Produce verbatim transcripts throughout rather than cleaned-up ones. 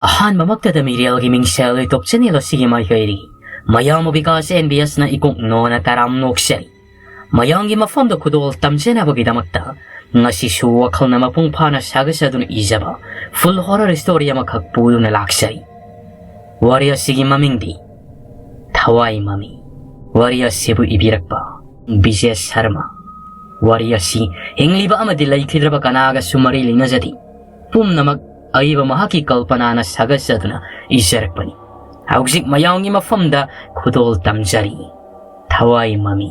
ꯑꯍꯥꯟꯕꯃꯛꯇꯗ ꯃꯤꯔꯦꯜꯒꯤ ꯃꯤꯡꯁꯦꯜ YouTube channel ꯑꯁꯤꯒꯤ ꯃꯥꯏꯀꯩꯗꯒꯤ ꯃꯌꯥꯝꯕ ꯕꯤꯀꯥꯁ ꯑꯦꯟ ꯕꯤ ꯑꯦꯁꯅ ꯏꯀꯣꯛ ꯅꯣꯅ ꯇꯔꯥꯝ ꯅꯣꯛꯆꯔꯤ꯫ ꯃꯌꯥꯝꯒꯤ ꯃꯐꯝꯗ ꯈꯨꯗꯣꯜ ꯇꯝꯖꯅꯕꯒꯤꯗꯃꯛꯇ ꯉꯁꯤꯁꯨ ꯋꯥꯈꯜꯅ ꯃꯄꯨꯡ ꯐꯥꯅ ꯁꯥꯒꯠꯆꯗꯨꯅ ꯏꯖꯕ full horror story ꯑꯃꯈꯛ ꯄꯨꯗꯨꯅ ꯂꯥꯛꯆꯔꯤ꯫ ꯋꯥꯔꯤ ꯑꯁꯤꯒꯤ ꯃꯃꯤꯡꯗꯤ ꯊꯋꯥꯏ ꯃꯃꯤ꯫ ꯋꯥꯔꯤ ꯑꯁꯤꯕꯨ ꯏꯕꯤꯔꯛꯄ ꯕꯤꯖꯦ ꯁꯔꯃ꯫ ꯋꯥꯔꯤ ꯑꯁꯤ ꯍꯤꯡꯂꯤꯕ ꯑꯃꯗꯤ ꯂꯩꯈꯤꯗ꯭ꯔꯕ ꯀꯅꯥꯒꯁꯨ ꯃꯔꯤ ꯂꯩꯅꯖꯗꯦ꯫ ꯄꯨꯝꯅꯃꯛ ꯑꯏꯕ ꯃꯍꯥꯛꯀꯤ ꯀꯜꯄꯅꯥꯅ ꯁꯥꯒꯠꯆꯗꯨꯅ ꯏꯖꯔꯛꯄꯅꯤ꯫ ꯍꯧꯖꯤꯛ ꯃꯌꯥꯝꯒꯤ ꯃꯐꯝꯗ ꯈꯨꯗꯣꯜ ꯇꯝꯖꯔꯤ꯫ ꯊꯋꯥꯏ ꯃꯃꯤ꯫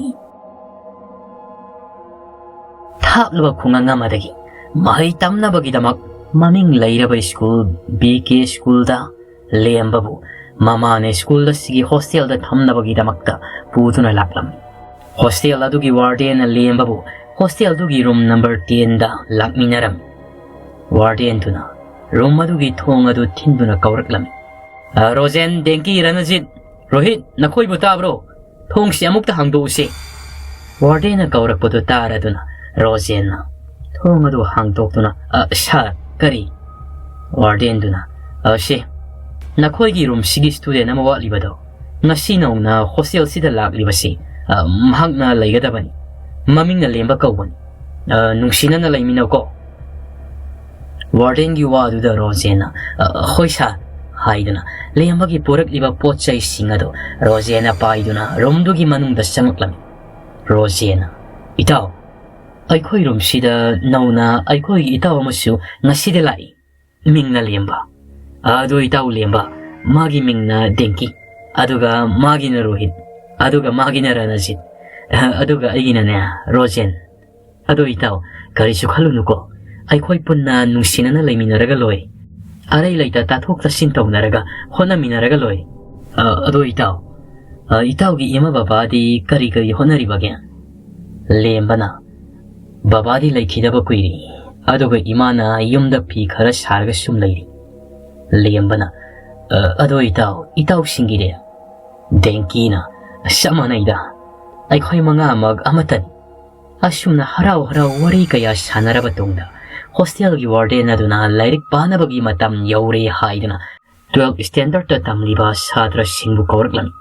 ꯊꯥꯞꯂꯕ ꯈꯨꯡꯒꯪ ꯑꯃꯗꯒꯤ ꯃꯍꯩ ꯇꯝꯅꯕꯒꯤꯗꯃꯛ ꯃꯃꯤꯡ ꯂꯩꯔꯕ ꯁ꯭ꯀꯨꯜ ꯕꯤ ꯀꯦ ꯁ꯭ꯀꯨꯜꯗ ꯂꯦꯝꯕꯕꯨ ꯃꯃꯥꯅ ꯁ꯭ꯀꯨꯜ ꯑꯁꯤꯒꯤ ꯍꯣꯁꯇꯦꯜꯗ ꯊꯝꯅꯕꯒꯤꯗꯃꯛꯇ ꯄꯨꯗꯨꯅ ꯂꯥꯛꯂꯝꯃꯤ꯫ ꯍꯣꯁꯇꯦꯜ ꯑꯗꯨꯒꯤ ꯋꯥꯔꯗꯦꯟꯅ ꯂꯦꯝꯕꯕꯨ ꯍꯣꯁꯇꯦꯜꯗꯨꯒꯤ ꯔꯨꯝ ꯅꯝꯕꯔ ꯇꯦꯟꯗ ꯂꯥꯛꯃꯤꯟꯅꯔꯝꯃꯤ꯫ ꯋꯥꯔꯗꯦꯟꯗꯨꯅ ꯔꯨꯝ ꯑꯗꯨꯒꯤ ꯊꯣꯡ ꯑꯗꯨ ꯊꯤꯟꯗꯨꯅ ꯀꯧꯔꯛꯂꯝꯃꯤ꯫ "ꯑ, ꯔꯣꯖꯦꯟ, ꯗꯦꯡꯀꯤ, ꯔꯅꯖꯤꯠ, ꯔꯣꯍꯤꯠ, ꯅꯈꯣꯏꯕꯨ ꯇꯥꯕ꯭ꯔꯣ? ꯊꯣꯡꯁꯤ ꯑꯃꯨꯛꯇ ꯍꯥꯡꯗꯣꯛꯎꯁꯤ꯫" ꯋꯥꯔꯗꯦꯟꯅ ꯀꯧꯔꯛꯄꯗꯨ ꯇꯥꯔꯗꯨꯅ ꯔꯣꯖꯦꯟꯅ ꯊꯣꯡ ꯑꯗꯨ ꯍꯥꯡꯗꯣꯛꯇꯨꯅ, "ꯑ, ꯁꯥꯔ, ꯀꯔꯤ?" ꯋꯥꯔꯗꯦꯟꯗꯨꯅ, "ꯑ, ꯁꯤ, ꯅꯈꯣꯏꯒꯤ ꯔꯨꯝꯁꯤꯒꯤ ꯁ꯭ꯇꯨꯗꯦꯟ ꯑꯃ ꯋꯥꯠꯂꯤꯕꯗꯣ, ꯉꯁꯤ ꯅꯧꯅ ꯍꯣꯁꯇꯦꯜꯁꯤꯗ ꯂꯥꯛꯂꯤꯕꯁꯤ, ꯑ, ꯃꯍꯥꯛꯅ ꯂꯩꯒꯗꯕꯅꯤ꯫ ꯃꯃꯤꯡꯅ ꯂꯦꯝꯕ ꯀꯧꯕꯅꯤ꯫ ꯑ, ꯅꯨꯡꯁꯤꯅꯅ ꯂꯩꯃꯤꯟꯅꯧꯀꯣ꯫" ꯋꯥꯔꯗꯦꯟꯒꯤ ꯋꯥꯗꯨꯗ ꯔꯣꯖꯦꯟꯅ, "ꯑ, ꯍꯣꯏ ꯁꯥꯔ," ꯍꯥꯏꯗꯨꯅ ꯂꯦꯝꯕꯒꯤ ꯄꯨꯔꯛꯂꯤꯕ ꯄꯣꯠ ꯆꯩꯁꯤꯡ ꯑꯗꯨ ꯔꯣꯖꯦꯟꯅ ꯄꯥꯏꯗꯨꯅ ꯔꯨꯝꯗꯨꯒꯤ ꯃꯅꯨꯡꯗ ꯆꯪꯂꯛꯂꯝꯃꯤ꯫ ꯔꯣꯖꯦꯟꯅ, "ꯏꯇꯥꯎ, ꯑꯩꯈꯣꯏ ꯔꯨꯝꯁꯤꯗ ꯅꯧꯅ ꯑꯩꯈꯣꯏꯒꯤ ꯏꯇꯥꯎ ꯑꯃꯁꯨ ꯉꯁꯤꯗ ꯂꯥꯛꯏ꯫ ꯃꯤꯡꯅ ꯂꯦꯝꯕ꯫ ꯑꯗꯨ ꯏꯇꯥꯎ ꯂꯦꯝꯕ, ꯃꯥꯒꯤ ꯃꯤꯡꯅ ꯗꯦꯡꯀꯤ, ꯑꯗꯨꯒ ꯃꯥꯒꯤꯅ ꯔꯣꯍꯤꯠ, ꯑꯗꯨꯒ ꯃꯥꯒꯤꯅ ꯔꯅꯖꯤꯠ, ꯑꯗꯨꯒ ꯑꯩꯒꯤꯅꯅꯦ, ꯔꯣꯖꯦꯟ꯫ ꯑꯗꯣ ꯏꯇꯥꯎ, ꯀꯔꯤꯁꯨ ꯈꯜꯂꯨꯅꯨꯀꯣ꯫ ꯑꯩꯈꯣꯏ ꯄꯨꯟꯅ ꯅꯨꯡꯁꯤꯅꯅ ꯂꯩꯃꯤꯟꯅꯔꯒ ꯂꯣꯏꯔꯦ꯫ ꯑꯔꯩ ꯂꯩꯇ ꯇꯥꯊꯣꯛ ꯇꯥꯁꯤꯟ ꯇꯧꯅꯔꯒ ꯍꯣꯠꯅꯃꯤꯟꯅꯔꯒ ꯂꯣꯏꯔꯦ꯫ ꯑ, ꯑꯗꯣ ꯏꯇꯥꯎ, ꯑ, ꯏꯇꯥꯎꯒꯤ ꯏꯃꯥ ꯕꯕꯥꯗꯤ ꯀꯔꯤ ꯀꯔꯤ ꯍꯣꯠꯅꯔꯤꯕꯒꯦ?" ꯂꯦꯝꯕꯅ, "ꯕꯕꯥꯗꯤ ꯂꯩꯈꯤꯗꯕ ꯀꯨꯏꯔꯦ, ꯑꯗꯨꯒ ꯏꯃꯥꯅ ꯌꯨꯝꯗ ꯐꯤ ꯈꯔ ꯁꯥꯔꯒ ꯁꯨꯝ ꯂꯩꯔꯤ꯫" ꯂꯦꯝꯕꯅ, "ꯑ, ꯑꯗꯣ ꯏꯇꯥꯎ, ꯏꯇꯥꯎꯁꯤꯡꯒꯤꯗꯤ?" ꯗꯦꯡꯀꯤꯅ, "ꯆꯞ ꯃꯥꯟꯅꯩꯗ, ꯑꯩꯈꯣꯏ ꯃꯉꯥꯃꯛ ꯑꯃꯠꯇꯅꯤ꯫" ꯑꯁꯨꯝꯅ ꯍꯔꯥꯎ ꯍꯔꯥꯎ ꯋꯥꯔꯤ ꯀꯌꯥ ꯁꯥꯟꯅꯔꯕ ꯇꯨꯡꯗ ꯍꯣꯁꯇꯦꯜꯒꯤ ꯋꯥꯔꯗꯦꯟ ꯑꯗꯨꯅ ꯂꯥꯏꯔꯤꯛ ꯄꯥꯅꯕꯒꯤ ꯃꯇꯝ ꯌꯧꯔꯦ ꯍꯥꯏꯗꯨꯅ ꯇꯨꯋꯦꯜꯐ ꯁ꯭ꯇꯦꯟꯗꯔꯗꯇ ꯇꯝꯂꯤꯕ ꯁꯥꯇ꯭ꯔꯁꯤꯡꯕꯨ ꯀꯧꯔꯛꯂꯝꯃꯤ꯫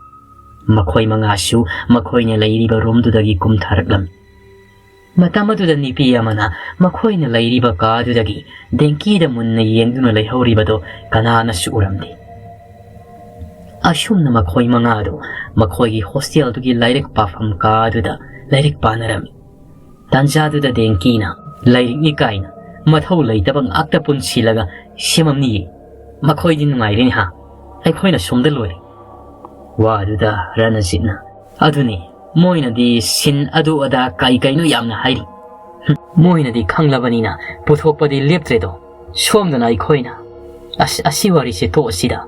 ꯃꯈꯣꯏ ꯃꯉꯥꯁꯨ ꯃꯈꯣꯏꯅ ꯂꯩꯔꯤꯕ ꯔꯨꯝꯗꯨꯗꯒꯤ ꯀꯨꯝꯊꯔꯛꯂꯝꯃꯤ꯫ ꯃꯇꯝ ꯑꯗꯨꯗ ꯅꯨꯄꯤ ꯑꯃꯅ ꯃꯈꯣꯏꯅ ꯂꯩꯔꯤꯕ ꯀꯥꯗꯨꯗꯒꯤ ꯗꯦꯡꯀꯤꯗ ꯃꯨꯟꯅ ꯌꯦꯡꯗꯨꯅ ꯂꯩꯍꯧꯔꯤꯕꯗꯨ ꯀꯅꯥꯅꯁꯨ ꯎꯔꯝꯗꯦ꯫ ꯑꯁꯨꯝꯅ ꯃꯈꯣꯏ ꯃꯉꯥꯗꯨ ꯃꯈꯣꯏꯒꯤ ꯍꯣꯁꯇꯦꯜꯗꯨꯒꯤ ꯂꯥꯏꯔꯤꯛ ꯄꯥꯐꯝ ꯀꯥꯗꯨꯗ ꯂꯥꯏꯔꯤꯛ ꯄꯥꯅꯔꯝꯃꯤ꯫ ꯇꯥꯟꯖꯥꯗꯨꯗ ꯗꯦꯡꯀꯤꯅ ꯂꯥꯏꯔꯤꯛꯅꯤ ꯀꯥꯏꯅ ꯃꯊꯧ ꯂꯩꯇꯕ ꯉꯥꯛꯇ ꯄꯨꯟꯁꯤꯜꯂꯒ ꯁꯦꯝꯃꯝꯅꯤꯌꯦ꯫ ꯃꯈꯣꯏꯗꯤ ꯅꯨꯡꯉꯥꯏꯔꯦꯅꯦ ꯍꯥ? ꯑꯩꯈꯣꯏꯅ ꯁꯣꯝꯗ ꯂꯣꯏꯔꯦ꯫ ꯋꯥꯗꯨꯗ ꯔꯅꯖꯤꯠꯅ, "ꯑꯗꯨꯅꯤ, ꯃꯣꯏꯅꯗꯤ ꯁꯤꯟ ꯑꯗꯨ ꯑꯗꯥ ꯀꯩ ꯀꯩꯅꯣ ꯌꯥꯝꯅ ꯍꯥꯏꯔꯤ꯫ ꯍꯨꯝ, ꯃꯣꯏꯅꯗꯤ ꯈꯪꯂꯕꯅꯤꯅ ꯄꯨꯊꯣꯛꯄꯗꯤ ꯂꯦꯞꯇ꯭ꯔꯦꯗꯣ꯫ ꯁꯣꯝꯗꯅ ꯑꯩꯈꯣꯏꯅ, ꯑꯁ, ꯑꯁꯤ ꯋꯥꯔꯤꯁꯦ ꯇꯣꯛꯑꯁꯤꯗ꯫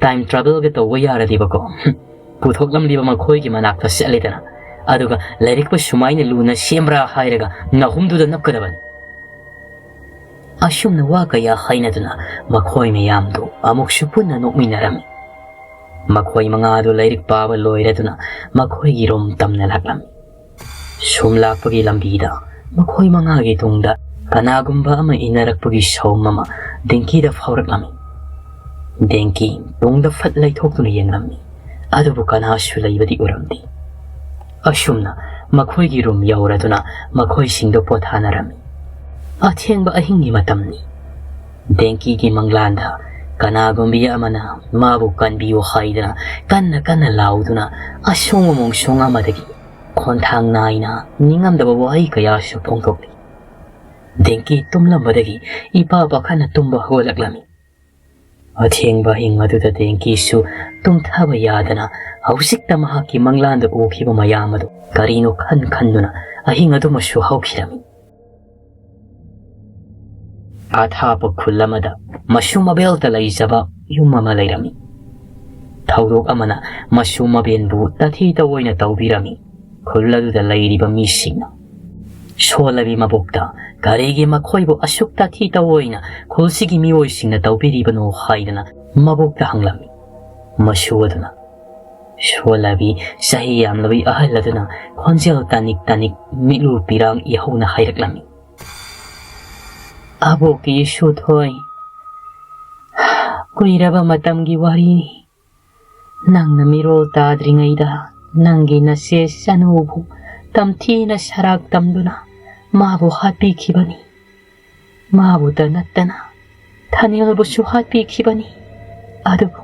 ꯇꯥꯏꯝ ꯇ꯭ꯔꯥꯚꯦꯜꯒ ꯇꯧꯕ ꯌꯥꯔꯗꯤꯕꯀꯣ꯫ ꯍꯨꯝ, ꯄꯨꯊꯣꯛꯂꯝꯂꯤꯕ ꯃꯈꯣꯏꯒꯤ ꯃꯅꯥꯛꯇ ꯆꯠꯂꯦꯗꯅ꯫ ꯑꯗꯨꯒ ꯂꯥꯏꯔꯤꯛꯄꯨ ꯁꯨꯃꯥꯏꯅ ꯂꯨꯅ ꯁꯦꯝꯕ꯭ꯔꯥ ꯍꯥꯏꯔꯒ ꯅꯥꯍꯨꯝꯗꯨꯗ ꯅꯞꯀꯗꯕꯅꯤ꯫" ꯑꯁꯨꯝꯅ ꯋꯥ ꯀꯌꯥ ꯍꯥꯏꯅꯗꯨꯅ ꯃꯈꯣꯏ ꯃꯌꯥꯝꯗꯨ ꯑꯃꯨꯛꯁꯨ ꯄꯨꯟꯅ ꯅꯣꯛꯃꯤꯟꯅꯔꯝꯃꯤ꯫ ꯃꯈꯣꯏ ꯃꯉꯥꯗꯨ ꯂꯥꯏꯔꯤꯛ ꯄꯥꯕ ꯂꯣꯏꯔꯗꯨꯅ ꯃꯈꯣꯏꯒꯤ ꯔꯨꯝ ꯇꯝꯅ ꯂꯥꯛꯂꯝꯃꯤ꯫ ꯁꯨꯝ ꯂꯥꯛꯄꯒꯤ ꯂꯝꯕꯤꯗ ꯃꯈꯣꯏ ꯃꯉꯥꯒꯤ ꯇꯨꯡꯗ ꯀꯅꯥꯒꯨꯝꯕ ꯑꯃ ꯏꯟꯅꯔꯛꯄꯒꯤ ꯁꯥꯎꯝ ꯑꯃ ꯗꯦꯡꯀꯤꯗ ꯐꯥꯎꯔꯛꯂꯝꯃꯤ꯫ ꯗꯦꯡꯀꯤ ꯇꯨꯡꯗ ꯐꯠ ꯂꯩꯊꯣꯛꯇꯨꯅ ꯌꯦꯡꯂꯝꯃꯤ, ꯑꯗꯨꯕꯨ ꯀꯅꯥꯁꯨ ꯂꯩꯕꯗꯤ ꯎꯔꯝꯗꯦ꯫ ꯑꯁꯨꯝꯅ ꯃꯈꯣꯏꯒꯤ ꯔꯨꯝ ꯌꯧꯔꯗꯨꯅ ꯃꯈꯣꯏꯁꯤꯡꯗꯨ ꯄꯣꯊꯥꯅꯔꯝꯃꯤ꯫ ꯑꯊꯦꯡꯕ ꯑꯍꯤꯡꯒꯤ ꯃꯇꯝꯅꯤ꯫ ꯗꯦꯡꯀꯤꯒꯤ ꯃꯪꯂꯥꯟꯗ ꯀꯅꯥꯒꯨꯝꯕꯤ ꯑꯃꯅ ꯃꯥꯕꯨ ꯀꯟꯕꯤꯌꯨ ꯍꯥꯏꯗꯅ ꯀꯟꯅ ꯀꯟꯅ ꯂꯥꯎꯗꯨꯅ ꯑꯁꯣꯡ ꯑꯃꯣꯡꯁꯣꯡ ꯑꯃꯗꯒꯤ ꯈꯣꯟꯊꯥꯡ ꯅꯥꯏꯅ ꯅꯤꯡꯉꯝꯗꯕ ꯋꯥꯍꯩ ꯀꯌꯥꯁꯨ ꯐꯣꯡꯗꯣꯛꯂꯤ꯫ ꯗꯦꯡꯀꯤ ꯇꯨꯝꯂꯝꯕꯗꯒꯤ ꯏꯄꯥ ꯄꯥꯈꯠꯅ ꯇꯨꯝꯕ ꯍꯧꯒꯠꯂꯛꯂꯝꯃꯤ꯫ ꯑꯊꯦꯡꯕ ꯑꯍꯤꯡ ꯑꯗꯨꯗ ꯗꯦꯡꯀꯤꯁꯨ ꯇꯨꯝꯊꯕ ꯌꯥꯗꯅ ꯍꯧꯖꯤꯛꯇ ꯃꯍꯥꯛꯀꯤ ꯃꯪꯂꯥꯟꯗ ꯎꯈꯤꯕ ꯃꯌꯥꯝ ꯑꯗꯨ ꯀꯔꯤꯅꯣ ꯈꯟ ꯈꯟꯗꯨꯅ ꯑꯍꯤꯡ ꯑꯗꯨꯃꯁꯨ ꯍꯧꯈꯤꯔꯝꯃꯤ꯫ ꯑꯊꯥꯞꯄ ꯈꯨꯜ ꯑꯃꯗ ꯃꯁꯨ ꯃꯕꯦꯜꯇ ꯂꯩꯖꯕ ꯌꯨꯝ ꯑꯃ ꯂꯩꯔꯝꯃꯤ꯫ ꯊꯧꯗꯣꯛ ꯑꯃꯅ ꯃꯁꯨ ꯃꯕꯦꯟꯕꯨ ꯇꯥꯊꯤ ꯇꯧꯑꯣꯏꯅ ꯇꯧꯕꯤꯔꯝꯃꯤ꯫ ꯈꯨꯜ ꯑꯗꯨꯗ ꯂꯩꯔꯤꯕ ꯃꯤꯁꯤꯡꯅ ꯁꯣꯂꯕꯤ ꯃꯕꯣꯛꯇ ꯀꯔꯤꯒꯤ ꯃꯈꯣꯏꯕꯨ ꯑꯁꯨꯛ ꯇꯥꯊꯤ ꯇꯧꯑꯣꯏꯅ ꯈꯨꯜꯁꯤꯒꯤ ꯃꯤꯑꯣꯏꯁꯤꯡꯅ ꯇꯧꯕꯤꯔꯤꯕꯅꯣ ꯍꯥꯏꯗꯅ ꯃꯕꯣꯛꯇ ꯍꯪꯂꯝꯃꯤ꯫ ꯃꯁꯨ ꯑꯗꯨꯅ ꯁꯣꯂꯕꯤ ꯆꯍꯤ ꯌꯥꯝꯂꯕꯤ ꯑꯍꯜ ꯑꯗꯨꯅ ꯈꯣꯟꯖꯦꯜ ꯇꯥꯅꯤꯛ ꯇꯥꯅꯤꯛ ꯃꯤꯠꯂꯨ ꯄꯤꯔꯥꯡ ꯏꯍꯧꯅ ꯍꯥꯏꯔꯛꯂꯝꯃꯤ꯫ ꯑꯕꯣꯛꯀꯤ ꯏꯁꯨ ꯊꯣꯏ, ꯀꯨꯏꯔꯕ ꯃꯇꯝꯒꯤ ꯋꯥꯔꯤꯅꯤ꯫ ꯅꯪꯅ ꯃꯤꯔꯣꯜ ꯇꯥꯗ꯭ꯔꯤꯉꯩꯗ ꯅꯪꯒꯤ ꯅꯆꯦ ꯆꯅꯨꯕꯨ ꯇꯝꯊꯤꯅ ꯁꯔꯥꯛ ꯇꯝꯗꯨꯅ ꯃꯥꯕꯨ ꯍꯥꯠꯄꯤꯈꯤꯕꯅꯤ꯫ ꯃꯥꯕꯨꯇ ꯅꯠꯇꯅ ꯊꯥꯅꯤꯜꯕꯨꯁꯨ ꯍꯥꯠꯄꯤꯈꯤꯕꯅꯤ꯫ ꯑꯗꯨꯕꯨ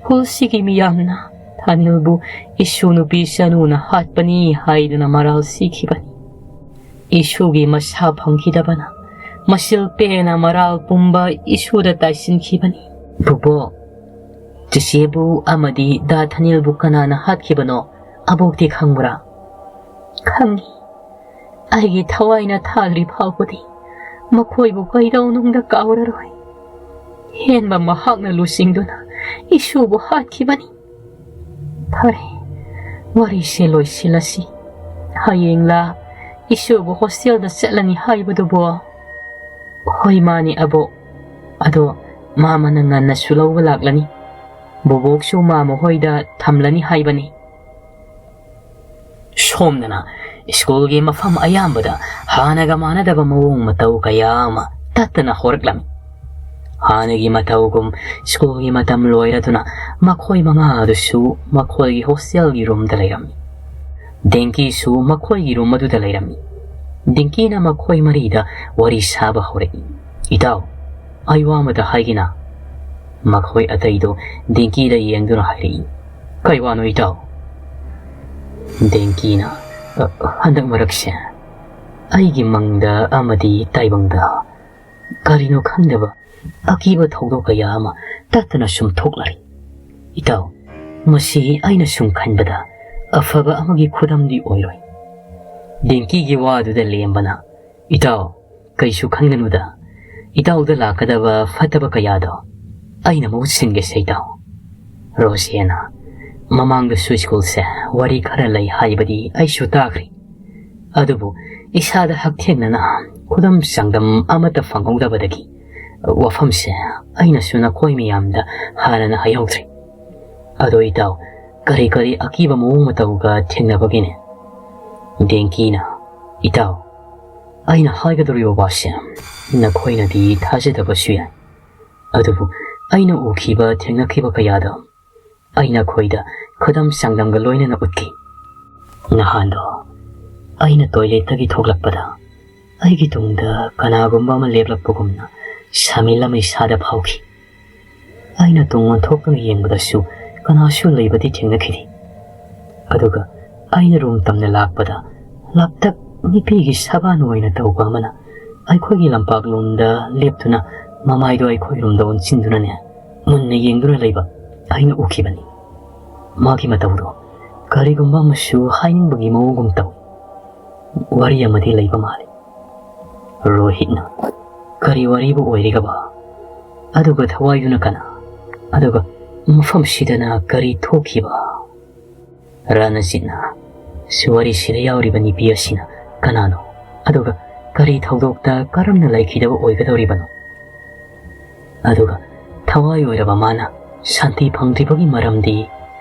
ꯈꯨꯜꯁꯤꯒꯤ ꯃꯤꯌꯥꯝꯅ ꯊꯥꯅꯤꯜꯕꯨ ꯏꯁꯨ ꯅꯨꯄꯤ ꯆꯅꯨꯅ ꯍꯥꯠꯄꯅꯤ ꯍꯥꯏꯗꯨꯅ ꯃꯔꯥꯜ ꯁꯤꯈꯤꯕꯅꯤ꯫ ꯏꯁꯨꯒꯤ ꯃꯁꯥ ꯐꯪꯈꯤꯗꯕꯅ ꯃꯁꯤꯜ ꯄꯦꯅ ꯃꯔꯥꯜ ꯄꯨꯝꯕ ꯏꯁꯨꯗ ꯇꯥꯏꯁꯤꯟꯈꯤꯕꯅꯤ꯫ ꯕꯨꯕꯣꯛ, ꯆꯤꯆꯦꯕꯨ ꯑꯃꯗꯤ ꯗꯥ ꯊꯥꯅꯤꯜꯕꯨ ꯀꯅꯥꯅ ꯍꯥꯠꯈꯤꯕꯅꯣ ꯑꯕꯣꯛꯇꯤ ꯈꯪꯕ꯭ꯔꯥ? ꯈꯪꯏ꯫ ꯑꯩꯒꯤ ꯊꯋꯥꯏꯅ ꯊꯥꯗ꯭ꯔꯤ ꯐꯥꯎꯕꯗꯤ ꯃꯈꯣꯏꯕꯨ ꯀꯩꯗꯧꯅꯨꯡꯗ ꯀꯥꯎꯔꯔꯣꯏ꯫ ꯍꯦꯟꯕ ꯃꯍꯥꯛꯅ ꯂꯨꯆꯤꯡꯗꯨꯅ ꯏꯁꯨꯕꯨ ꯍꯥꯠꯈꯤꯕꯅꯤ꯫ ꯐꯔꯦ, ꯋꯥꯔꯤꯁꯦ ꯂꯣꯏꯁꯤꯜꯂꯁꯤ꯫ ꯍꯌꯦꯡꯂꯥ ꯏꯁꯨꯕꯨ ꯍꯣꯁꯇꯦꯜꯗ ꯆꯠꯂꯅꯤ ꯍꯥꯏꯕꯗꯨꯕꯣ? ꯍꯣꯏ, ꯃꯥꯅꯤ ꯑꯕꯣꯛ꯫ ꯑꯗꯣ ꯃꯥꯃꯅ ꯉꯟꯅꯁꯨ ꯂꯧꯕ ꯂꯥꯛꯂꯅꯤ꯫ ꯕꯣꯕꯣꯛꯁꯨ ꯃꯥꯃ ꯍꯣꯏꯗ ꯊꯝꯂꯅꯤ ꯍꯥꯏꯕꯅꯤ꯫ ꯁꯣꯝꯗꯅ ꯁ꯭ꯀꯨꯜꯒꯤ ꯃꯐꯝ ꯑꯌꯥꯝꯕꯗ ꯍꯥꯟꯅꯒ ꯃꯥꯟꯅꯗꯕ ꯃꯑꯣꯡ ꯃꯇꯧ ꯀꯌꯥ ꯑꯃ ꯇꯠꯇꯅ ꯍꯧꯔꯛꯂꯝꯃꯤ꯫ ꯍꯥꯟꯅꯒꯤ ꯃꯇꯧꯒꯨꯝ ꯁ꯭ꯀꯨꯜꯒꯤ ꯃꯇꯝ ꯂꯣꯏꯔꯗꯨꯅ ꯃꯈꯣꯏ ꯃꯉꯥ ꯑꯗꯨꯁꯨ ꯃꯈꯣꯏꯒꯤ ꯍꯣꯁꯇꯦꯜꯒꯤ ꯔꯨꯝꯗ ꯂꯩꯔꯝꯃꯤ꯫ ꯗꯦꯡꯀꯤꯁꯨ ꯃꯈꯣꯏꯒꯤ ꯔꯨꯝ ꯑꯗꯨꯗ ꯂꯩꯔꯝꯃꯤ꯫ ꯗꯦꯡꯀꯤꯅ ꯃꯈꯣꯏ ꯃꯔꯤꯗ ꯋꯥꯔꯤ ꯁꯥꯕ ꯍꯧꯔꯛꯏ꯫ "ꯏꯇꯥꯎ, ꯑꯩ ꯋꯥ ꯑꯃꯇ ꯍꯥꯏꯒꯦꯅ?" ꯃꯈꯣꯏ ꯑꯇꯩꯗꯣ ꯗꯦꯡꯀꯤꯗ ꯌꯦꯡꯗꯨꯅ ꯍꯥꯏꯔꯛꯏ꯫ "ꯀꯩ ꯋꯥꯅꯣ ꯏꯇꯥꯎ?" ꯗꯦꯡꯀꯤꯅ, "ꯑ, ꯍꯟꯗꯛ ꯃꯔꯛꯁꯦ ꯑꯩꯒꯤ ꯃꯪꯗ ꯑꯃꯗꯤ ꯇꯥꯏꯕꯪꯗ ꯀꯔꯤꯅꯣ ꯈꯪꯗꯕ ꯑꯀꯤꯕ ꯊꯧꯗꯣꯛ ꯀꯌꯥ ꯑꯃ ꯇꯠꯇꯅ ꯁꯨꯝ ꯊꯣꯛꯂꯔꯤ꯫ ꯏꯇꯥꯎ, ꯃꯁꯤ ꯑꯩꯅ ꯁꯨꯝ ꯈꯟꯕꯗ ꯑꯐꯕ ꯑꯃꯒꯤ ꯈꯨꯗꯝꯗꯤ ꯑꯣꯏꯔꯣꯏ꯫" ꯗꯦꯡꯀꯤꯒꯤ ꯋꯥꯗꯨꯗ ꯂꯦꯝꯕꯅ, "ꯏꯇꯥꯎ, ꯀꯩꯁꯨ ꯈꯟꯒꯅꯨꯗ꯫ ꯏꯇꯥꯎꯗ ꯂꯥꯛꯀꯗꯕ ꯐꯠꯇꯕ ꯀꯌꯥꯗꯣ ꯑꯩꯅ ꯃꯍꯨꯠ ꯁꯤꯟꯒꯦꯁꯦ ꯏꯇꯥꯎ꯫" ꯔꯣꯁꯦꯅ, "ꯃꯃꯥꯡꯗꯁꯨ ꯁ꯭ꯀꯨꯜꯁꯦ ꯋꯥꯔꯤ ꯈꯔ ꯂꯩ ꯍꯥꯏꯕꯗꯤ ꯑꯩꯁꯨ ꯇꯥꯈ꯭ꯔꯦ꯫ ꯑꯗꯨꯕꯨ ꯏꯁꯥꯗ ꯍꯛꯊꯦꯡꯅꯅ ꯈꯨꯗꯝ ꯆꯥꯡꯗꯝ ꯑꯃꯠꯇ ꯐꯪꯍꯧꯗꯕꯗꯒꯤ ꯋꯥꯐꯝꯁꯦ ꯑꯩꯅꯁꯨ ꯅꯈꯣꯏ ꯃꯌꯥꯝꯗ ꯍꯥꯟꯅꯅ ꯍꯥꯏꯍꯧꯗ꯭ꯔꯦ꯫ ꯑꯗꯣ ꯏꯇꯥꯎ, ꯀꯔꯤ ꯀꯔꯤ ꯑꯀꯤꯕ ꯃꯑꯣꯡ ꯃꯇꯧꯒ ꯊꯦꯡꯅꯕꯒꯤꯅꯦ?" ꯗꯦꯡꯀꯤꯅ, "ꯏꯇꯥꯎ, ꯑꯩꯅ ꯍꯥꯏꯒꯗꯧꯔꯤꯕ ꯋꯥꯁꯦ ꯅꯈꯣꯏꯅꯗꯤ ꯊꯥꯖꯗꯕꯁꯨ ꯌꯥꯏ, ꯑꯗꯨꯕꯨ ꯑꯩꯅ ꯎꯈꯤꯕ ꯊꯦꯡꯅꯈꯤꯕ ꯀꯌꯥꯗ ꯑꯩ ꯅꯈꯣꯏꯗ ꯈꯨꯗꯝ ꯆꯥꯡꯗꯝꯒ ꯂꯣꯏꯅꯅ ꯎꯠꯈꯤ꯫ ꯅꯍꯥꯟꯗꯣ ꯑꯩꯅ ꯇꯣꯏꯂꯦꯠꯇꯒꯤ ꯊꯣꯛꯂꯛꯄꯗ ꯑꯩꯒꯤ ꯇꯨꯡꯗ ꯀꯅꯥꯒꯨꯝꯕ ꯑꯃ ꯂꯦꯞꯂꯛꯄꯒꯨꯝꯅ ꯁꯥꯃꯤꯜ ꯑꯃ ꯏꯁꯥꯗ ꯐꯥꯎꯈꯤ꯫ ꯑꯩꯅ ꯇꯨꯡ ꯑꯣꯟꯊꯣꯛꯇꯨꯅ ꯌꯦꯡꯕꯗꯁꯨ ꯀꯅꯥꯁꯨ ꯂꯩꯕꯗꯤ ꯊꯦꯡꯅꯈꯤꯗꯦ꯫ ꯑꯗꯨꯒ ꯑꯩꯅ ꯔꯨꯝ ꯇꯝꯅ ꯂꯥꯛꯄꯗ ꯂꯥꯞꯇꯛ ꯅꯨꯄꯤꯒꯤ ꯁꯕꯥꯟ ꯑꯣꯏꯅ ꯇꯧꯕ ꯑꯃꯅ ꯑꯩꯈꯣꯏꯒꯤ ꯂꯝꯄꯥꯛꯂꯣꯝꯗ ꯂꯦꯞꯇꯨꯅ ꯃꯃꯥꯏꯗꯣ ꯑꯩꯈꯣꯏꯔꯣꯝꯗ ꯑꯣꯟꯁꯤꯟꯗꯨꯅꯅꯦ ꯃꯨꯟꯅ ꯌꯦꯡꯗꯨꯅ ꯂꯩꯕ ꯑꯩꯅ ꯎꯈꯤꯕꯅꯤ꯫ ꯃꯥꯒꯤ ꯃꯇꯧꯗꯣ ꯀꯔꯤꯒꯨꯝꯕ ꯑꯃꯁꯨ ꯍꯥꯏꯅꯤꯡꯕꯒꯤ ꯃꯑꯣꯡꯒꯨꯝ ꯇꯧꯏ꯫ ꯋꯥꯔꯤ ꯑꯃꯗꯤ ꯂꯩꯕ ꯃꯥꯜꯂꯤ꯫ ꯔꯣꯍꯤꯠꯅ, "ꯀꯔꯤ ꯋꯥꯔꯤꯕꯨ ꯑꯣꯏꯔꯤꯒꯕ? ꯑꯗꯨꯒ ꯊꯋꯥꯏꯗꯨꯅ ꯀꯅꯥ? ꯑꯗꯨꯒ ꯃꯐꯝꯁꯤꯗꯅ ꯀꯔꯤ ꯊꯣꯛꯈꯤꯕ?" ꯔꯥꯅꯖꯤꯠꯅ, "ꯁꯤ ꯋꯥꯔꯤꯁꯤꯗ ꯌꯥꯎꯔꯤꯕ ꯅꯨꯄꯤ ꯑꯁꯤꯅ ꯀꯅꯥꯅꯣ? ꯑꯗꯨꯒ ꯀꯔꯤ ꯊꯧꯗꯣꯛꯇ ꯀꯔꯝꯅ ꯂꯩꯈꯤꯗꯕ ꯑꯣꯏꯒꯗꯧꯔꯤꯕꯅꯣ? ꯑꯗꯨꯒ ꯊꯋꯥꯏ ꯑꯣꯏꯔꯕ ꯃꯥꯅ ꯁꯥꯟꯇꯤ ꯐꯪꯗ꯭ꯔꯤꯕꯒꯤ ꯃꯔꯝꯗꯤ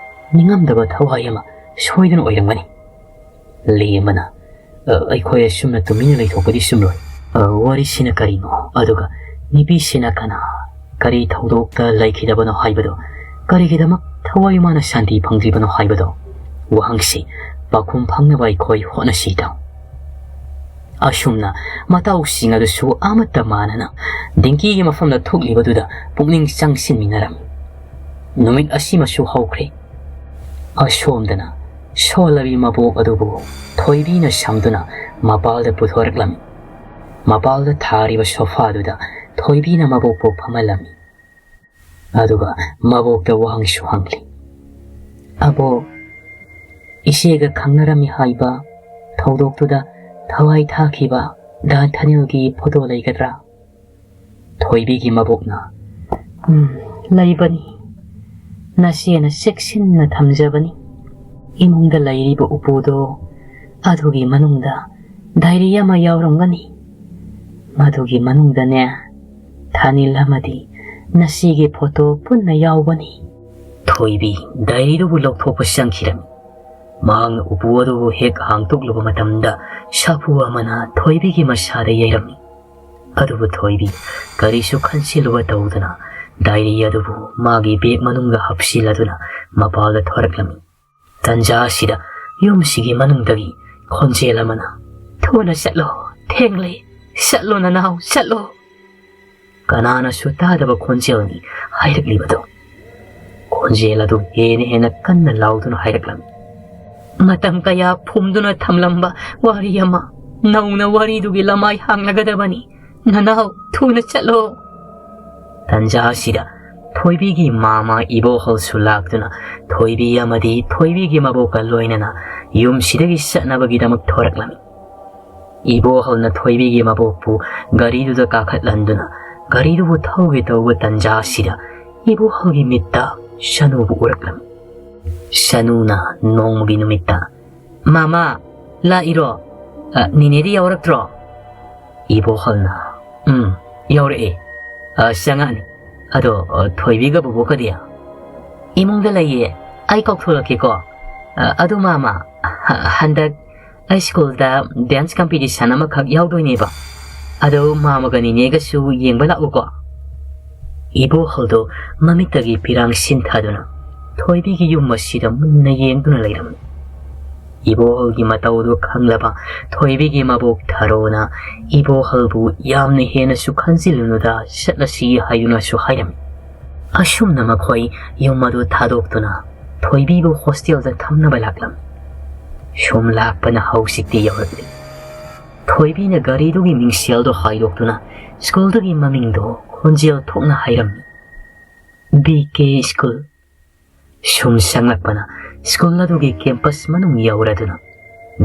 ꯅꯤꯡꯉꯝꯗꯕ ꯊꯋꯥꯏ ꯑꯃ ꯁꯣꯏꯗꯅ ꯑꯣꯏꯔꯝꯒꯅꯤ꯫" ꯂꯦꯝꯕꯅ, "ꯑ, ꯑꯩꯈꯣꯏ ꯑꯁꯨꯝꯅ ꯇꯨꯃꯤꯟꯅ ꯂꯩꯊꯣꯛꯄꯗꯤ ꯆꯨꯝꯂꯣꯏ꯫ ꯑ, ꯋꯥꯔꯤꯁꯤꯅ ꯀꯔꯤꯅꯣ? ꯑꯗꯨꯒ ꯅꯨꯄꯤꯁꯤꯅ ꯀꯅꯥ? ꯀꯔꯤ ꯊꯧꯗꯣꯛꯇ ꯂꯩꯈꯤꯗꯕꯅꯣ ꯍꯥꯏꯕꯗꯣ? ꯀꯔꯤꯒꯤꯗꯃꯛ ꯊꯋꯥꯏ ꯃꯥꯅ ꯁꯥꯟꯇꯤ ꯐꯪꯗ꯭ꯔꯤꯕꯅꯣ ꯍꯥꯏꯕꯗꯣ? ꯋꯥꯍꯪꯁꯤ ꯄꯥꯎꯈꯨꯝ ꯐꯪꯅꯕ ꯑꯩꯈꯣꯏ ꯍꯣꯠꯅꯁꯤ ꯇꯥꯎ꯫" ꯑꯁꯨꯝꯅ ꯃꯇꯥꯎꯁꯤꯡ ꯑꯗꯨꯁꯨ ꯑꯃꯠꯇ ꯃꯥꯟꯅꯅ ꯗꯤꯡꯀꯤꯒꯤ ꯃꯐꯝꯗ ꯊꯣꯛꯂꯤꯕꯗꯨꯗ ꯄꯨꯛꯅꯤꯡ ꯆꯪꯁꯤꯟꯃꯤꯟꯅꯔꯝꯃꯤ꯫ ꯅꯨꯃꯤꯠ ꯑꯁꯤꯃꯁꯨ ꯍꯧꯈ꯭ꯔꯦ꯫ ꯑꯁꯣꯝꯗꯅ ꯁꯣꯜꯂꯕꯤ ꯃꯕꯣꯛ ꯑꯗꯨꯕꯨ ꯊꯣꯏꯕꯤꯅ ꯁꯝꯗꯨꯅ ꯃꯄꯥꯜꯗ ꯄꯨꯊꯣꯔꯛꯂꯝꯃꯤ꯫ ꯃꯄꯥꯜꯗ ꯊꯥꯔꯤꯕ ꯁꯣꯐꯥꯗꯨꯗ ꯊꯣꯏꯕꯤꯅ ꯃꯕꯣꯛꯄꯨ ꯐꯝꯍꯜꯂꯝꯃꯤ꯫ ꯑꯗꯨꯒ ꯃꯕꯣꯛꯇ ꯋꯥꯍꯪꯁꯨ ꯍꯪꯂꯤ꯫ "ꯑꯕꯣꯛ, ꯏꯆꯦꯒ ꯈꯪꯅꯔꯝꯃꯤ ꯍꯥꯏꯕ ꯊꯧꯗꯣꯛꯇꯨꯗ ꯊꯋꯥꯏ ꯊꯥꯈꯤꯕ ꯗꯥ ꯊꯥꯅꯤꯜꯒꯤ ꯐꯣꯇꯣ ꯂꯩꯒꯗ꯭ꯔꯥ?" ꯊꯣꯏꯕꯤꯒꯤ ꯃꯕꯣꯛꯅ, "ꯎꯝ, ꯂꯩꯕꯅꯤ꯫ ꯅꯆꯦꯅ ꯆꯦꯛꯁꯤꯟꯅ ꯊꯝꯖꯕꯅꯤ꯫ ꯏꯃꯨꯡꯗ ꯂꯩꯔꯤꯕ ꯎꯄꯨꯗꯣ, ꯑꯗꯨꯒꯤ ꯃꯅꯨꯡꯗ ꯗꯥꯏꯔꯤ ꯑꯃ ꯌꯥꯎꯔꯝꯒꯅꯤ꯫ ꯃꯗꯨꯒꯤ ꯃꯅꯨꯡꯗꯅꯦ, ꯊꯥꯅꯤꯜ ꯑꯃꯗꯤ ꯅꯆꯦꯒꯤ ꯐꯣꯇꯣ ꯄꯨꯟꯅ ꯌꯥꯎꯕꯅꯤ꯫" ꯊꯣꯏꯕꯤ ꯗꯥꯏꯔꯤꯗꯨꯕꯨ ꯂꯧꯊꯣꯛꯄ ꯆꯪꯈꯤꯔꯝꯃꯤ꯫ ꯃꯍꯥꯛꯅ ꯎꯄꯨ ꯑꯗꯨꯕꯨ ꯍꯦꯛ ꯍꯥꯡꯗꯣꯛꯂꯨꯕ ꯃꯇꯝꯗ, ꯁꯥꯐꯨ ꯑꯃꯅ ꯊꯣꯏꯕꯤꯒꯤ ꯃꯁꯥꯗ ꯌꯩꯔꯝꯃꯤ꯫ ꯑꯗꯨꯕꯨ ꯊꯣꯏꯕꯤ ꯀꯔꯤꯁꯨ ꯈꯟꯖꯤꯜꯂꯨꯕ ꯇꯧꯗꯅ ꯗꯥꯏꯔꯤ ꯑꯗꯨꯕꯨ ꯃꯥꯒꯤ ꯕꯦꯒ ꯃꯅꯨꯡꯗ ꯍꯥꯞꯆꯤꯜꯂꯗꯨꯅ ꯃꯄꯥꯟꯗ ꯊꯣꯔꯛꯂꯝꯃꯤ꯫ ꯇꯟꯖꯥ ꯑꯁꯤꯗ ꯌꯨꯝꯁꯤꯒꯤ ꯃꯅꯨꯡꯗꯒꯤ ꯈꯣꯟꯖꯦꯜ ꯑꯃꯅ, "ꯊꯨꯅ ꯆꯠꯂꯣ, ꯊꯦꯡꯂꯦ, ꯆꯠꯂꯣ ꯅꯅꯥꯎ, ꯆꯠꯂꯣ!" ꯀꯅꯥꯅꯁꯨ ꯇꯥꯗꯕ ꯈꯣꯟꯖꯦꯜꯅꯤ ꯍꯥꯏꯔꯛꯂꯤꯕꯗꯨ꯫ ꯈꯣꯟꯖꯦꯜ ꯑꯗꯨ ꯍꯦꯟꯅ ꯍꯦꯟꯅ ꯀꯟꯅ ꯂꯥꯎꯗꯨꯅ ꯍꯥꯏꯔꯛꯂꯝꯃꯤ, "ꯃꯇꯝ ꯀꯌꯥ ꯐꯨꯝꯗꯨꯅ ꯊꯝꯂꯝꯕ ꯋꯥꯔꯤ ꯑꯃ ꯅꯧꯅ ꯋꯥꯔꯤꯗꯨꯒꯤ ꯂꯃꯥꯏ ꯍꯥꯡꯂꯒꯗꯕꯅꯤ꯫ ꯅꯅꯥꯎ, ꯊꯨꯅ ꯆꯠꯂꯣ!" ꯇꯟꯖꯥ ꯑꯁꯤꯗ ꯊꯣꯏꯕꯤꯒꯤ ꯃꯥꯃ ꯏꯕꯣꯍꯜꯁꯨ ꯂꯥꯛꯇꯨꯅ ꯊꯣꯏꯕꯤ ꯑꯃꯗꯤ ꯊꯣꯏꯕꯤꯒꯤ ꯃꯕꯣꯛꯀ ꯂꯣꯏꯅꯅ ꯌꯨꯝꯁꯤꯗꯒꯤ ꯆꯠꯅꯕꯒꯤꯗꯃꯛ ꯊꯣꯔꯛꯂꯝꯃꯤ꯫ ꯏꯕꯣꯍꯜꯅ ꯊꯣꯏꯕꯤꯒꯤ ꯃꯕꯣꯛꯄꯨ ꯒꯥꯔꯤꯗꯨꯗ ꯀꯥꯈꯠꯍꯟꯗꯨꯅ ꯒꯥꯔꯤꯗꯨꯕꯨ ꯊꯧꯒꯦ ꯇꯧꯕ ꯇꯟꯖꯥ ꯑꯁꯤꯗ ꯏꯕꯣꯍꯜꯒꯤ ꯃꯤꯠꯇ ꯁꯅꯨꯕꯨ ꯎꯔꯛꯂꯝꯃꯤ꯫ ꯁꯅꯨꯅ ꯅꯣꯡꯃꯒꯤ ꯅꯨꯃꯤꯠꯇ, "ꯃꯥꯃ, ꯂꯥꯛꯏꯔꯣ? ꯑ, ꯅꯤꯅꯦꯗꯤ ꯌꯥꯎꯔꯛꯇ꯭ꯔꯣ?" ꯏꯕꯣꯍꯜꯅ, "ꯎꯝ, ꯌꯥꯎꯔꯛꯑꯦ꯫ ꯑ, ꯆꯪꯉꯛꯑꯅꯤ꯫ ꯑꯗꯣ, ꯑ, ꯊꯣꯏꯕꯤꯒ ꯕꯣꯕꯣꯛꯀꯗꯤ?" "ꯏꯃꯨꯡꯗ ꯂꯩꯌꯦ꯫ ꯑꯩ ꯀꯧꯊꯣꯔꯛꯀꯦꯀꯣ꯫ ꯑ, ꯑꯗꯨ ꯃꯥꯃ, ꯍ-, ꯍꯟꯗꯛ ꯑꯩ ꯁ꯭ꯀꯨꯜꯗ ꯗꯦꯟꯁ ꯀꯝꯄꯤꯇꯤꯁꯟ ꯑꯃꯈꯛ ꯌꯥꯎꯗꯣꯏꯅꯦꯕ꯫ ꯑꯗꯣ ꯃꯥꯃꯒ ꯅꯤꯅꯦꯒꯁꯨ ꯌꯦꯡꯕ ꯂꯥꯛꯎꯀꯣ꯫" ꯏꯕꯣꯍꯜꯗꯣ ꯃꯃꯤꯠꯇꯒꯤ ꯄꯤꯔꯥꯡ ꯁꯤꯟꯊꯗꯨꯅ ꯊꯣꯏꯕꯤꯒꯤ ꯌꯨꯝ ꯑꯁꯤꯗ ꯃꯨꯟꯅ ꯌꯦꯡꯗꯨꯅ ꯂꯩꯔꯝꯃꯤ꯫ ꯏꯕꯣꯍꯜꯒꯤ ꯃꯇꯧꯗꯨ ꯈꯪꯂꯕ ꯊꯣꯏꯕꯤꯒꯤ ꯃꯕꯣꯛ ꯊꯔꯣꯅ ꯏꯕꯣꯍꯜꯕꯨ ꯌꯥꯝꯅ ꯍꯦꯟꯅꯁꯨ ꯈꯟꯖꯤꯜꯂꯨꯅꯨꯗ, ꯆꯠꯂꯁꯤ ꯍꯥꯏꯗꯨꯅꯁꯨ ꯍꯥꯏꯔꯝꯃꯤ꯫ ꯑꯁꯨꯝꯅ ꯃꯈꯣꯏ ꯌꯨꯝ ꯑꯗꯨ ꯊꯥꯗꯣꯛꯇꯨꯅ ꯊꯣꯏꯕꯤꯕꯨ ꯍꯣꯁꯇꯦꯜꯗ ꯊꯝꯅꯕ ꯂꯥꯛꯂꯝꯃꯤ꯫ ꯁꯨꯝ ꯂꯥꯛꯄꯅ ꯍꯧꯖꯤꯛꯇꯤ ꯌꯧꯔꯛꯂꯤ꯫ ꯊꯣꯏꯕꯤꯅ ꯒꯥꯔꯤꯗꯨꯒꯤ ꯃꯤꯡꯁꯦꯜꯗꯣ ꯍꯥꯏꯗꯣꯛꯇꯨꯅ ꯁ꯭ꯀꯨꯜꯗꯨꯒꯤ ꯃꯃꯤꯡꯗꯣ ꯈꯣꯟꯖꯦꯜ ꯊꯣꯛꯅ ꯍꯥꯏꯔꯝꯃꯤ, "ꯕꯤ ꯀꯦ ꯁ꯭ꯀꯨꯜ꯫" ꯁꯨꯝ ꯆꯪꯂꯛꯄꯅ ꯁ꯭ꯀꯨꯜ ꯑꯗꯨꯒꯤ ꯀꯦꯝꯄꯁ ꯃꯅꯨꯡ ꯌꯧꯔꯗꯨꯅ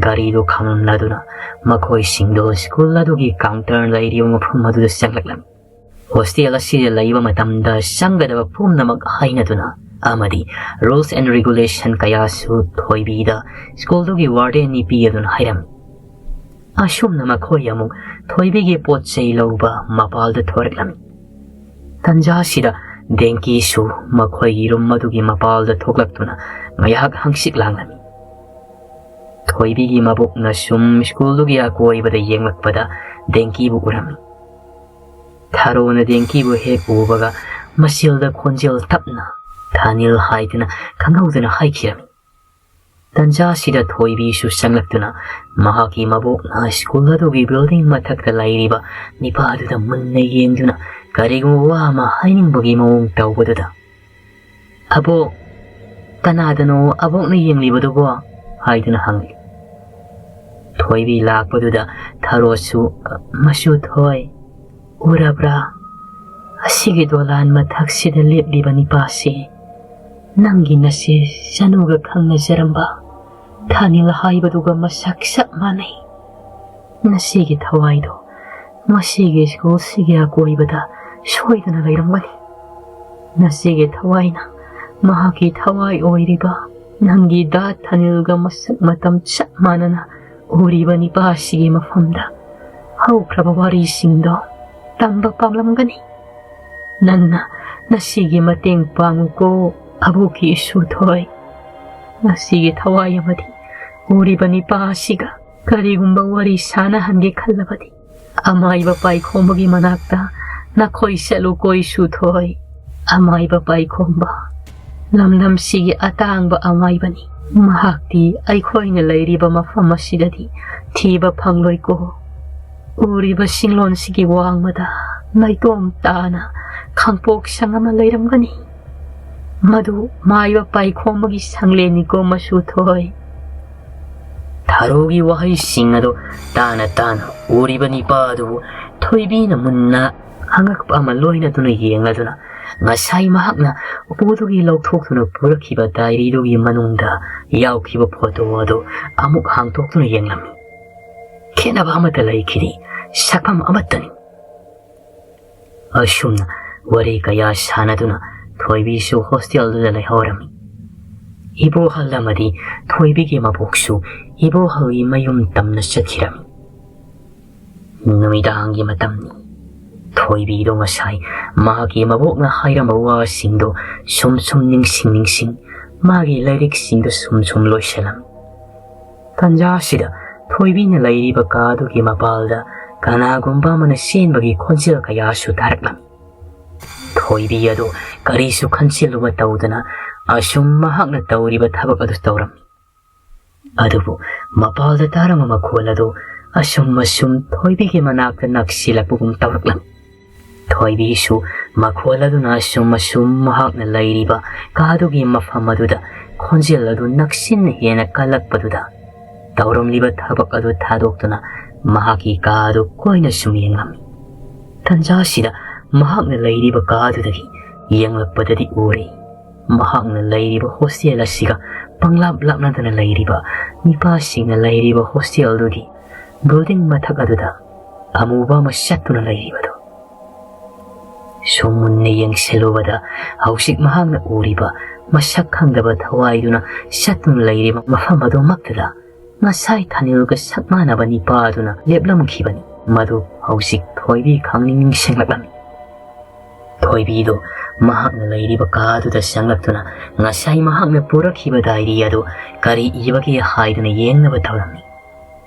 ꯒꯥꯔꯤꯗꯨ ꯈꯥꯝꯂꯝꯂꯗꯨꯅ ꯃꯈꯣꯏꯁꯤꯡꯗꯣ ꯁ꯭ꯀꯨꯜ ꯑꯗꯨꯒꯤ ꯀꯥꯎꯟꯇꯔ ꯂꯩꯔꯤꯕ ꯃꯐꯝ ꯑꯗꯨꯗ ꯆꯪꯂꯛꯂꯝꯃꯤ꯫ ꯍꯣꯁꯇꯦꯜ ꯑꯁꯤꯗ ꯂꯩꯕ ꯃꯇꯝꯗ ꯆꯪꯒꯗꯕ ꯄꯨꯝꯅꯃꯛ ꯍꯥꯏꯅꯗꯨꯅ ꯑꯃꯗꯤ rules and regulation ꯀꯌꯥꯁꯨ ꯊꯣꯏꯕꯤꯗ ꯁ꯭ꯀꯨꯜꯗꯨꯒꯤ ꯋꯥꯔꯗꯦꯟ ꯅꯨꯄꯤ ꯑꯗꯨꯅ ꯍꯥꯏꯔꯝꯃꯤ꯫ ꯑꯁꯨꯝꯅ ꯃꯈꯣꯏ ꯑꯃꯨꯛ ꯊꯣꯏꯕꯤꯒꯤ ꯄꯣꯠ ꯆꯩ ꯂꯧꯕ ꯃꯄꯥꯜꯗ ꯊꯣꯔꯛꯂꯝꯃꯤ꯫ ꯇꯟꯖꯥ ꯑꯁꯤꯗ ꯗꯦꯡꯀꯤꯁꯨ ꯃꯈꯣꯏꯒꯤ ꯔꯨꯝ ꯑꯗꯨꯒꯤ ꯃꯄꯥꯜꯗ ꯊꯣꯛꯂꯛꯇꯨꯅ ꯉꯥꯏꯍꯥꯛ ꯍꯪꯆꯤꯠ ꯂꯥꯡꯂꯝꯃꯤ꯫ ꯊꯣꯏꯕꯤꯒꯤ ꯃꯕꯣꯛꯅ ꯁꯨꯝ ꯁ꯭ꯀꯨꯜꯗꯨꯒꯤ ꯑꯀꯣꯏꯕꯗ ꯌꯦꯡꯂꯛꯄꯗ ꯗꯦꯡꯀꯤꯕꯨ ꯎꯔꯝꯃꯤ꯫ ꯊꯥꯔꯣꯅ ꯗꯦꯡꯀꯤꯕꯨ ꯍꯦꯛ ꯎꯕꯒ ꯃꯆꯤꯜꯗ ꯈꯣꯟꯖꯦꯜ ꯇꯞꯅ "ꯊꯥꯅꯤꯜ" ꯍꯥꯏꯗꯨꯅ ꯈꯪꯍꯧꯗꯅ ꯍꯥꯏꯈꯤꯔꯝꯃꯤ꯫ ꯇꯟꯖꯥꯁꯤꯗ ꯊꯣꯏꯕꯤꯁꯨ ꯆꯪꯂꯛꯇꯨꯅ ꯃꯍꯥꯛꯀꯤ ꯃꯕꯣꯛꯅ ꯁ꯭ꯀꯨꯜ ꯑꯗꯨꯒꯤ ꯕꯤꯜꯗꯤꯡ ꯃꯊꯛꯇ ꯂꯩꯔꯤꯕ ꯅꯤꯄꯥꯗꯨꯗ ꯃꯨꯟꯅ ꯌꯦꯡꯗꯨꯅ ꯀꯔꯤꯒꯨꯝꯕ ꯋꯥ ꯑꯃ ꯍꯥꯏꯅꯤꯡꯕꯒꯤ ꯃꯑꯣꯡ ꯇꯧꯕꯗꯨꯗ, "ꯑꯕꯣꯛ, ꯀꯅꯥꯗꯅꯣ ꯑꯕꯣꯛꯅ ꯌꯦꯡꯂꯤꯕꯗꯨꯕꯣ?" ꯍꯥꯏꯗꯨꯅ ꯍꯪꯂꯤ꯫ ꯊꯣꯏꯕꯤ ꯂꯥꯛꯄꯗꯨꯗ ꯊꯔꯣꯁꯨ, "ꯃꯆꯨ ꯊꯣꯏ, ꯎꯔꯕ꯭ꯔꯥ? ꯑꯁꯤꯒꯤ ꯗꯣꯂꯥꯟ ꯃꯊꯛꯁꯤꯗ ꯂꯦꯞꯂꯤꯕ ꯅꯤꯄꯥꯁꯤ ꯅꯪꯒꯤ ꯅꯆꯦ ꯆꯅꯨꯒ ꯈꯪꯅꯖꯔꯝꯕ ꯊꯥꯅꯤꯜ ꯍꯥꯏꯕꯗꯨꯒ ꯃꯁꯛ ꯆꯞ ꯃꯥꯟꯅꯩ꯫ ꯅꯆꯦꯒꯤ ꯊꯋꯥꯏꯗꯣ ꯃꯁꯤꯒꯤ ꯁ꯭ꯀꯨꯜꯁꯤꯒꯤ ꯑꯀꯣꯏꯕꯗ ꯁꯣꯏꯗꯅ ꯂꯩꯔꯝꯒꯅꯤ꯫ ꯅꯆꯦꯒꯤ ꯊꯋꯥꯏꯅ ꯃꯍꯥꯛꯀꯤ ꯊꯋꯥꯏ ꯑꯣꯏꯔꯤꯕ ꯅꯪꯒꯤ ꯗꯥ ꯊꯥꯅꯤꯜꯒ ꯃꯁꯛ ꯃꯇꯝ ꯆꯞ ꯃꯥꯟꯅꯅ ꯎꯔꯤꯕ ꯅꯤꯄꯥ ꯑꯁꯤꯒꯤ ꯃꯐꯝꯗ ꯍꯧꯈ꯭ꯔꯕ ꯋꯥꯔꯤꯁꯤꯡꯗꯣ ꯇꯝꯕ ꯄꯥꯝꯂꯝꯒꯅꯤ꯫ ꯅꯪꯅ ꯅꯆꯦꯒꯤ ꯃꯇꯦꯡ ꯄꯥꯡꯉꯨꯀꯣ, ꯑꯕꯣꯛꯀꯤ ꯏꯁꯨ ꯊꯣꯏ꯫ ꯅꯆꯦꯒꯤ ꯊꯋꯥꯏ ꯑꯃꯗꯤ ꯎꯔꯤꯕ ꯅꯤꯄꯥ ꯑꯁꯤꯒ ꯀꯔꯤꯒꯨꯝꯕ ꯋꯥꯔꯤ ꯁꯥꯟꯅꯍꯟꯒꯦ ꯈꯜꯂꯕꯗꯤ, ꯑꯃꯥꯏꯕ ꯄꯥꯏꯈꯣꯝꯕꯒꯤ ꯃꯅꯥꯛꯇ ꯅꯈꯣꯏ ꯆꯠꯂꯨꯀꯣ ꯏꯁꯨ ꯊꯣꯏ꯫ ꯑꯃꯥꯏꯕ ꯄꯥꯏꯈꯣꯝꯕ ꯂꯝꯗꯝꯁꯤꯒꯤ ꯑꯇꯥꯡꯕ ꯑꯃꯥꯏꯕꯅꯤ꯫ ꯃꯍꯥꯛꯇꯤ ꯑꯩꯈꯣꯏꯅ ꯂꯩꯔꯤꯕ ꯃꯐꯝ ꯑꯁꯤꯗꯗꯤ ꯊꯤꯕ ꯐꯪꯂꯣꯏꯀꯣ꯫ ꯎꯔꯤꯕ ꯆꯤꯡꯂꯣꯟꯁꯤꯒꯤ ꯋꯥꯡꯃꯗ ꯂꯩꯇꯣꯝ ꯇꯥꯅ ꯈꯥꯡꯄꯣꯛ ꯁꯪ ꯑꯃ ꯂꯩꯔꯝꯒꯅꯤ꯫ ꯃꯗꯨ ꯃꯥꯏꯕ ꯄꯥꯏꯈꯣꯝꯕꯒꯤ ꯁꯪꯂꯦꯟꯅꯤꯀꯣ ꯃꯆꯨ ꯊꯣꯏ꯫" ꯊꯥꯔꯣꯒꯤ ꯋꯥꯍꯩꯁꯤꯡ ꯑꯗꯨ ꯇꯥꯅ ꯇꯥꯅ ꯎꯔꯤꯕ ꯅꯤꯄꯥ ꯑꯗꯨꯕꯨ ꯊꯣꯏꯕꯤꯅ ꯃꯨꯟꯅ ꯍꯪꯉꯛꯄ ꯑꯃ ꯂꯣꯏꯅꯗꯨꯅ ꯌꯦꯡꯂꯗꯨꯅ ꯉꯁꯥꯏ ꯃꯍꯥꯛꯅ ꯎꯄꯨꯗꯨꯒꯤ ꯂꯧꯊꯣꯛꯇꯨꯅ ꯄꯨꯔꯛꯈꯤꯕ ꯗꯥꯏꯔꯤꯗꯨꯒꯤ ꯃꯅꯨꯡꯗ ꯌꯥꯎꯈꯤꯕ ꯐꯣꯇꯣ ꯑꯗꯨ ꯑꯃꯨꯛ ꯍꯥꯡꯗꯣꯛꯇꯨꯅ ꯌꯦꯡꯂꯝꯃꯤ꯫ ꯈꯦꯠꯅꯕ ꯑꯃꯠꯇ ꯂꯩꯈꯤꯗꯦ꯫ ꯁꯛꯐꯝ ꯑꯃꯠꯇꯅꯤ꯫ ꯑꯁꯨꯝꯅ ꯋꯥꯔꯤ ꯀꯌꯥ ꯁꯥꯟꯅꯗꯨꯅ ꯊꯣꯏꯕꯤꯁꯨ ꯍꯣꯁꯇꯦꯜꯗꯨꯗ ꯂꯩꯍꯧꯔꯝꯃꯤ꯫ ꯏꯕꯣꯍꯜ ꯑꯃꯗꯤ ꯊꯣꯏꯕꯤꯒꯤ ꯃꯕꯣꯛꯁꯨ ꯏꯕꯣꯍꯜꯒꯤ ꯃꯌꯨꯝ ꯇꯝꯅ ꯆꯠꯈꯤꯔꯝꯃꯤ꯫ ꯅꯨꯃꯤꯗꯥꯡꯒꯤ ꯃꯇꯝꯅꯤ꯫ ꯊꯣꯏꯕꯤꯗꯣ ꯉꯁꯥꯏ ꯃꯍꯥꯛꯀꯤ ꯃꯕꯣꯛꯅ ꯍꯥꯏꯔꯝꯕ ꯋꯥꯁꯤꯡꯗꯣ ꯁꯨꯝ ꯁꯨꯝ ꯅꯤꯡꯁꯤꯡ ꯅꯤꯡꯁꯤꯡ ꯃꯥꯒꯤ ꯂꯥꯏꯔꯤꯛꯁꯤꯡꯗꯣ ꯁꯨꯝ ꯁꯨꯝ ꯂꯣꯏꯁꯤꯜꯂꯝꯃꯤ꯫ ꯇꯟꯖꯥꯁꯤꯗ ꯊꯣꯏꯕꯤꯅ ꯂꯩꯔꯤꯕ ꯀꯥꯗꯨꯒꯤ ꯃꯄꯥꯜꯗ ꯀꯅꯥꯒꯨꯝꯕ ꯑꯃꯅ ꯆꯦꯟꯕꯒꯤ ꯈꯣꯟꯖꯦꯜ ꯀꯌꯥꯁꯨ ꯇꯥꯔꯛꯂꯝꯃꯤ꯫ ꯊꯣꯏꯕꯤ ꯑꯗꯨ ꯀꯔꯤꯁꯨ ꯈꯟꯖꯤꯜꯂꯨꯕ ꯇꯧꯗꯅ ꯑꯁꯨꯝ ꯃꯍꯥꯛꯅ ꯇꯧꯔꯤꯕ ꯊꯕꯛ ꯑꯗꯨ ꯇꯧꯔꯝꯃꯤ꯫ ꯑꯗꯨꯕꯨ ꯃꯄꯥꯜꯗ ꯇꯥꯔꯝꯕ ꯃꯈꯣꯜ ꯑꯗꯨ ꯑꯁꯨꯝ ꯑꯁꯨꯝ ꯊꯣꯏꯕꯤꯒꯤ ꯃꯅꯥꯛꯇ ꯅꯛꯁꯤꯜꯂꯛꯄꯒꯨꯝ ꯇꯧꯔꯛꯂꯝꯃꯤ꯫ ꯊꯣꯏꯕꯤꯁꯨ ꯃꯈꯣꯜ ꯑꯗꯨꯅ ꯑꯁꯨꯝ ꯑꯁꯨꯝ ꯃꯍꯥꯛꯅ ꯂꯩꯔꯤꯕ ꯀꯥꯗꯨꯒꯤ ꯃꯐꯝ ꯑꯗꯨꯗ ꯈꯣꯟꯖꯦꯜ ꯑꯗꯨ ꯅꯛꯁꯤꯟꯅ ꯍꯦꯟꯅ ꯀꯜꯂꯛꯄꯗꯨꯗ ꯇꯧꯔꯝꯂꯤꯕ ꯊꯕꯛ ꯑꯗꯨ ꯊꯥꯗꯣꯛꯇꯨꯅ ꯃꯍꯥꯛꯀꯤ ꯀꯥ ꯑꯗꯨ ꯀꯣꯏꯅ ꯁꯨꯝ ꯌꯦꯡꯂꯝꯃꯤ꯫ ꯇꯟꯖꯥꯁꯤꯗ ꯃꯍꯥꯛꯅ ꯂꯩꯔꯤꯕ ꯀꯥꯗꯨꯗꯒꯤ ꯌꯦꯡꯂꯛꯄꯗꯗꯤ ꯎꯔꯦ, ꯃꯍꯥꯛꯅ ꯂꯩꯔꯤꯕ ꯍꯣꯁꯇꯦꯜ ꯑꯁꯤꯒ ꯄꯪꯂꯥꯞ ꯂꯥꯞꯅꯗꯅ ꯂꯩꯔꯤꯕ ꯅꯤꯄꯥꯁꯤꯡꯅ ꯂꯩꯔꯤꯕ ꯍꯣꯁꯇꯦꯜꯗꯨꯒꯤ ꯕꯤꯜꯗꯤꯡ ꯃꯊꯛ ꯑꯗꯨꯗ ꯑꯃꯨꯕ ꯑꯃ ꯆꯠꯇꯨꯅ ꯂꯩꯔꯤꯕꯗꯨ꯫ ꯁꯨꯝ ꯃꯨꯟꯅ ꯌꯦꯡꯁꯤꯜꯂꯨꯕꯗ ꯍꯧꯖꯤꯛ ꯃꯍꯥꯛꯅ ꯎꯔꯤꯕ ꯃꯁꯛ ꯈꯪꯗꯕ ꯊꯋꯥꯏꯗꯨꯅ ꯆꯠꯇꯨꯅ ꯂꯩꯔꯤꯕ ꯃꯐꯝ ꯑꯗꯨꯃꯛꯇꯗ ꯉꯁꯥꯏ ꯊꯥꯅꯤꯜꯒ ꯁꯛ ꯃꯥꯟꯅꯕ ꯅꯤꯄꯥ ꯑꯗꯨꯅ ꯂꯦꯞꯂꯝꯈꯤꯕꯅꯤ꯫ ꯃꯗꯨ ꯍꯧꯖꯤꯛ ꯊꯣꯏꯕꯤ ꯈꯪꯅꯤꯡ ꯅꯤꯡꯁꯤꯡꯂꯛꯂꯝꯃꯤ꯫ ꯊꯣꯏꯕꯤꯗꯨ ꯃꯍꯥꯛꯅ ꯂꯩꯔꯤꯕ ꯀꯥꯗꯨꯗ ꯆꯪꯂꯛꯇꯨꯅ ꯉꯁꯥꯏ ꯃꯍꯥꯛꯅ ꯄꯨꯔꯛꯈꯤꯕ ꯗꯥꯏꯔꯤ ꯑꯗꯨ ꯀꯔꯤ ꯏꯕꯒꯦ ꯍꯥꯏꯗꯨꯅ ꯌꯦꯡꯅꯕ ꯇꯧꯔꯝꯃꯤ꯫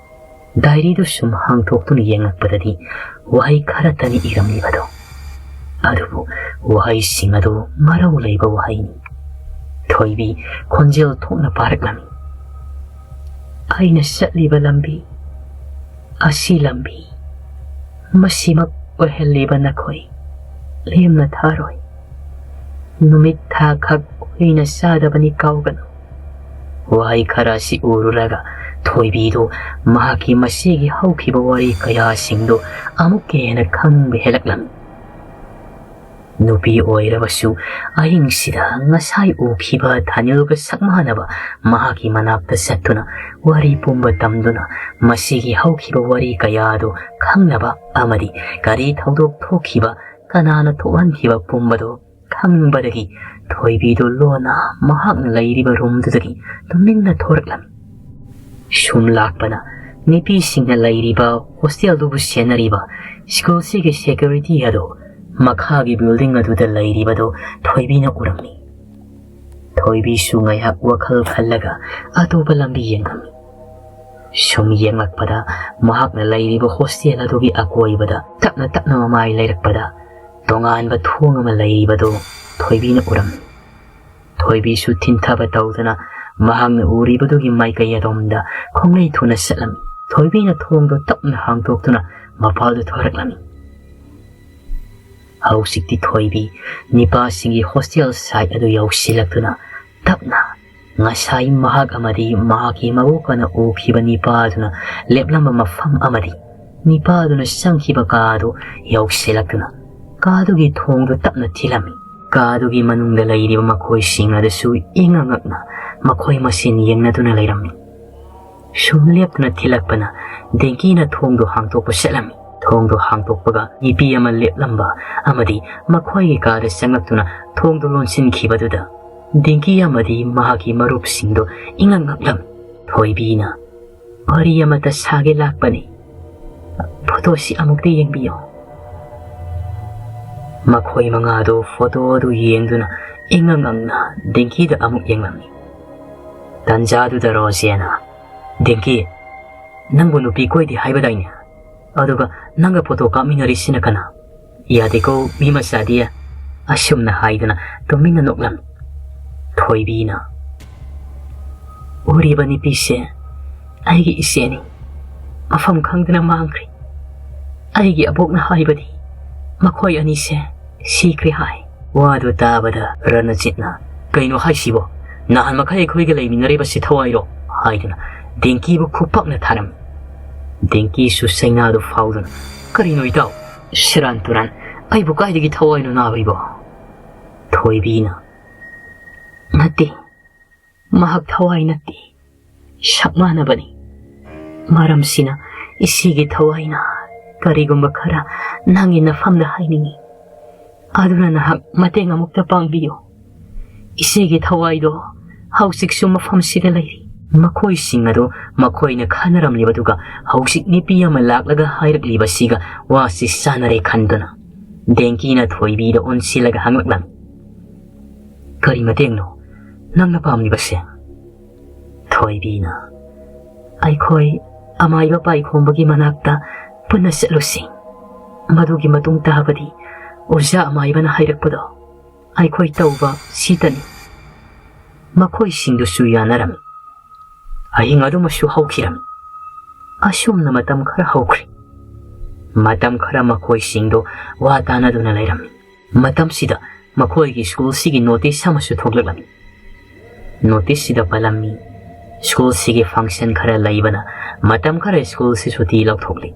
ꯗꯥꯏꯔꯤꯗꯨ ꯁꯨꯝ ꯍꯥꯡꯗꯣꯛꯇꯨꯅ ꯌꯦꯡꯂꯛꯄꯗꯗꯤ ꯋꯥꯍꯩ ꯈꯔꯇꯅꯤ ꯏꯔꯝꯂꯤꯕꯗꯨ꯫ ꯑꯗꯨꯕꯨ ꯋꯥꯍꯩꯁꯤꯡ ꯑꯗꯨ ꯃꯔꯧ ꯂꯩꯕ ꯋꯥꯍꯩꯅꯤ꯫ ꯊꯣꯏꯕꯤ ꯈꯣꯟꯖꯦꯜ ꯊꯣꯛꯅ ꯄꯥꯔꯛꯂꯝꯃꯤ꯫ ꯑꯩꯅ ꯆꯠꯂꯤꯕ ꯂꯝꯕꯤ ꯑꯁꯤ ꯂꯝꯕꯤ ꯃꯁꯤꯃꯛ ꯑꯣꯏꯍꯜꯂꯤꯕ ꯅꯈꯣꯏ ꯂꯦꯝꯅ ꯊꯥꯔꯣꯏ꯫ ꯅꯨꯃꯤꯠ ꯊꯥ ꯈꯛ ꯍꯨꯏꯅ ꯆꯥꯗꯕꯅꯤ ꯀꯥꯎꯒꯅꯨ꯫ ꯋꯥꯍꯩ ꯈꯔ ꯑꯁꯤ ꯎꯔꯨꯔꯒ ꯊꯣꯏꯕꯤꯗꯨ ꯃꯍꯥꯛꯀꯤ ꯃꯁꯤꯒꯤ ꯍꯧꯈꯤꯕ ꯋꯥꯔꯤ ꯀꯌꯥꯁꯤꯡꯗꯨ ꯑꯃꯨꯛꯀ ꯍꯦꯟꯅ ꯈꯪꯕ ꯍꯦꯜꯂꯛꯂꯝꯃꯤ꯫ ꯅꯨꯄꯤ ꯑꯣꯏꯔꯕꯁꯨ ꯑꯍꯤꯡꯁꯤꯗ ꯉꯁꯥꯏ ꯎꯈꯤꯕ ꯊꯥꯅꯤꯜꯒ ꯁꯛ ꯃꯥꯟꯅꯕ ꯃꯍꯥꯛꯀꯤ ꯃꯅꯥꯛꯇ ꯆꯠꯇꯨꯅ ꯋꯥꯔꯤ ꯄꯨꯝꯕ ꯇꯝꯗꯨꯅ ꯃꯁꯤꯒꯤ ꯍꯧꯈꯤꯕ ꯋꯥꯔꯤ ꯀꯌꯥꯗꯨ ꯈꯪꯅꯕ ꯑꯃꯗꯤ ꯀꯔꯤ ꯊꯧꯗꯣꯛ ꯊꯣꯛꯈꯤꯕ, ꯀꯅꯥꯅ ꯊꯣꯛꯍꯟꯈꯤꯕ ꯄꯨꯝꯕꯗꯨ ꯈꯪꯅꯤꯡꯕꯗꯒꯤ ꯊꯣꯏꯕꯤꯗꯨ ꯂꯣꯟꯅ ꯃꯍꯥꯛꯅ ꯂꯩꯔꯤꯕ ꯔꯨꯝꯗꯨꯗꯒꯤ ꯇꯨꯃꯤꯟꯅ ꯊꯣꯔꯛꯂꯝꯃꯤ꯫ ꯁꯨꯝ ꯂꯥꯛꯄꯅ ꯅꯨꯄꯤꯁꯤꯡꯅ ꯂꯩꯔꯤꯕ ꯍꯣꯁꯇꯦꯜꯗꯨꯕꯨ ꯁꯦꯟꯅꯔꯤꯕ ꯁ꯭ꯀꯨꯜꯁꯤꯒꯤ ꯁꯦꯀ꯭ꯌꯨꯔꯤꯇꯤ ꯑꯗꯨ ꯃꯈꯥꯒꯤ ꯕꯤꯜꯗꯤꯡ ꯑꯗꯨꯗ ꯂꯩꯔꯤꯕꯗꯨ ꯊꯣꯏꯕꯤꯅ ꯎꯔꯝꯃꯤ꯫ ꯊꯣꯏꯕꯤꯁꯨ ꯉꯥꯏꯍꯥꯛ ꯋꯥꯈꯜ ꯈꯜꯂꯒ ꯑꯇꯣꯞꯄ ꯂꯝꯕꯤ ꯌꯦꯡꯂꯝꯃꯤ꯫ ꯁꯨꯝ ꯌꯦꯡꯂꯛꯄꯗ ꯃꯍꯥꯛꯅ ꯂꯩꯔꯤꯕ ꯍꯣꯁꯇꯦꯜ ꯑꯗꯨꯒꯤ ꯑꯀꯣꯏꯕꯗ ꯇꯞꯅ ꯇꯞꯅ ꯃꯃꯥꯏ ꯂꯩꯔꯛꯄꯗ ꯇꯣꯉꯥꯟꯕ ꯊꯣꯡ ꯑꯃ ꯂꯩꯔꯤꯕꯗꯨ ꯊꯣꯏꯕꯤꯅ ꯎꯔꯝꯃꯤ꯫ ꯊꯣꯏꯕꯤꯁꯨ ꯊꯤꯟꯊꯕ ꯇꯧꯗꯅ ꯃꯍꯥꯛꯅ ꯎꯔꯤꯕꯗꯨꯒꯤ ꯃꯥꯏꯀꯩ ꯑꯗꯣꯝꯗ ꯈꯣꯡꯂꯩ ꯊꯨꯅ ꯆꯠꯂꯝꯃꯤ꯫ ꯊꯣꯏꯕꯤꯅ ꯊꯣꯡꯗꯣ ꯇꯞꯅ ꯍꯥꯡꯗꯣꯛꯇꯨꯅ ꯃꯄꯥꯜꯗ ꯊꯣꯔꯛꯂꯝꯃꯤ꯫ ꯍꯧꯖꯤꯛꯇꯤ ꯊꯣꯏꯕꯤ ꯅꯤꯄꯥꯁꯤꯡꯒꯤ ꯍꯣꯁꯇꯦꯜ ꯁꯥꯏꯠ ꯑꯗꯨ ꯌꯧꯁꯤꯜꯂꯛꯇꯨꯅ ꯇꯞꯅ ꯉꯁꯥꯏ ꯃꯍꯥꯛ ꯑꯃꯗꯤ ꯃꯍꯥꯛꯀꯤ ꯃꯕꯣꯛꯀꯅ ꯎꯈꯤꯕ ꯅꯤꯄꯥꯗꯨꯅ ꯂꯦꯞꯂꯝꯕ ꯃꯐꯝ ꯑꯃꯗꯤ ꯅꯤꯄꯥꯗꯨꯅ ꯆꯪꯈꯤꯕ ꯀꯥ ꯑꯗꯨ ꯌꯧꯁꯤꯜꯂꯛꯇꯨꯅ ꯀꯥꯗꯨꯒꯤ ꯊꯣꯡꯗꯨ ꯇꯞꯅ ꯊꯤꯜꯂꯝꯃꯤ꯫ ꯀꯥꯗꯨꯒꯤ ꯃꯅꯨꯡꯗ ꯂꯩꯔꯤꯕ ꯃꯈꯣꯏꯁꯤꯡ ꯑꯗꯨꯁꯨ ꯏꯉꯛ ꯉꯛꯅ ꯃꯈꯣꯏ ꯃꯁꯦꯟ ꯌꯦꯡꯅꯗꯨꯅ ꯂꯩꯔꯝꯃꯤ꯫ ꯁꯨꯝ ꯂꯦꯞꯇꯅ ꯊꯤꯜꯂꯛꯄꯅ ꯗꯦꯡꯀꯤꯅ ꯊꯣꯡꯗꯨ ꯍꯥꯡꯗꯣꯛꯄ ꯆꯠꯂꯝꯃꯤ꯫ ꯊꯣꯡꯗꯨ ꯍꯥꯡꯗꯣꯛꯄꯒ ꯅꯨꯄꯤ ꯑꯃ ꯂꯦꯞꯂꯝꯕ ꯑꯃꯗꯤ ꯃꯈꯣꯏꯒꯤ ꯀꯥꯗ ꯆꯪꯂꯛꯇꯨꯅ ꯊꯣꯡꯗꯨ ꯂꯣꯟꯁꯤꯟꯈꯤꯕꯗꯨꯗ ꯗꯦꯡꯀꯤ ꯑꯃꯗꯤ ꯃꯍꯥꯛꯀꯤ ꯃꯔꯨꯞꯁꯤꯡꯗꯨ ꯏꯉꯛ ꯉꯛꯂꯝꯃꯤ꯫ ꯊꯣꯏꯕꯤꯅ, "ꯋꯥꯔꯤ ꯑꯃꯇ ꯁꯥꯒꯦ ꯂꯥꯛꯄꯅꯤ꯫ ꯐꯣꯇꯣꯁꯤ ꯑꯃꯨꯛꯇ ꯌꯦꯡꯕꯤꯌꯨ꯫" ꯃꯈꯣꯏ ꯃꯉꯥꯗꯨ ꯐꯣꯇꯣ ꯑꯗꯨ ꯌꯦꯡꯗꯨꯅ ꯏꯉꯛ ꯉꯛꯅ ꯗꯦꯡꯀꯤꯗ ꯑꯃꯨꯛ ꯌꯦꯡꯂꯝꯃꯤ꯫ ꯇꯟꯖꯥꯗꯨꯗ ꯔꯣꯖꯦꯅ, "ꯗꯦꯡꯀꯤ, ꯅꯪꯕꯨ ꯅꯨꯄꯤ ꯀꯣꯏꯗꯦ ꯍꯥꯏꯕꯗꯥꯏꯅꯦ? ꯑꯗꯨꯒ ꯅꯪꯒ ꯐꯣꯇꯣ ꯀꯥꯞꯃꯤꯟꯅꯔꯤꯁꯤꯅ ꯀꯅꯥ? ꯌꯥꯗꯦꯀꯣ, ꯃꯤ ꯃꯆꯥꯗꯤ," ꯑꯁꯨꯝꯅ ꯍꯥꯏꯗꯨꯅ ꯇꯨꯃꯤꯟꯅ ꯅꯣꯛꯂꯝꯃꯤ꯫ ꯊꯣꯏꯕꯤꯅ, "ꯎꯔꯤꯕ ꯅꯨꯄꯤꯁꯦ ꯑꯩꯒꯤ ꯏꯆꯦꯅꯤ꯫ ꯃꯐꯝ ꯈꯪꯗꯅ ꯃꯥꯡꯈ꯭ꯔꯦ꯫ ꯑꯩꯒꯤ ꯑꯕꯣꯛꯅ ꯍꯥꯏꯕꯗꯤ ꯃꯈꯣꯏ ꯑꯅꯤꯁꯦ ꯁꯤꯈ꯭ꯔꯦ ꯍꯥꯏ꯫" ꯋꯥꯗꯨ ꯇꯥꯕꯗ ꯔꯅꯖꯤꯠꯅ, "ꯀꯩꯅꯣ ꯍꯥꯏꯁꯤꯕꯣ? ꯅꯍꯥꯟ ꯃꯈꯩ ꯑꯩꯈꯣꯏꯒ ꯂꯩꯃꯤꯟꯅꯔꯤꯕꯁꯤ ꯊꯋꯥꯏꯔꯣ?" ꯍꯥꯏꯗꯨꯅ ꯗꯦꯡꯀꯤꯕꯨ ꯈꯨꯄꯥꯛꯅ ꯊꯥꯔꯝꯃꯤ꯫ ꯗꯦꯡꯀꯤꯁꯨ ꯆꯩꯅꯥꯗꯨ ꯐꯥꯎꯗꯨꯅ, "ꯀꯔꯤꯅꯣ ꯏꯇꯥꯎ? ꯁꯦꯔꯥꯟ ꯇꯨꯔꯥꯟ, ꯑꯩꯕꯨ ꯀꯥꯏꯗꯒꯤ ꯊꯋꯥꯏꯅꯣ ꯅꯥꯕꯤꯕꯣ?" ꯊꯣꯏꯕꯤꯅ, "ꯅꯠꯇꯦ, ꯃꯍꯥꯛ ꯊꯋꯥꯏ ꯅꯠꯇꯦ, ꯁꯛ ꯃꯥꯟꯅꯕꯅꯤ꯫ ꯃꯔꯝꯁꯤꯅ ꯏꯆꯦꯒꯤ ꯊꯋꯥꯏꯅ ꯀꯔꯤꯒꯨꯝꯕ ꯈꯔ ꯅꯪꯒꯤ ꯅꯐꯝꯗ ꯍꯥꯏꯅꯤꯡꯏ꯫ ꯑꯗꯨꯅ ꯅꯍꯥꯛ ꯃꯇꯦꯡ ꯑꯃꯨꯛꯇ ꯄꯥꯡꯕꯤꯌꯨ꯫ ꯏꯆꯦꯒꯤ ꯊꯋꯥꯏꯗꯣ ꯍꯧꯖꯤꯛꯁꯨ ꯃꯐꯝꯁꯤꯗ ꯂꯩꯔꯤ꯫" ꯃꯈꯣꯏꯁꯤꯡ ꯑꯗꯨ ꯃꯈꯣꯏꯅ ꯈꯟꯅꯔꯝꯂꯤꯕꯗꯨꯒ ꯍꯧꯖꯤꯛ ꯅꯨꯄꯤ ꯑꯃ ꯂꯥꯛꯂꯒ ꯍꯥꯏꯔꯛꯂꯤꯕꯁꯤꯒ ꯋꯥꯁꯤ ꯆꯥꯟꯅꯔꯦ ꯈꯟꯗꯨꯅ ꯗꯦꯡꯀꯤꯅ ꯊꯣꯏꯕꯤꯗ ꯑꯣꯟꯁꯤꯜꯂꯒ ꯍꯪꯂꯛꯂꯝꯃꯤ, "ꯀꯔꯤ ꯃꯇꯦꯡꯅꯣ ꯅꯪꯅ ꯄꯥꯝꯂꯤꯕꯁꯦ?" ꯊꯣꯏꯕꯤꯅ, "ꯑꯩꯈꯣꯏ ꯑꯃꯥꯏꯕ ꯄꯥꯏꯈꯣꯝꯕꯒꯤ ꯃꯅꯥꯛꯇ ꯄꯨꯟꯅ ꯆꯠꯂꯨꯁꯤ꯫ ꯃꯗꯨꯒꯤ ꯃꯇꯨꯡ ꯇꯥꯕꯗꯤ ꯑꯣꯖꯥ ꯑꯃꯥꯏꯕꯅ ꯍꯥꯏꯔꯛꯄꯗꯣ ꯑꯩꯈꯣꯏ ꯇꯧꯕ ꯁꯤꯇꯅꯤ"꯫ ꯃꯈꯣꯏꯁꯤꯡꯗꯨꯁꯨ ꯌꯥꯅꯔꯝꯃꯤ꯫ ꯑꯍꯤꯡ ꯑꯗꯨꯃꯁꯨ ꯍꯧꯈꯤꯔꯝꯃꯤ꯫ ꯑꯁꯨꯝꯅ ꯃꯇꯝ ꯈꯔ ꯍꯧꯈ꯭ꯔꯦ꯫ ꯃꯇꯝ ꯈꯔ ꯃꯈꯣꯏꯁꯤꯡꯗꯣ ꯋꯥ ꯇꯥꯅꯗꯨꯅ ꯂꯩꯔꯝꯃꯤ꯫ ꯃꯇꯝꯁꯤꯗ ꯃꯈꯣꯏꯒꯤ ꯁ꯭ꯀꯨꯜꯁꯤꯒꯤ ꯅꯣꯇꯤꯁ ꯑꯃꯁꯨ ꯊꯣꯛꯂꯛꯂꯝꯃꯤ꯫ ꯅꯣꯇꯤꯁꯁꯤꯗ ꯄꯜꯂꯝꯃꯤ, ꯁ꯭ꯀꯨꯜꯁꯤꯒꯤ ꯐꯪꯁꯟ ꯈꯔ ꯂꯩꯕꯅ ꯃꯇꯝ ꯈꯔ ꯁ꯭ꯀꯨꯜꯁꯤ ꯁꯨꯇꯤ ꯂꯧꯊꯣꯛꯂꯤ꯫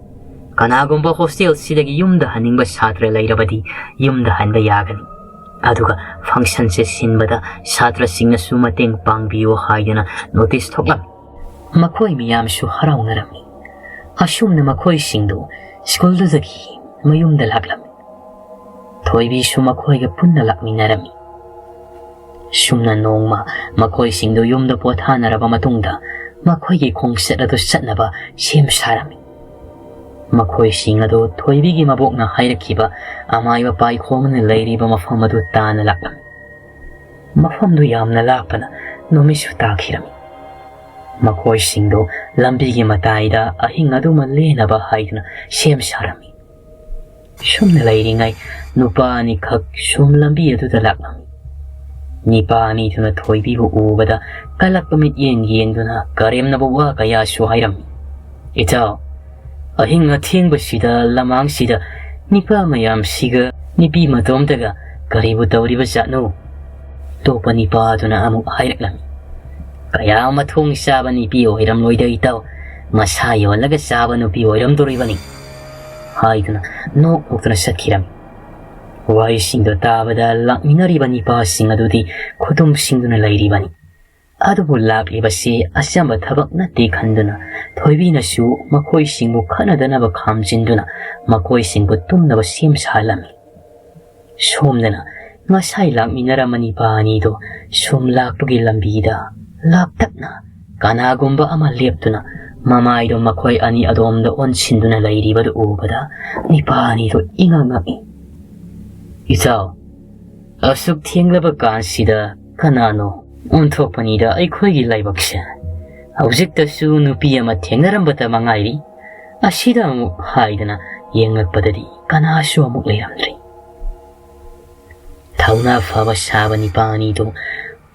ꯀꯅꯥꯒꯨꯝꯕ ꯍꯣꯁꯇꯦꯜꯁꯤꯗꯒꯤ ꯌꯨꯝꯗ ꯍꯟꯅꯤꯡꯕ ꯁꯥꯇ꯭ꯔ ꯂꯩꯔꯕꯗꯤ ꯌꯨꯝꯗ ꯍꯟꯕ ꯌꯥꯒꯅꯤ꯫ ꯑꯗꯨꯒ ꯐꯪꯁꯟꯁꯦ ꯁꯤꯟꯕꯗ ꯁꯥꯇ꯭ꯔꯁꯤꯡꯅꯁꯨ ꯃꯇꯦꯡ ꯄꯥꯡꯕꯤꯌꯨ ꯍꯥꯏꯗꯨꯅ ꯅꯣꯇꯤꯁ ꯊꯣꯛꯂꯝꯃꯤ꯫ ꯃꯈꯣꯏ ꯃꯤꯌꯥꯝꯁꯨ ꯍꯔꯥꯎꯅꯔꯝꯃꯤ꯫ ꯑꯁꯨꯝꯅ ꯃꯈꯣꯏꯁꯤꯡꯗꯨ ꯁ꯭ꯀꯨꯜꯗꯨꯗꯒꯤ ꯃꯌꯨꯝꯗ ꯂꯥꯛꯂꯝꯃꯤ꯫ ꯊꯣꯏꯕꯤꯁꯨ ꯃꯈꯣꯏꯒ ꯄꯨꯟꯅ ꯂꯥꯛꯃꯤꯟꯅꯔꯝꯃꯤ꯫ ꯁꯨꯝꯅ ꯅꯣꯡꯃ ꯃꯈꯣꯏꯁꯤꯡꯗꯨ ꯌꯨꯝꯗ ꯄꯣꯊꯥꯅꯔꯕ ꯃꯇꯨꯡꯗ ꯃꯈꯣꯏꯒꯤ ꯈꯣꯡꯆꯠ ꯑꯗꯨ ꯆꯠꯅꯕ ꯁꯦꯝ ꯁꯥꯔꯝꯃꯤ꯫ ꯃꯈꯣꯏꯁꯤꯡ ꯑꯗꯨ ꯊꯣꯏꯕꯤꯒꯤ ꯃꯕꯣꯛꯅ ꯍꯥꯏꯔꯛꯈꯤꯕ ꯑꯃꯥꯏꯕ ꯄꯥꯏꯈꯣꯝꯅ ꯂꯩꯔꯤꯕ ꯃꯐꯝ ꯑꯗꯨ ꯇꯥꯟꯅ ꯂꯥꯛꯂꯝꯃꯤ꯫ ꯃꯐꯝꯗꯨ ꯌꯥꯝꯅ ꯂꯥꯞꯄꯅ ꯅꯨꯃꯤꯠꯁꯨ ꯇꯥꯈꯤꯔꯝꯃꯤ꯫ ꯃꯈꯣꯏꯁꯤꯡꯗꯨ ꯂꯝꯕꯤꯒꯤ ꯃꯇꯥꯏꯗ ꯑꯍꯤꯡ ꯑꯗꯨꯃ ꯂꯦꯟꯅꯕ ꯍꯥꯏꯗꯨꯅ ꯁꯦꯝ ꯁꯥꯔꯝꯃꯤ꯫ ꯁꯨꯝꯅ ꯂꯩꯔꯤꯉꯩ ꯅꯨꯄꯥ ꯑꯅꯤꯈꯛ ꯁꯨꯝ ꯂꯝꯕꯤ ꯑꯗꯨꯗ ꯂꯥꯛꯂꯝꯃꯤ꯫ ꯅꯤꯄꯥ ꯑꯅꯤꯗꯨꯅ ꯊꯣꯏꯕꯤꯕꯨ ꯎꯕꯗ ꯀꯜꯂꯛꯄ ꯃꯤꯠꯌꯦꯡ ꯌꯦꯡꯗꯨꯅ ꯀꯔꯦꯝꯅꯕ ꯋꯥ ꯀꯌꯥꯁꯨ ꯍꯥꯏꯔꯝꯃꯤ꯫ "ꯏꯇꯥꯎ, ꯑꯍꯤꯡ ꯑꯊꯦꯡꯕꯁꯤꯗ ꯂꯃꯥꯡꯁꯤꯗ ꯅꯤꯄꯥ ꯃꯌꯥꯝꯁꯤꯒ ꯅꯨꯄꯤ ꯃꯇꯣꯝꯇꯒ ꯀꯔꯤꯕꯨ ꯇꯧꯔꯤꯕ ꯖꯥꯠꯅꯣ?" ꯑꯇꯣꯞꯄ ꯅꯤꯄꯥꯗꯨꯅ ꯑꯃꯨꯛ ꯍꯥꯏꯔꯛꯂꯝꯃꯤ꯫ "ꯀꯌꯥ ꯃꯊꯣꯡ ꯆꯥꯕ ꯅꯨꯄꯤ ꯑꯣꯏꯔꯝꯂꯣꯏꯗ ꯏꯇꯥꯎ, ꯃꯁꯥ ꯌꯣꯜꯂꯒ ꯆꯥꯕ ꯅꯨꯄꯤ ꯑꯣꯏꯔꯝꯗꯣꯔꯤꯕꯅꯤ" ꯍꯥꯏꯗꯨꯅ ꯅꯣꯛ ꯅꯣꯛꯇꯨꯅ ꯆꯠꯈꯤꯔꯝꯃꯤ꯫ ꯋꯥꯍꯩꯁꯤꯡꯗꯣ ꯇꯥꯕꯗ ꯂꯥꯛꯃꯤꯟꯅꯔꯤꯕ ꯅꯤꯄꯥꯁꯤꯡ ꯑꯗꯨꯗꯤ ꯈꯨꯗꯨꯝ ꯁꯤꯡꯗꯨꯅ ꯂꯩꯔꯤꯕꯅꯤ꯫ ꯑꯗꯨꯕꯨ ꯂꯥꯛꯂꯤꯕꯁꯤ ꯑꯆꯝꯕ ꯊꯕꯛ ꯅꯠꯇꯦ ꯈꯟꯗꯨꯅ ꯊꯣꯏꯕꯤꯅꯁꯨ ꯃꯈꯣꯏꯁꯤꯡꯕꯨ ꯈꯠꯅꯗꯅꯕ ꯈꯥꯝꯖꯤꯟꯗꯨꯅ ꯃꯈꯣꯏꯁꯤꯡꯕꯨ ꯇꯨꯝꯅꯕ ꯁꯦꯝ ꯁꯥꯍꯜꯂꯝꯃꯤ꯫ ꯁꯣꯝꯗꯅ ꯉꯁꯥꯏ ꯂꯥꯛꯃꯤꯟꯅꯔꯝꯕ ꯅꯤꯄꯥ ꯑꯅꯤꯗꯨ ꯁꯨꯝ ꯂꯥꯛꯄꯒꯤ ꯂꯝꯕꯤꯗ ꯂꯥꯞꯇꯛꯅ ꯀꯅꯥꯒꯨꯝꯕ ꯑꯃ ꯂꯦꯞꯇꯨꯅ ꯃꯃꯥꯏꯗꯨ ꯃꯈꯣꯏ ꯑꯅꯤ ꯑꯗꯣꯝꯗ ꯑꯣꯟꯁꯤꯟꯗꯨꯅ ꯂꯩꯔꯤꯕꯗꯨ ꯎꯕꯗ ꯅꯤꯄꯥ ꯑꯅꯤꯗꯨ ꯏꯉꯛ ꯉꯛꯏ꯫ "ꯏꯆꯥꯎ, ꯑꯁꯨꯛ ꯊꯦꯡꯂꯕ ꯀꯥꯟꯁꯤꯗ ꯀꯅꯥꯅꯣ? ꯑꯣꯟꯊꯣꯛꯄꯅꯤꯗ ꯑꯩꯈꯣꯏꯒꯤ ꯂꯥꯏꯕꯛꯁꯦ꯫ "ꯍꯧꯖꯤꯛꯇꯁꯨ ꯅꯨꯄꯤ ꯑꯃ ꯊꯦꯡꯅꯔꯝꯕꯇ ꯃꯉꯥꯏꯔꯤ, ꯑꯁꯤꯗ ꯑꯃꯨꯛ" ꯍꯥꯏꯗꯅ ꯌꯦꯡꯂꯛꯄꯗꯗꯤ ꯀꯅꯥꯁꯨ ꯑꯃꯨꯛ ꯂꯩꯔꯝꯗ꯭ꯔꯦ꯫ ꯊꯧꯅꯥ ꯐꯕ ꯁꯥꯕ ꯅꯤꯄꯥ ꯑꯅꯤꯗꯨ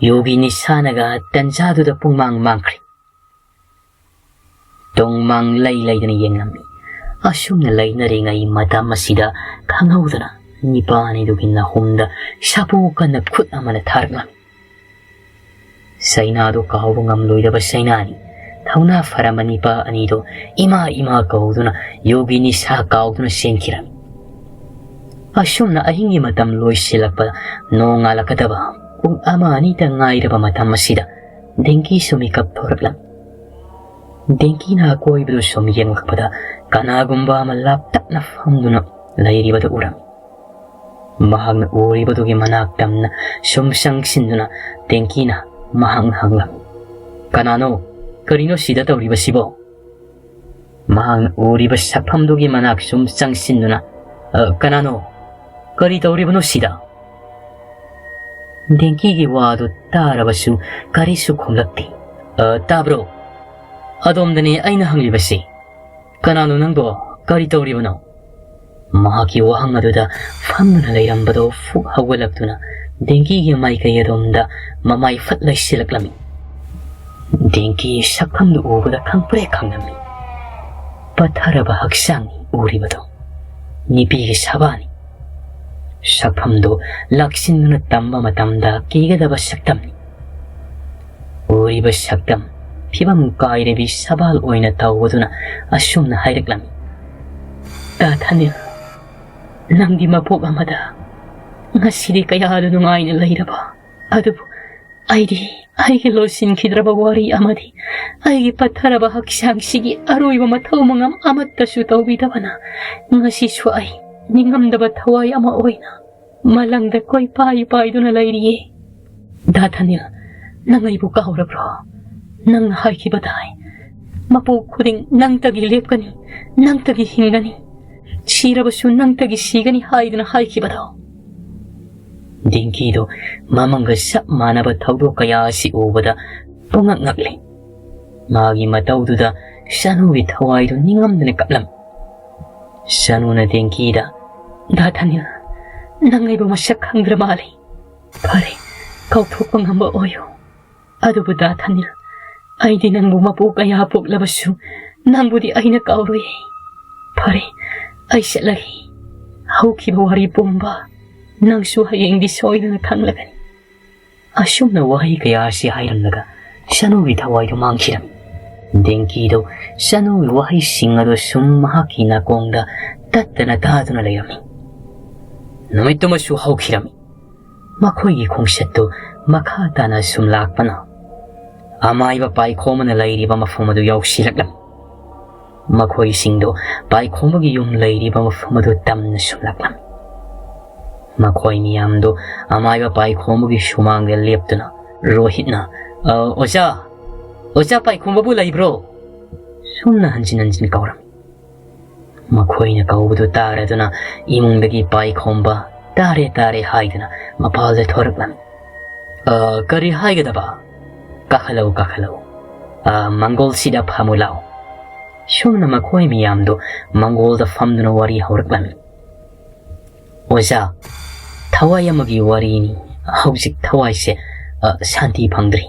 ꯌꯨꯒꯤ ꯅꯤꯁꯥꯅꯒ ꯇꯟꯖꯥꯗꯨꯗ ꯄꯨꯡꯃꯥꯡ ꯃꯥꯡꯈ꯭ꯔꯦ꯫ ꯇꯨꯡ ꯃꯥꯡ ꯂꯩ ꯂꯩꯗꯅ ꯌꯦꯡꯂꯝꯃꯤ꯫ ꯑꯁꯨꯝꯅ ꯂꯩꯅꯔꯤꯉꯩ ꯃꯇꯝ ꯑꯁꯤꯗ ꯈꯪꯍꯧꯗꯅ ꯅꯤꯄꯥ ꯑꯅꯤꯗꯨꯒꯤ ꯅꯥꯍꯨꯝꯗ ꯁꯥꯐꯨ ꯀꯟꯅ ꯈꯨꯠ ꯑꯃꯅ ꯊꯥꯔꯛꯂꯝꯃꯤ꯫ ꯁꯩꯅꯥꯗꯨ ꯀꯥꯎꯕ ꯉꯝꯂꯣꯏꯗꯕ ꯁꯩꯅꯥꯅꯤ꯫ ꯊꯧꯅꯥ ꯐꯔꯝꯕ ꯅꯤꯄꯥ ꯑꯅꯤꯗꯨ ꯏꯃꯥ ꯏꯃꯥ ꯀꯧꯗꯨꯅ ꯌꯨꯒꯤ ꯅꯤꯁꯥ ꯀꯥꯎꯗꯨꯅ ꯆꯦꯟꯈꯤꯔꯝꯃꯤ꯫ ꯑꯁꯨꯝꯅ ꯑꯍꯤꯡꯒꯤ ꯃꯇꯝ ꯂꯣꯏꯁꯤꯜꯂꯛꯄ, ꯅꯣꯡꯉꯥꯜꯂꯛꯀꯗꯕ ꯄꯨꯡ ꯑꯃ ꯑꯅꯤꯇ ꯉꯥꯏꯔꯕ ꯃꯇꯝ ꯑꯁꯤꯗ ꯗꯦꯡꯀꯤꯁꯨ ꯃꯤꯀꯞ ꯊꯣꯔꯛꯂꯝꯃꯤ꯫ ꯗꯦꯡꯀꯤꯅ ꯑꯀꯣꯏꯕꯗꯨ ꯁꯨꯝ ꯌꯦꯡꯂꯛꯄꯗ ꯀꯅꯥꯒꯨꯝꯕ ꯑꯃ ꯂꯥꯞꯇꯛꯅ ꯐꯝꯗꯨꯅ ꯂꯩꯔꯤꯕꯗꯨ ꯎꯔꯝꯃꯤ꯫ ꯃꯍꯥꯛꯅ ꯎꯔꯤꯕꯗꯨꯒꯤ ꯃꯅꯥꯛ ꯇꯝꯅ ꯁꯨꯝ ꯆꯪꯁꯤꯟꯗꯨꯅ ꯗꯦꯡꯀꯤꯅ ꯃꯍꯥꯛꯅ ꯍꯪꯂꯝꯃꯤ, "ꯀꯅꯥꯅꯣ? ꯀꯔꯤꯅꯣ ꯁꯤꯗ ꯇꯧꯔꯤꯕꯁꯤꯕꯣ?" ꯃꯍꯥꯛꯅ ꯎꯔꯤꯕ ꯁꯛꯐꯝꯗꯨꯒꯤ ꯃꯅꯥꯛ ꯁꯨꯝ ꯆꯪꯁꯤꯟꯗꯨꯅ, "ꯑ, ꯀꯅꯥꯅꯣ? ꯀꯔꯤ ꯇꯧꯔꯤꯕꯅꯣ ꯁꯤꯗ?" ꯗꯦꯡꯀꯤꯒꯤ ꯋꯥꯗꯨ ꯇꯥꯔꯕꯁꯨ ꯀꯔꯤꯁꯨ ꯈꯨꯝꯂꯛꯇꯦ꯫ "ꯑ, ꯇꯥꯕ꯭ꯔꯣ? ꯑꯗꯣꯝꯗꯅꯦ ꯑꯩꯅ ꯍꯪꯂꯤꯕꯁꯤ꯫ ꯀꯅꯥꯅꯣ ꯅꯪꯕꯣ? ꯀꯔꯤ ꯇꯧꯔꯤꯕꯅꯣ?" ꯃꯍꯥꯛꯀꯤ ꯋꯥꯍꯪ ꯑꯗꯨꯗ ꯐꯝꯗꯨꯅ ꯂꯩꯔꯝꯕꯗꯨ ꯐꯨꯛ ꯍꯧꯒꯠꯂꯛꯇꯨꯅ ꯗꯦꯡꯀꯤꯒꯤ ꯃꯥꯏꯀꯩ ꯑꯗꯣꯝꯗ ꯃꯃꯥꯏ ꯐꯠ ꯂꯩꯁꯤꯜꯂꯛꯂꯝꯃꯤ꯫ ꯗꯦꯡꯀꯤ ꯁꯛꯐꯝꯗꯨ ꯎꯕꯗ ꯈꯪꯄ꯭ꯔꯦꯛ ꯈꯪꯂꯝꯃꯤ꯫ ꯄꯠꯊꯔꯕ ꯍꯛꯆꯥꯡꯅꯤ ꯎꯔꯤꯕꯗꯨ꯫ ꯅꯤꯄꯤꯒꯤ ꯁꯥꯕꯥꯅꯤ꯫ ꯁꯛꯐꯝꯗꯨ ꯂꯥꯛꯁꯤꯟꯗꯨꯅ ꯇꯝꯕ ꯃꯇꯝꯗ ꯀꯤꯒꯗꯕ ꯁꯛꯇꯝꯅꯤ꯫ ꯎꯔꯤꯕ ꯁꯛꯇꯝ ꯐꯤꯕꯝ ꯀꯥꯏꯔꯕꯤ ꯁꯕꯥꯜ ꯑꯣꯏꯅ ꯇꯧꯕꯗꯨꯅ ꯑꯁꯨꯝꯅ ꯍꯥꯏꯔꯛꯂꯝꯃꯤ, "ꯇꯥ ꯊꯥꯅꯤꯜ, ꯅꯪꯗꯤ ꯃꯄꯣꯛ ꯑꯃꯗ ꯉꯁꯤꯗꯤ ꯀꯌꯥꯗ ꯅꯨꯡꯉꯥꯏꯅ ꯂꯩꯔꯕ, ꯑꯗꯨꯕꯨ ꯑꯩꯗꯤ ꯑꯩꯒꯤ ꯂꯣꯏꯁꯤꯟꯈꯤꯗ꯭ꯔꯕ ꯋꯥꯔꯤ ꯑꯃꯗꯤ ꯑꯩꯒꯤ ꯄꯠꯊꯔꯕ ꯍꯛꯆꯥꯡꯁꯤꯒꯤ ꯑꯔꯣꯏꯕ ꯃꯊꯧ ꯃꯉꯝ ꯑꯃꯠꯇꯁꯨ ꯇꯧꯕꯤꯗꯕꯅ ꯉꯁꯤꯁꯨ ꯑꯩ ꯅꯤꯡꯉꯝꯗꯕ ꯊꯋꯥꯏ ꯑꯃ ꯑꯣꯏꯅ ꯃꯂꯪꯗ ꯀꯣꯏꯄꯥꯏ ꯄꯥꯏꯗꯨꯅ ꯂꯩꯔꯤꯌꯦ꯫ ꯗꯥ ꯊꯥꯅꯤꯜ, ꯅꯪ ꯑꯩꯕꯨ ꯀꯥꯎꯔꯕ꯭ꯔꯣ? ꯅꯪꯅ ꯍꯥꯏꯈꯤꯕꯗꯥꯏ, ꯃꯄꯣꯛ ꯈꯨꯗꯤꯡ ꯅꯪꯇꯒꯤ ꯂꯦꯞꯀꯅꯤ, ꯅꯪꯇꯒꯤ ꯍꯤꯡꯒꯅꯤ, ꯁꯤꯔꯕꯁꯨ ꯅꯪꯇꯒꯤ ꯁꯤꯒꯅꯤ ꯍꯥꯏꯗꯨꯅ ꯍꯥꯏꯈꯤꯕꯗꯣ?" ꯗꯤꯡꯀꯤꯗꯣ ꯃꯃꯪꯒ ꯆꯞ ꯃꯥꯟꯅꯕ ꯊꯧꯗꯣꯛ ꯀꯌꯥ ꯑꯁꯤ ꯎꯕꯗ ꯄꯨꯡꯉꯛ ꯉꯛꯂꯤ꯫ ꯃꯥꯒꯤ ꯃꯇꯧꯗꯨꯗ ꯁꯅꯨꯒꯤ ꯊꯋꯥꯏꯗꯨ ꯅꯤꯡꯉꯝꯗꯅ ꯀꯞꯂꯝꯃꯤ꯫ ꯁꯅꯨꯅ ꯗꯦꯡꯀꯤꯗ, "ꯗꯥ ꯊꯥꯅꯤꯜ, ꯅꯪ ꯑꯩꯕꯨ ꯃꯁꯛ ꯈꯪꯗ꯭ꯔ ꯃꯥꯜꯂꯤ꯫ ꯐꯔꯦ, ꯀꯥꯎꯊꯣꯛꯄ ꯉꯝꯕ ꯑꯣꯏꯌꯨ꯫ ꯑꯗꯨꯕꯨ ꯗꯥ ꯊꯥꯅꯤꯜ, ꯑꯩꯗꯤ ꯅꯪꯕꯨ ꯃꯄꯨ ꯀꯌꯥ ꯄꯣꯛꯂꯕꯁꯨ ꯅꯪꯕꯨꯗꯤ ꯑꯩꯅ ꯀꯥꯎꯔꯣꯏ꯫ ꯐꯔꯦ, ꯑꯩ ꯆꯠꯂꯒꯦ꯫ ꯍꯧꯈꯤꯕ ꯋꯥꯔꯤ ꯄꯨꯝꯕ ꯅꯪꯁꯨ ꯍꯌꯦꯡꯗꯤ ꯁꯣꯏꯗꯅ ꯈꯪꯂꯒꯅꯤ꯫" ꯑꯁꯨꯝꯅ ꯋꯥꯍꯩ ꯀꯌꯥ ꯑꯁꯤ ꯍꯥꯏꯔꯝꯂꯒ ꯁꯅꯨꯒꯤ ꯊꯋꯥꯏꯗꯨ ꯃꯥꯡꯈꯤꯔꯝꯃꯤ꯫ ꯗꯦꯡꯀꯤꯗꯨ ꯁꯅꯨꯒꯤ ꯋꯥꯍꯩꯁꯤꯡ ꯑꯗꯨ ꯁꯨꯝ ꯃꯍꯥꯛꯀꯤ ꯅꯥꯀꯣꯡꯗ ꯇꯠꯇꯅ ꯇꯥꯗꯨꯅ ꯂꯩꯔꯝꯃꯤ꯫ ꯅꯨꯃꯤꯠꯇꯨꯃꯁꯨ ꯍꯧꯈꯤꯔꯝꯃꯤ꯫ ꯃꯈꯣꯏꯒꯤ ꯈꯣꯡꯆꯠꯇꯨ ꯃꯈꯥ ꯇꯥꯅ ꯁꯨꯝ ꯂꯥꯛꯄꯅ ꯑꯃꯥꯏꯕ ꯄꯥꯏꯈꯣꯝꯕꯅ ꯂꯩꯔꯤꯕ ꯃꯐꯝ ꯑꯗꯨ ꯌꯧꯁꯤꯜꯂꯛꯂꯝꯃꯤ꯫ ꯃꯈꯣꯏꯁꯤꯡꯗꯨ ꯄꯥꯏꯈꯣꯝꯕꯒꯤ ꯌꯨꯝ ꯂꯩꯔꯤꯕ ꯃꯐꯝ ꯑꯗꯨ ꯇꯝꯅ ꯁꯨꯝ ꯂꯥꯛꯂꯝꯃꯤ꯫ ꯃꯈꯣꯏ ꯃꯤꯌꯥꯝꯗꯨ ꯑꯃꯥꯏꯕ ꯄꯥꯏꯈꯣꯝꯕꯒꯤ ꯁꯨꯃꯥꯡꯗ ꯂꯦꯞꯇꯨꯅ ꯔꯣꯍꯤꯠꯅ, "ꯑ, ꯑꯣꯖꯥ, ꯑꯣꯖꯥ ꯄꯥꯏꯈꯣꯝꯕꯕꯨ ꯂꯩꯕ꯭ꯔꯣ?" ꯁꯨꯝꯅ ꯍꯟꯖꯤꯟ ꯍꯟꯖꯤꯟ ꯀꯧꯔꯝꯃꯤ꯫ ꯃꯈꯣꯏꯅ ꯀꯧꯕꯗꯨ ꯇꯥꯔꯗꯨꯅ ꯏꯃꯨꯡꯗꯒꯤ ꯄꯥꯏꯈꯣꯝꯕ, "ꯇꯥꯔꯦ, ꯇꯥꯔꯦ" ꯍꯥꯏꯗꯨꯅ ꯃꯄꯥꯜꯗ ꯊꯣꯔꯛꯂꯝꯃꯤ꯫ "ꯑ, ꯀꯔꯤ ꯍꯥꯏꯒꯗꯕ? ꯀꯥꯈꯠꯂꯛꯎ, ꯀꯥꯈꯠꯂꯛꯎ꯫ ꯑ, ꯃꯪꯒꯣꯜꯁꯤꯗ ꯐꯝꯃꯨ ꯂꯥꯛꯎ꯫" ꯁꯨꯝꯅ ꯃꯈꯣꯏ ꯃꯤꯌꯥꯝꯗꯨ ꯃꯪꯒꯣꯜꯗ ꯐꯝꯗꯨꯅ ꯋꯥꯔꯤ ꯍꯧꯔꯛꯂꯝꯃꯤ꯫ "ꯑꯣꯖꯥ, ꯊꯋꯥꯏ ꯑꯃꯒꯤ ꯋꯥꯔꯤꯅꯤ꯫ ꯍꯧꯖꯤꯛ ꯊꯋꯥꯏꯁꯦ, ꯑ, ꯁꯥꯟꯇꯤ ꯐꯪꯗ꯭ꯔꯤ꯫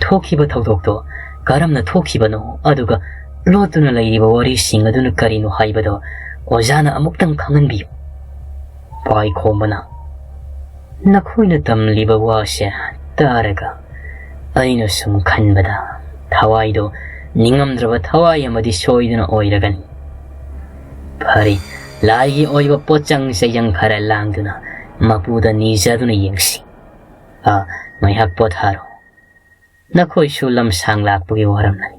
ꯊꯣꯛꯈꯤꯕ ꯊꯧꯗꯣꯛꯇꯣ ꯀꯔꯝꯅ ꯊꯣꯛꯈꯤꯕꯅꯣ, ꯑꯗꯨꯒ ꯂꯣꯠꯇꯨꯅ ꯂꯩꯔꯤꯕ ꯋꯥꯔꯤꯁꯤꯡ ꯑꯗꯨꯅ ꯀꯔꯤꯅꯣ ꯍꯥꯏꯕꯗꯣ ꯑꯣꯖꯥꯅ ꯑꯃꯨꯛꯇꯪ ꯈꯪꯍꯟꯕꯤꯌꯨ꯫" ꯄꯥꯏꯈꯣꯝꯕꯅ, "ꯅꯈꯣꯏꯅ ꯇꯝꯂꯤꯕ ꯋꯥꯁꯦ ꯇꯥꯔꯒ ꯑꯩꯅ ꯁꯨꯝ ꯈꯟꯕꯗ ꯊꯋꯥꯏꯗꯣ ꯅꯤꯡꯉꯝꯗ꯭ꯔꯕ ꯊꯋꯥꯏ ꯑꯃꯗꯤ ꯁꯣꯏꯗꯅ ꯑꯣꯏꯔꯒꯅꯤ꯫ ꯐꯔꯦ, ꯂꯥꯏꯒꯤ ꯑꯣꯏꯕ ꯄꯣꯠꯆꯪ ꯆꯩꯖꯪ ꯈꯔ ꯂꯥꯡꯗꯨꯅ ꯃꯄꯨꯗ ꯅꯤꯖꯗꯨꯅ ꯌꯦꯡꯁꯤ꯫ ꯑ, ꯉꯥꯏꯍꯥꯛ ꯄꯣꯊꯥꯔꯣ꯫ ꯅꯈꯣꯏꯁꯨ ꯂꯝ ꯁꯥꯡ ꯂꯥꯛꯄꯒꯤ ꯋꯥꯔꯝꯂꯅꯤ꯫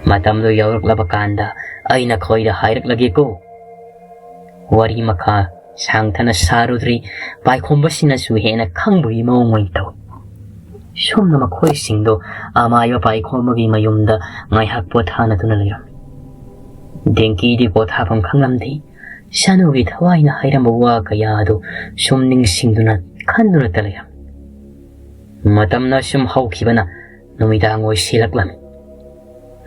ꯃꯇꯝꯗꯨ ꯌꯧꯔꯛꯂꯕ ꯀꯥꯟꯗ ꯑꯩ ꯅꯈꯣꯏꯗ ꯍꯥꯏꯔꯛꯂꯒꯦꯀꯣ꯫" ꯋꯥꯔꯤ ꯃꯈꯥ ꯁꯥꯡꯊꯅ ꯁꯥꯔꯨꯗ꯭ꯔꯤ꯫ ꯄꯥꯏꯈꯣꯝꯕꯁꯤꯡꯅꯁꯨ ꯍꯦꯟꯅ ꯈꯪꯕꯒꯤ ꯃꯑꯣꯡ ꯑꯣꯏꯅ ꯇꯧꯏ꯫ ꯁꯨꯝꯅ ꯃꯈꯣꯏꯁꯤꯡꯗꯣ ꯑꯃꯥꯏꯕ ꯄꯥꯏꯈꯣꯝꯕꯒꯤ ꯃꯌꯨꯝꯗ ꯉꯥꯏꯍꯥꯛ ꯄꯣꯊꯥꯅꯗꯨꯅ ꯂꯩꯔꯝꯃꯤ꯫ ꯗꯦꯡꯀꯤꯗꯤ ꯄꯣꯊꯥꯐꯝ ꯈꯪꯂꯝꯗꯦ꯫ ꯁꯅꯨꯒꯤ ꯊꯋꯥꯏꯅ ꯍꯥꯏꯔꯝꯕ ꯋꯥ ꯀꯌꯥ ꯑꯗꯨ ꯁꯨꯝ ꯅꯤꯡꯁꯤꯡꯗꯨꯅ ꯈꯟꯗꯨꯅꯇ ꯂꯩꯔꯝꯃꯤ꯫ ꯃꯇꯝꯅ ꯁꯨꯝ ꯍꯧꯈꯤꯕꯅ ꯅꯨꯃꯤꯗꯥꯡ ꯑꯣꯏꯁꯤꯜꯂꯛꯂꯝꯃꯤ꯫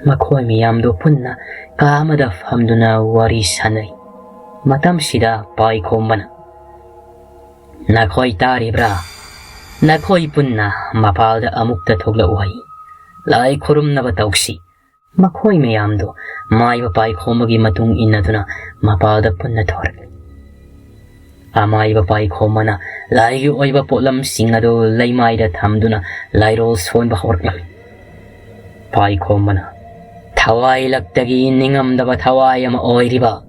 ꯃꯈꯣꯏ ꯃꯌꯥꯝꯗꯨ ꯄꯨꯟꯅ ꯀꯥ ꯑꯃꯗ ꯐꯝꯗꯨꯅ ꯋꯥꯔꯤ ꯁꯥꯅꯔꯤ꯫ ꯃꯇꯝꯁꯤꯗ ꯄꯥꯏꯈꯣꯝꯕꯅ, "ꯅꯈꯣꯏ ꯇꯥꯔꯤꯕ꯭ꯔꯥ? ꯅꯈꯣꯏ ꯄꯨꯟꯅ ꯃꯄꯥꯜꯗ ꯑꯃꯨꯛꯇ ꯊꯣꯛꯂꯛꯎ ꯍꯥꯏ꯫ ꯂꯥꯏ ꯈꯨꯔꯨꯝꯅꯕ ꯇꯧꯁꯤ꯫" ꯃꯈꯣꯏ ꯃꯌꯥꯝꯗꯨ ꯃꯥꯏꯕ ꯄꯥꯏꯈꯣꯝꯕꯒꯤ ꯃꯇꯨꯡ ꯏꯟꯅꯗꯨꯅ ꯃꯄꯥꯜꯗ ꯄꯨꯟꯅ ꯊꯣꯔꯛꯂꯤ꯫ ꯑꯃꯥꯏꯕ ꯄꯥꯏꯈꯣꯝꯕꯅ ꯂꯥꯏꯒꯤ ꯑꯣꯏꯕ ꯄꯣꯠꯂꯝꯁꯤꯡ ꯑꯗꯨ ꯂꯩꯃꯥꯏꯗ ꯊꯝꯗꯨꯅ ꯂꯥꯏꯔꯣꯜ ꯁꯣꯟꯕ ꯍꯧꯔꯛꯂꯝꯃꯤ꯫ ꯄꯥꯏꯈꯣꯝꯕꯅ, "ꯊꯋꯥꯏ ꯂꯛꯇꯒꯤ ꯅꯤꯡꯉꯝꯗꯕ ꯊꯋꯥꯏ ꯑꯃ ꯑꯣꯏꯔꯤꯕ,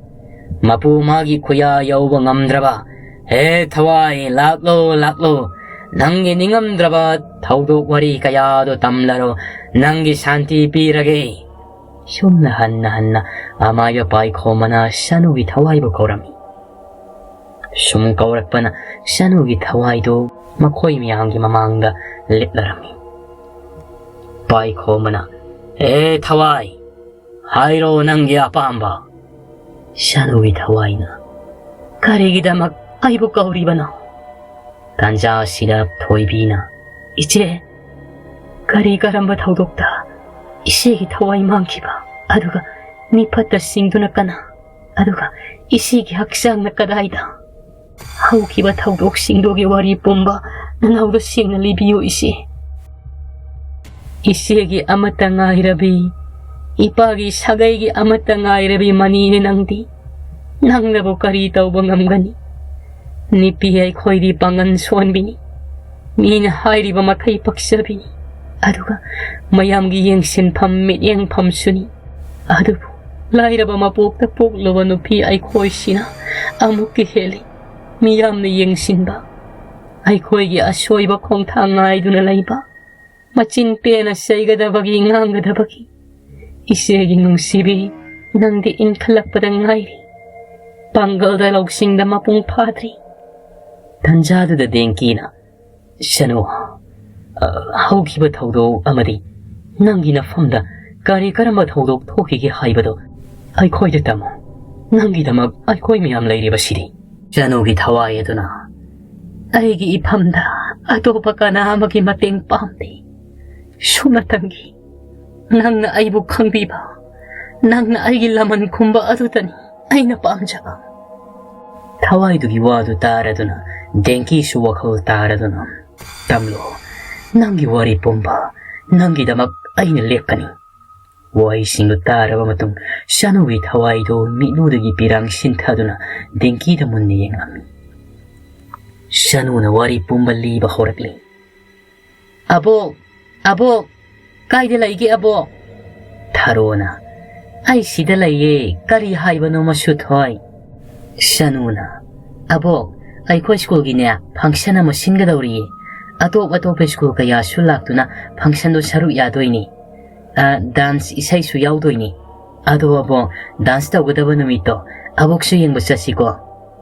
ꯃꯄꯨ ꯃꯥꯒꯤ ꯈꯨꯌꯥ ꯌꯧꯕ ꯉꯝꯗ꯭ꯔꯕ, ꯍꯦ ꯊꯋꯥꯏ, ꯂꯥꯛꯂꯣ, ꯂꯥꯛꯂꯣ, ꯅꯪꯒꯤ ꯅꯤꯡꯉꯝꯗ꯭ꯔꯕ ꯊꯧꯗꯣꯛ ꯋꯥꯔꯤ ꯀꯌꯥꯗꯣ ꯇꯝꯂꯔꯣ, ꯅꯪꯒꯤ ꯁꯥꯟꯇꯤ ꯄꯤꯔꯒꯦ꯫" ꯁꯨꯝꯅ ꯍꯟꯅ ꯍꯟꯅ ꯑꯃꯥꯏꯕ ꯄꯥꯏꯈꯣꯝꯕꯅ ꯁꯅꯨꯒꯤ ꯊꯋꯥꯏꯕꯨ ꯀꯧꯔꯝꯃꯤ꯫ ꯁꯨꯝ ꯀꯧꯔꯛꯄꯅ ꯁꯅꯨꯒꯤ ꯊꯋꯥꯏꯗꯨ ꯃꯈꯣꯏ ꯃꯌꯥꯝꯒꯤ ꯃꯃꯥꯡꯗ ꯂꯦꯞꯂꯔꯝꯃꯤ꯫ ꯄꯥꯏꯈꯣꯝꯕꯅ, "ꯑꯦ ꯊꯋꯥꯏ, ꯍꯥꯏꯔꯣ ꯅꯪꯒꯤ ꯑꯄꯥꯝꯕ꯫" ꯁꯅꯨꯒꯤ ꯊꯋꯥꯏꯅ, "ꯀꯔꯤꯒꯤꯗꯃꯛ ꯑꯩꯕꯨ ꯀꯧꯔꯤꯕꯅꯣ?" ꯇꯥꯟꯖꯥ ꯑꯁꯤꯗ ꯊꯣꯏꯕꯤꯅ, "ꯏꯆꯦ, ꯀꯔꯤ ꯀꯔꯝꯕ ꯊꯧꯗꯣꯛꯇ ꯏꯆꯦꯒꯤ ꯊꯋꯥꯏ ꯃꯥꯡꯈꯤꯕ, ꯑꯗꯨꯒ ꯃꯤꯐꯠꯇ ꯁꯤꯡꯗꯨꯅ ꯀꯅꯥ, ꯑꯗꯨꯒ ꯏꯆꯦꯒꯤ ꯍꯛꯆꯥꯡꯅ ꯀꯗꯥꯏꯗ? ꯍꯧꯈꯤꯕ ꯊꯧꯗꯣꯛꯁꯤꯡꯗꯨꯒꯤ ꯋꯥꯔꯤ ꯄꯨꯝꯕ ꯅꯅꯥꯎꯗ ꯁꯦꯡꯅ ꯂꯤꯕꯤꯌꯨ ꯏꯆꯦ꯫ ꯏꯆꯦꯒꯤ ꯑꯃꯠꯇ ꯉꯥꯏꯔꯕꯤ, ꯏꯄꯥꯒꯤ ꯁꯥꯒꯩꯒꯤ ꯑꯃꯠꯇ ꯉꯥꯏꯔꯕꯤ ꯃꯅꯤꯅꯦ ꯅꯪꯗꯤ꯫ ꯅꯪꯅꯕꯨ ꯀꯔꯤ ꯇꯧꯕ ꯉꯝꯒꯅꯤ? ꯅꯨꯄꯤ ꯑꯩꯈꯣꯏꯗꯤ ꯄꯥꯡꯒꯜ ꯁꯣꯟꯕꯤꯅꯤ꯫ ꯃꯤꯅ ꯍꯥꯏꯔꯤꯕ ꯃꯈꯩ ꯄꯛꯆꯕꯤꯅꯤ꯫ ꯑꯗꯨꯒ ꯃꯌꯥꯝꯒꯤ ꯌꯦꯡꯁꯤꯟꯐꯝ, ꯃꯤꯠꯌꯦꯡꯐꯝꯁꯨꯅꯤ꯫ ꯑꯗꯨꯕꯨ ꯂꯥꯏꯔꯕ ꯃꯄꯣꯛꯇ ꯄꯣꯛꯂꯨꯕ ꯅꯨꯄꯤ ꯑꯩꯈꯣꯏꯁꯤꯅ ꯑꯃꯨꯛꯀ ꯍꯦꯜꯂꯤ ꯃꯤꯌꯥꯝꯅ ꯌꯦꯡꯁꯤꯟꯕ, ꯑꯩꯈꯣꯏꯒꯤ ꯑꯁꯣꯏꯕ ꯈꯣꯡꯊꯥꯡ ꯉꯥꯏꯗꯨꯅ ꯂꯩꯕ, ꯃꯆꯤꯟ ꯄꯦꯟꯅ ꯆꯩꯒꯗꯕꯒꯤ, ꯉꯥꯡꯒꯗꯕꯒꯤ꯫ ꯏꯆꯦꯒꯤ ꯅꯨꯡꯁꯤꯕꯤ, ꯅꯪꯗꯤ ꯏꯟꯈꯠꯂꯛꯄꯗ ꯉꯥꯏꯔꯤ, ꯄꯥꯡꯒꯜꯗ ꯂꯧꯁꯤꯡꯗ ꯃꯄꯨꯡ ꯐꯥꯗ꯭ꯔꯤ꯫" ꯇꯟꯖꯥꯗꯨꯗ ꯗꯦꯡꯀꯤꯅ, "ꯁꯅꯨ, ꯑ, ꯍꯧꯈꯤꯕ ꯊꯧꯗꯣꯛ ꯑꯃꯗꯤ ꯅꯪꯒꯤ ꯅꯐꯝꯗ ꯀꯔꯤ ꯀꯔꯝꯕ ꯊꯧꯗꯣꯛ ꯊꯣꯛꯈꯤꯒꯦ ꯍꯥꯏꯕꯗꯣ ꯑꯩꯈꯣꯏꯗ ꯇꯝꯃꯨ꯫ ꯅꯪꯒꯤꯗꯃꯛ ꯑꯩꯈꯣꯏ ꯃꯌꯥꯝ ꯂꯩꯔꯤꯕꯁꯤꯗꯤ꯫" ꯁꯅꯨꯒꯤ ꯊꯋꯥꯏ ꯑꯗꯨꯅ, "ꯑꯩꯒꯤ ꯏꯐꯝꯗ ꯑꯇꯣꯞꯄ ꯀꯅꯥ ꯑꯃꯒꯤ ꯃꯇꯦꯡ ꯄꯥꯝꯗꯦ꯫ ꯁꯨꯞꯅꯇꯪꯒꯤ ꯅꯪꯅ ꯑꯩꯕꯨ ꯈꯪꯕꯤꯕ, ꯅꯪꯅ ꯑꯩꯒꯤ ꯂꯃꯟ ꯈꯨꯝꯕ ꯑꯗꯨꯇꯅꯤ ꯑꯩꯅ ꯄꯥꯝꯖꯕ꯫ ꯊꯋꯥꯏꯗꯨꯒꯤ ꯋꯥꯗꯨ ꯇꯥꯔꯗꯨꯅ ꯗꯦꯡꯀꯤꯁꯨ ꯋꯥꯈꯜ ꯇꯥꯔꯗꯨꯅ, "ꯇꯝꯂꯣ, ꯅꯪꯒꯤ ꯋꯥꯔꯤ ꯄꯨꯝꯕ ꯅꯪꯒꯤꯗꯃꯛ ꯑꯩꯅ ꯂꯦꯞꯀꯅꯤ꯫" ꯋꯥꯍꯩꯁꯤꯡꯗꯨ ꯇꯥꯔꯕ ꯃꯇꯨꯡ ꯁꯅꯨꯒꯤ ꯊꯋꯥꯏꯗꯨ ꯃꯤꯠꯂꯨꯗꯒꯤ ꯄꯤꯔꯥꯡ ꯁꯤꯟꯊꯗꯨꯅ ꯗꯦꯡꯀꯤꯗ ꯃꯨꯟꯅ ꯌꯦꯡꯂꯝꯃꯤ꯫ ꯁꯅꯨꯅ ꯋꯥꯔꯤ ꯄꯨꯝꯕ ꯂꯤꯕ ꯍꯧꯔꯛꯂꯤ꯫ "ꯑꯕꯣꯛ! ꯑꯕꯣꯛ! ꯀꯥꯏꯗ ꯂꯩꯒꯦ ꯑꯕꯣꯛ?" ꯊꯥꯔꯣꯅ, "ꯑꯩ ꯁꯤꯗ ꯂꯩꯌꯦ, ꯀꯔꯤ ꯍꯥꯏꯕꯅꯣ ꯃꯁꯨꯊꯣꯏ?" ꯁꯅꯨꯅ, "ꯑꯕꯣꯛ, ꯑꯩꯈꯣꯏ ꯁ꯭ꯀꯨꯜꯒꯤꯅꯦ function ꯑꯃ ꯁꯤꯟꯒꯗꯧꯔꯤꯌꯦ꯫ ꯑꯇꯣꯞ ꯑꯇꯣꯞꯄ ꯁ꯭ꯀꯨꯜ ꯀꯌꯥꯁꯨ ꯂꯥꯛꯇꯨꯅ functionꯗꯣ ꯁꯔꯨꯛ ꯌꯥꯗꯣꯏꯅꯤ꯫ ꯑ, dance ꯏꯁꯩꯁꯨ ꯌꯥꯎꯗꯣꯏꯅꯤ꯫ ꯑꯗꯣ ꯑꯕꯣꯛ, dance ꯇꯧꯒꯗꯕ ꯅꯨꯃꯤꯠꯇꯣ ꯑꯕꯣꯛꯁꯨ ꯌꯦꯡꯕ ꯆꯠꯁꯤꯀꯣ꯫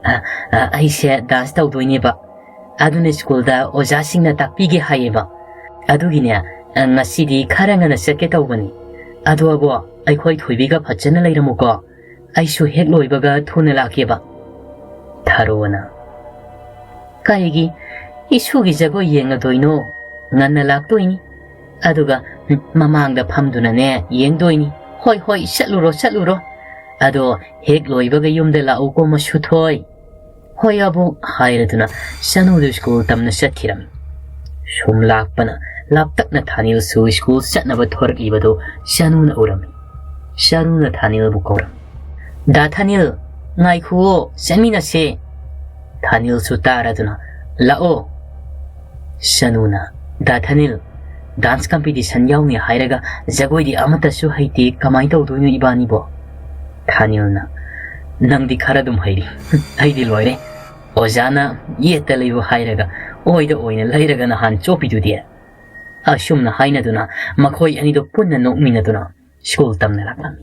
ꯑ, ꯑ, ꯑꯩꯁꯦ dance ꯇꯧꯗꯣꯏꯅꯦꯕ꯫ ꯑꯗꯨꯅ ꯁ꯭ꯀꯨꯜꯗ ꯑꯣꯖꯥꯁꯤꯡꯅ ꯇꯥꯛꯄꯤꯒꯦ ꯍꯥꯏꯌꯦꯕ꯫ ꯑꯗꯨꯒꯤꯅꯦ, ꯑ, ꯉꯁꯤꯗꯤ ꯈꯔ ꯉꯟꯅ ꯆꯠꯀꯦ ꯇꯧꯕꯅꯤ꯫ ꯑꯗꯣ ꯑꯕꯣꯛ, ꯑꯩꯈꯣꯏ ꯊꯣꯏꯕꯤꯒ ꯐꯖꯅ ꯂꯩꯔꯝꯃꯨꯀꯣ꯫ ꯑꯩꯁꯨ ꯍꯦꯛ ꯂꯣꯏꯕꯒ ꯊꯨꯅ ꯂꯥꯛꯀꯦꯕ꯫" ꯊꯥꯔꯣꯅ, "ꯀꯔꯤꯒꯤ ꯏꯁꯨꯒꯤ ꯖꯒꯣꯏ ꯌꯦꯡꯉꯗꯣꯏꯅꯣ? ꯉꯟꯅ ꯂꯥꯛꯇꯣꯏꯅꯤ꯫ ꯑꯗꯨꯒ ꯃꯃꯥꯡꯗ ꯐꯝꯗꯨꯅꯅꯦ ꯌꯦꯡꯗꯣꯏꯅꯤ꯫ ꯍꯣꯏ, ꯍꯣꯏ, ꯆꯠꯂꯨꯔꯣ, ꯆꯠꯂꯨꯔꯣ꯫ ꯑꯗꯣ ꯍꯦꯛ ꯂꯣꯏꯕꯒ ꯌꯨꯝꯗ ꯂꯥꯛꯎꯀꯣ ꯃꯁꯨꯊꯣꯏ꯫" "ꯍꯣꯏ ꯑꯕꯣꯛ" ꯍꯥꯏꯔꯗꯨꯅ ꯁꯅꯨꯗꯨ ꯁ꯭ꯀꯨꯜ ꯇꯝꯅ ꯆꯠꯈꯤꯔꯝꯃꯤ꯫ ꯁꯨꯝ ꯂꯥꯛꯄꯅ ꯂꯥꯞꯇꯛꯅ ꯊꯥꯅꯤꯜꯁꯨ ꯁ꯭ꯀꯨꯜ ꯆꯠꯅꯕ ꯊꯣꯔꯛꯂꯤꯕꯗꯨ ꯁꯅꯨꯅ ꯎꯔꯝꯃꯤ꯫ ꯁꯅꯨꯅ ꯊꯥꯅꯤꯜꯕꯨ ꯀꯧꯔꯝꯃꯤ꯫ "ꯗꯥ ꯊꯥꯅꯤꯜ, ꯉꯥꯏꯈꯨꯑꯣ, ꯆꯠꯃꯤꯟꯅꯁꯦ꯫" ꯊꯥꯅꯤꯜꯁꯨ ꯇꯥꯔꯗꯨꯅ, "ꯂꯥꯛꯑꯣ꯫" ꯁꯅꯨꯅ, "ꯗꯥ ꯊꯥꯅꯤꯜ, dance competition ꯌꯥꯎꯅꯤ ꯍꯥꯏꯔꯒ ꯖꯒꯣꯏꯗꯤ ꯑꯃꯠꯇꯁꯨ ꯍꯩꯇꯦ, ꯀꯃꯥꯏ ꯇꯧꯗꯣꯏꯅꯣ ꯏꯕꯥꯅꯤꯕꯣ?" ꯊꯥꯅꯤꯜꯅ, "ꯅꯪꯗꯤ ꯈꯔ ꯑꯗꯨꯝ ꯍꯩꯔꯤ, ꯑꯩꯗꯤ ꯂꯣꯏꯔꯦ꯫ ꯑꯣꯖꯥꯅ ꯌꯦꯠꯇ ꯂꯩꯌꯨ ꯍꯥꯏꯔꯒ ꯑꯣꯏꯗ ꯑꯣꯏꯅ ꯂꯩꯔꯒ ꯅꯍꯥꯟ ꯆꯣꯞꯄꯤꯗꯨꯗꯤ꯫" ꯑꯁꯨꯝꯅ ꯍꯥꯏꯅꯗꯨꯅ ꯃꯈꯣꯏ ꯑꯅꯤꯗꯨ ꯄꯨꯟꯅ ꯅꯣꯛꯃꯤꯟꯅꯗꯨꯅ ꯁ꯭ꯀꯨꯜ ꯇꯝꯅ ꯂꯥꯛꯂꯝꯃꯤ꯫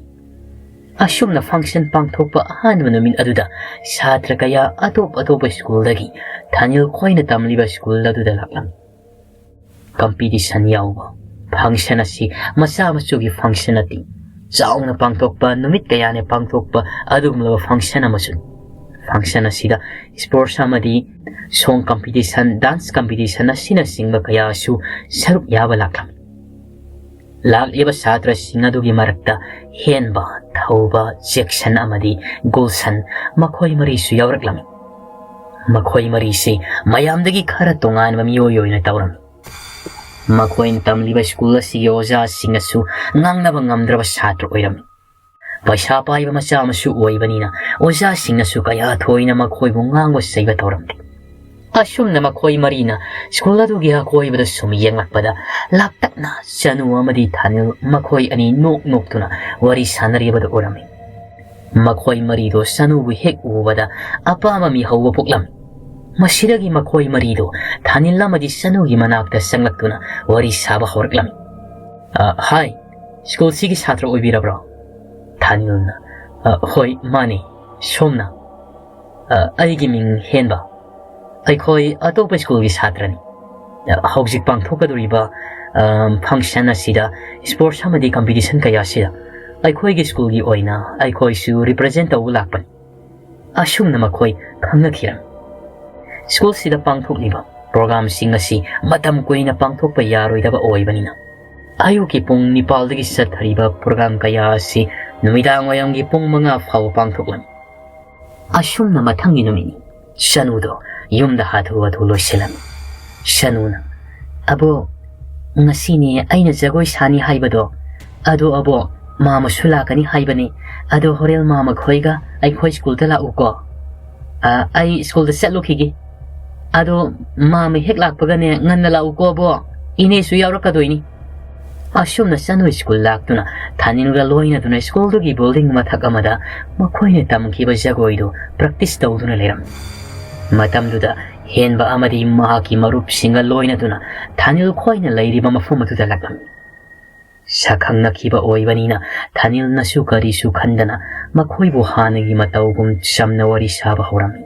ꯑꯁꯨꯝꯅ function ꯄꯥꯡꯊꯣꯛꯄ ꯑꯍꯥꯟꯕ ꯅꯨꯃꯤꯠ ꯑꯗꯨꯗ ꯁꯥꯇ꯭ꯔ ꯀꯌꯥ ꯑꯇꯣꯞ ꯑꯇꯣꯞꯄ ꯁ꯭ꯀꯨꯜꯗꯒꯤ ꯊꯥꯅꯤꯜ ꯈꯣꯏꯅ ꯇꯝꯂꯤꯕ ꯁ꯭ꯀꯨꯜ ꯑꯗꯨꯗ ꯂꯥꯛꯂꯝꯃꯤ꯫ Competition ꯌꯥꯎꯕ function ꯑꯁꯤ ꯃꯆꯥ ꯃꯁꯨꯒꯤ function ꯅꯠꯇꯦ꯫ ꯆꯥꯎꯅ ꯄꯥꯡꯊꯣꯛꯄ, ꯅꯨꯃꯤꯠ ꯀꯌꯥꯅꯤ ꯄꯥꯡꯊꯣꯛꯄ ꯑꯗꯨꯒꯨꯝꯂꯕ function ꯑꯃꯁꯨꯅꯤ꯫ Function ꯑꯁꯤꯗ sports ꯑꯃꯗꯤ song competition, dance competition ꯑꯁꯤꯅꯆꯤꯡꯕ ꯀꯌꯥꯁꯨ ꯁꯔꯨꯛ ꯌꯥꯕ ꯂꯥꯛꯂꯝꯃꯤ꯫ ꯂꯥꯛꯂꯤꯕ ꯁꯥꯇ꯭ꯔꯁꯤꯡ ꯑꯗꯨꯒꯤ ꯃꯔꯛꯇ ꯍꯦꯟꯕ, ꯊꯧꯕ, ꯖꯦꯛꯁꯟ ꯑꯃꯗꯤ ꯒꯨꯜꯁꯟ, ꯃꯈꯣꯏ ꯃꯔꯤꯁꯨ ꯌꯥꯎꯔꯛꯂꯝꯃꯤ꯫ ꯃꯈꯣꯏ ꯃꯔꯤꯁꯤ ꯃꯌꯥꯝꯗꯒꯤ ꯈꯔ ꯇꯣꯉꯥꯟꯕ ꯃꯤꯑꯣꯏ ꯑꯣꯏꯅ ꯇꯧꯔꯝꯃꯤ꯫ ꯃꯈꯣꯏꯅ ꯇꯝꯂꯤꯕ ꯁ꯭ꯀꯨꯜ ꯑꯁꯤꯒꯤ ꯑꯣꯖꯥꯁꯤꯡꯅꯁꯨ ꯉꯥꯡꯅꯕ ꯉꯝꯗ꯭ꯔꯕ ꯁꯥꯇ꯭ꯔ ꯑꯣꯏꯔꯝꯃꯤ꯫ ꯄꯩꯁꯥ ꯄꯥꯏꯕ ꯃꯆꯥ ꯑꯃꯁꯨ ꯑꯣꯏꯕꯅꯤꯅ ꯑꯣꯖꯥꯁꯤꯡꯅꯁꯨ ꯀꯌꯥ ꯊꯣꯏꯅ ꯃꯈꯣꯏꯕꯨ ꯉꯥꯡꯕ ꯆꯩꯕ ꯇꯧꯔꯝꯗꯦ꯫ ꯑꯁꯨꯝꯅ ꯃꯈꯣꯏ ꯃꯔꯤꯅ ꯁ꯭ꯀꯨꯜ ꯑꯗꯨꯒꯤ ꯑꯀꯣꯏꯕꯗ ꯁꯨꯝ ꯌꯦꯡꯂꯛꯄꯗ ꯂꯥꯞꯇꯛꯅ ꯆꯅꯨ ꯑꯃꯗꯤ ꯊꯥꯅꯤꯜ ꯃꯈꯣꯏ ꯑꯅꯤ ꯅꯣꯛ ꯅꯣꯛꯇꯨꯅ ꯋꯥꯔꯤ ꯁꯥꯟꯅꯔꯤꯕꯗꯨ ꯎꯔꯝꯃꯤ꯫ ꯃꯈꯣꯏ ꯃꯔꯤꯗꯣ ꯆꯅꯨꯕꯨ ꯍꯦꯛ ꯎꯕꯗ ꯑꯄꯥꯝꯕ ꯃꯤꯍꯧꯕ ꯄꯣꯛꯂꯝꯃꯤ꯫ ꯃꯁꯤꯗꯒꯤ ꯃꯈꯣꯏ ꯃꯔꯤꯗꯣ ꯊꯥꯅꯤꯜ ꯑꯃꯗꯤ ꯆꯅꯨꯒꯤ ꯃꯅꯥꯛꯇ ꯆꯪꯂꯛꯇꯨꯅ ꯋꯥꯔꯤ ꯁꯥꯕ ꯍꯧꯔꯛꯂꯝꯃꯤ꯫ "ꯑ, ꯍꯥꯏ, ꯁ꯭ꯀꯨꯜꯁꯤꯒꯤ ꯁꯥꯇ꯭ꯔ ꯑꯣꯏꯕꯤꯔꯕ꯭ꯔꯣ?" ꯊꯥꯅꯤꯜꯅ, "ꯑ, ꯍꯣꯏ, ꯃꯥꯅꯤ, ꯁꯣꯝꯅ?" "ꯑ, ꯑꯩꯒꯤ ꯃꯤꯡ ꯍꯦꯟꯕ꯫ ꯑꯩꯈꯣꯏ ꯑꯇꯣꯞꯄ ꯁ꯭ꯀꯨꯜꯒꯤ ꯁꯥꯇ꯭ꯔꯅꯤ꯫ ꯑ, ꯍꯧꯖꯤꯛ ꯄꯥꯡꯊꯣꯛꯀꯗꯧꯔꯤꯕ, ꯑ, ꯐꯪꯁꯟ ꯑꯁꯤꯗ, ꯁ꯭ꯄꯣꯔꯠꯁ ꯑꯃꯗꯤ ꯀꯝꯄꯤꯇꯤꯁꯟ ꯀꯌꯥ ꯑꯁꯤꯗ ꯑꯩꯈꯣꯏꯒꯤ ꯁ꯭ꯀꯨꯜꯒꯤ ꯑꯣꯏꯅ ꯑꯩꯈꯣꯏꯁꯨ ꯔꯤꯄ꯭ꯔꯖꯦꯟ ꯇꯧꯕ ꯂꯥꯛꯄꯅꯤ꯫" ꯑꯁꯨꯝꯅ ꯃꯈꯣꯏ ꯈꯪꯅꯈꯤꯔꯝꯃꯤ꯫ ꯁ꯭ꯀꯨꯜꯁꯤꯗ ꯄꯥꯡꯊꯣꯛꯂꯤꯕ ꯄ꯭ꯔꯣꯒ꯭ꯔꯥꯝꯁꯤꯡ ꯑꯁꯤ ꯃꯇꯝ ꯀꯨꯏꯅ ꯄꯥꯡꯊꯣꯛꯄ ꯌꯥꯔꯣꯏꯗꯕ ꯑꯣꯏꯕꯅꯤꯅ, ꯑꯌꯨꯛꯀꯤ ꯄꯨꯡ ꯅꯤꯄꯥꯜꯗꯒꯤ ꯆꯠꯊꯔꯤꯕ ꯄ꯭ꯔꯣꯒ꯭ꯔꯥꯝ ꯀꯌꯥ ꯑꯁꯤ ꯅꯨꯃꯤꯗꯥꯡ ꯋꯥꯏꯔꯝꯒꯤ ꯄꯨꯡ ꯃꯉꯥ ꯐꯥꯎꯕ ꯄꯥꯡꯊꯣꯛꯂꯝꯃꯤ꯫ ꯑꯁꯨꯝꯅ ꯃꯊꯪꯒꯤ ꯅꯨꯃꯤꯠꯅꯤ꯫ ꯁꯅꯨꯗꯣ ꯌꯨꯝꯗ ꯍꯥꯊꯨ ꯍꯥꯊꯨ ꯂꯣꯏꯁꯤꯜꯂꯝꯃꯤ꯫ ꯁꯅꯨꯅ, "ꯑꯕꯣ, ꯉꯁꯤꯅꯦ ꯑꯩꯅ ꯖꯒꯣꯏ ꯁꯥꯅꯤ ꯍꯥꯏꯕꯗꯣ, ꯑꯗꯣ ꯑꯕꯣ, ꯃꯥꯃꯁꯨ ꯂꯥꯛꯀꯅꯤ ꯍꯥꯏꯕꯅꯤ꯫ ꯑꯗꯣ ꯍꯣꯔꯦꯟ ꯃꯥꯃ ꯈꯣꯏꯒ ꯑꯩꯈꯣꯏ ꯁ꯭ꯀꯨꯜꯗ ꯂꯥꯛꯎꯀꯣ꯫ ꯑ, ꯑꯩ ꯁ꯭ꯀꯨꯜꯗ ꯆꯠꯂꯨꯈꯤꯒꯦ꯫ ꯑꯗꯣ ꯃꯥꯃ ꯍꯦꯛ ꯂꯥꯛꯄꯒꯅꯦ, ꯉꯟꯅ ꯂꯥꯛꯎꯀꯣ ꯑꯕꯣ꯫ ꯏꯅꯦꯁꯨ ꯌꯥꯎꯔꯛꯀꯗꯣꯏꯅꯤ꯫" ꯑꯁꯨꯝꯅ ꯆꯅꯨ ꯁ꯭ꯀꯨꯜ ꯂꯥꯛꯇꯨꯅ ꯊꯥꯅꯤꯜꯒ ꯂꯣꯏꯅꯗꯨꯅ ꯁ꯭ꯀꯨꯜꯗꯨꯒꯤ ꯕꯤꯜꯗꯤꯡ ꯃꯊꯛ ꯑꯃꯗ ꯃꯈꯣꯏꯅ ꯇꯝꯈꯤꯕ ꯖꯒꯣꯏꯗꯨ ꯄ꯭ꯔꯦꯛꯇꯤꯁ ꯇꯧꯗꯨꯅ ꯂꯩꯔꯝꯃꯤ꯫ ꯃꯇꯝꯗꯨꯗ ꯍꯦꯟꯕ ꯑꯃꯗꯤ ꯃꯍꯥꯛꯀꯤ ꯃꯔꯨꯞꯁꯤꯡꯒ ꯂꯣꯏꯅꯗꯨꯅ ꯊꯥꯅꯤꯜ ꯈꯣꯏꯅ ꯂꯩꯔꯤꯕ ꯃꯐꯝ ꯑꯗꯨꯗ ꯂꯥꯛꯂꯝꯃꯤ꯫ ꯁꯛꯈꯪꯅꯈꯤꯕ ꯑꯣꯏꯕꯅꯤꯅ ꯊꯥꯅꯤꯜꯅꯁꯨ ꯀꯔꯤꯁꯨ ꯈꯟꯗꯅ ꯃꯈꯣꯏꯕꯨ ꯍꯥꯟꯅꯒꯤ ꯃꯇꯧꯒꯨꯝ ꯆꯝꯅ ꯋꯥꯔꯤ ꯁꯥꯕ ꯍꯧꯔꯝꯃꯤ꯫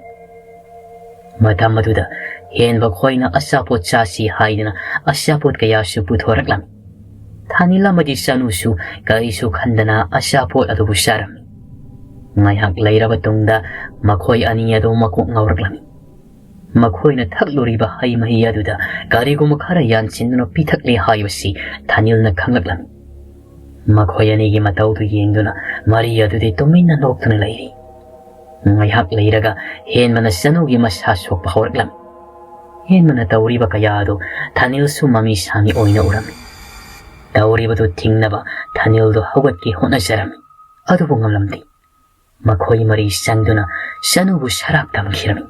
ꯃꯇꯝ ꯑꯗꯨꯗ ꯍꯦꯟꯕ ꯈꯣꯏꯅ ꯑꯆꯥꯄꯣꯠ ꯆꯥꯁꯤ ꯍꯥꯏꯗꯨꯅ ꯑꯆꯥꯄꯣꯠ ꯀꯌꯥꯁꯨ ꯄꯨꯊꯣꯔꯛꯂꯝꯃꯤ꯫ ꯊꯥꯅꯤꯜ ꯑꯃꯗꯤ ꯆꯅꯨꯁꯨ ꯀꯔꯤꯁꯨ ꯈꯟꯗꯅ ꯑꯆꯥꯄꯣꯠ ꯑꯗꯨꯕꯨ ꯆꯥꯔꯝꯃꯤ꯫ ꯉꯥꯏꯍꯥꯛ ꯂꯩꯔꯕ ꯇꯨꯡꯗ ꯃꯈꯣꯏ ꯑꯅꯤ ꯑꯗꯨ ꯃꯀꯣꯛ ꯉꯥꯎꯔꯛꯂꯝꯃꯤ꯫ ꯃꯈꯣꯏꯅ ꯊꯛꯂꯨꯔꯤꯕ ꯍꯩ ꯃꯍꯤ ꯑꯗꯨꯗ ꯀꯔꯤꯒꯨꯝꯕ ꯈꯔ ꯌꯥꯟꯁꯤꯟꯗꯨꯅ ꯄꯤꯊꯛꯂꯦ ꯍꯥꯏꯕꯁꯤ ꯊꯥꯅꯤꯜꯅ ꯈꯪꯂꯛꯂꯝꯃꯤ꯫ ꯃꯈꯣꯏ ꯑꯅꯤꯒꯤ ꯃꯇꯧꯗꯨ ꯌꯦꯡꯗꯨꯅ ꯃꯔꯤ ꯑꯗꯨꯗꯤ ꯇꯨꯃꯤꯟꯅ ꯅꯣꯛꯇꯨꯅ ꯂꯩꯔꯤ꯫ ꯉꯥꯏꯍꯥꯛ ꯂꯩꯔꯒ ꯍꯦꯟꯕꯅ ꯆꯅꯨꯒꯤ ꯃꯁꯥ ꯁꯣꯛꯄ ꯍꯧꯔꯛꯂꯝꯃꯤ꯫ ꯍꯦꯟꯕꯅ ꯇꯧꯔꯤꯕ ꯀꯌꯥ ꯑꯗꯨ ꯊꯥꯅꯤꯜꯁꯨ ꯃꯃꯤ ꯁꯥꯃꯤ ꯑꯣꯏꯅ ꯎꯔꯝꯃꯤ꯫ ꯇꯧꯔꯤꯕꯗꯨ ꯊꯤꯡꯅꯕ ꯊꯥꯅꯤꯜꯗꯨ ꯍꯧꯒꯠꯀꯦ ꯍꯣꯠꯅꯖꯔꯝꯃꯤ꯫ ꯑꯗꯨꯕꯨ ꯉꯝꯂꯝꯗꯦ꯫ ꯃꯈꯣꯏ ꯃꯔꯤ ꯆꯪꯗꯨꯅ ꯆꯅꯨꯕꯨ ꯁꯔꯥꯛ ꯇꯝꯈꯤꯔꯝꯃꯤ꯫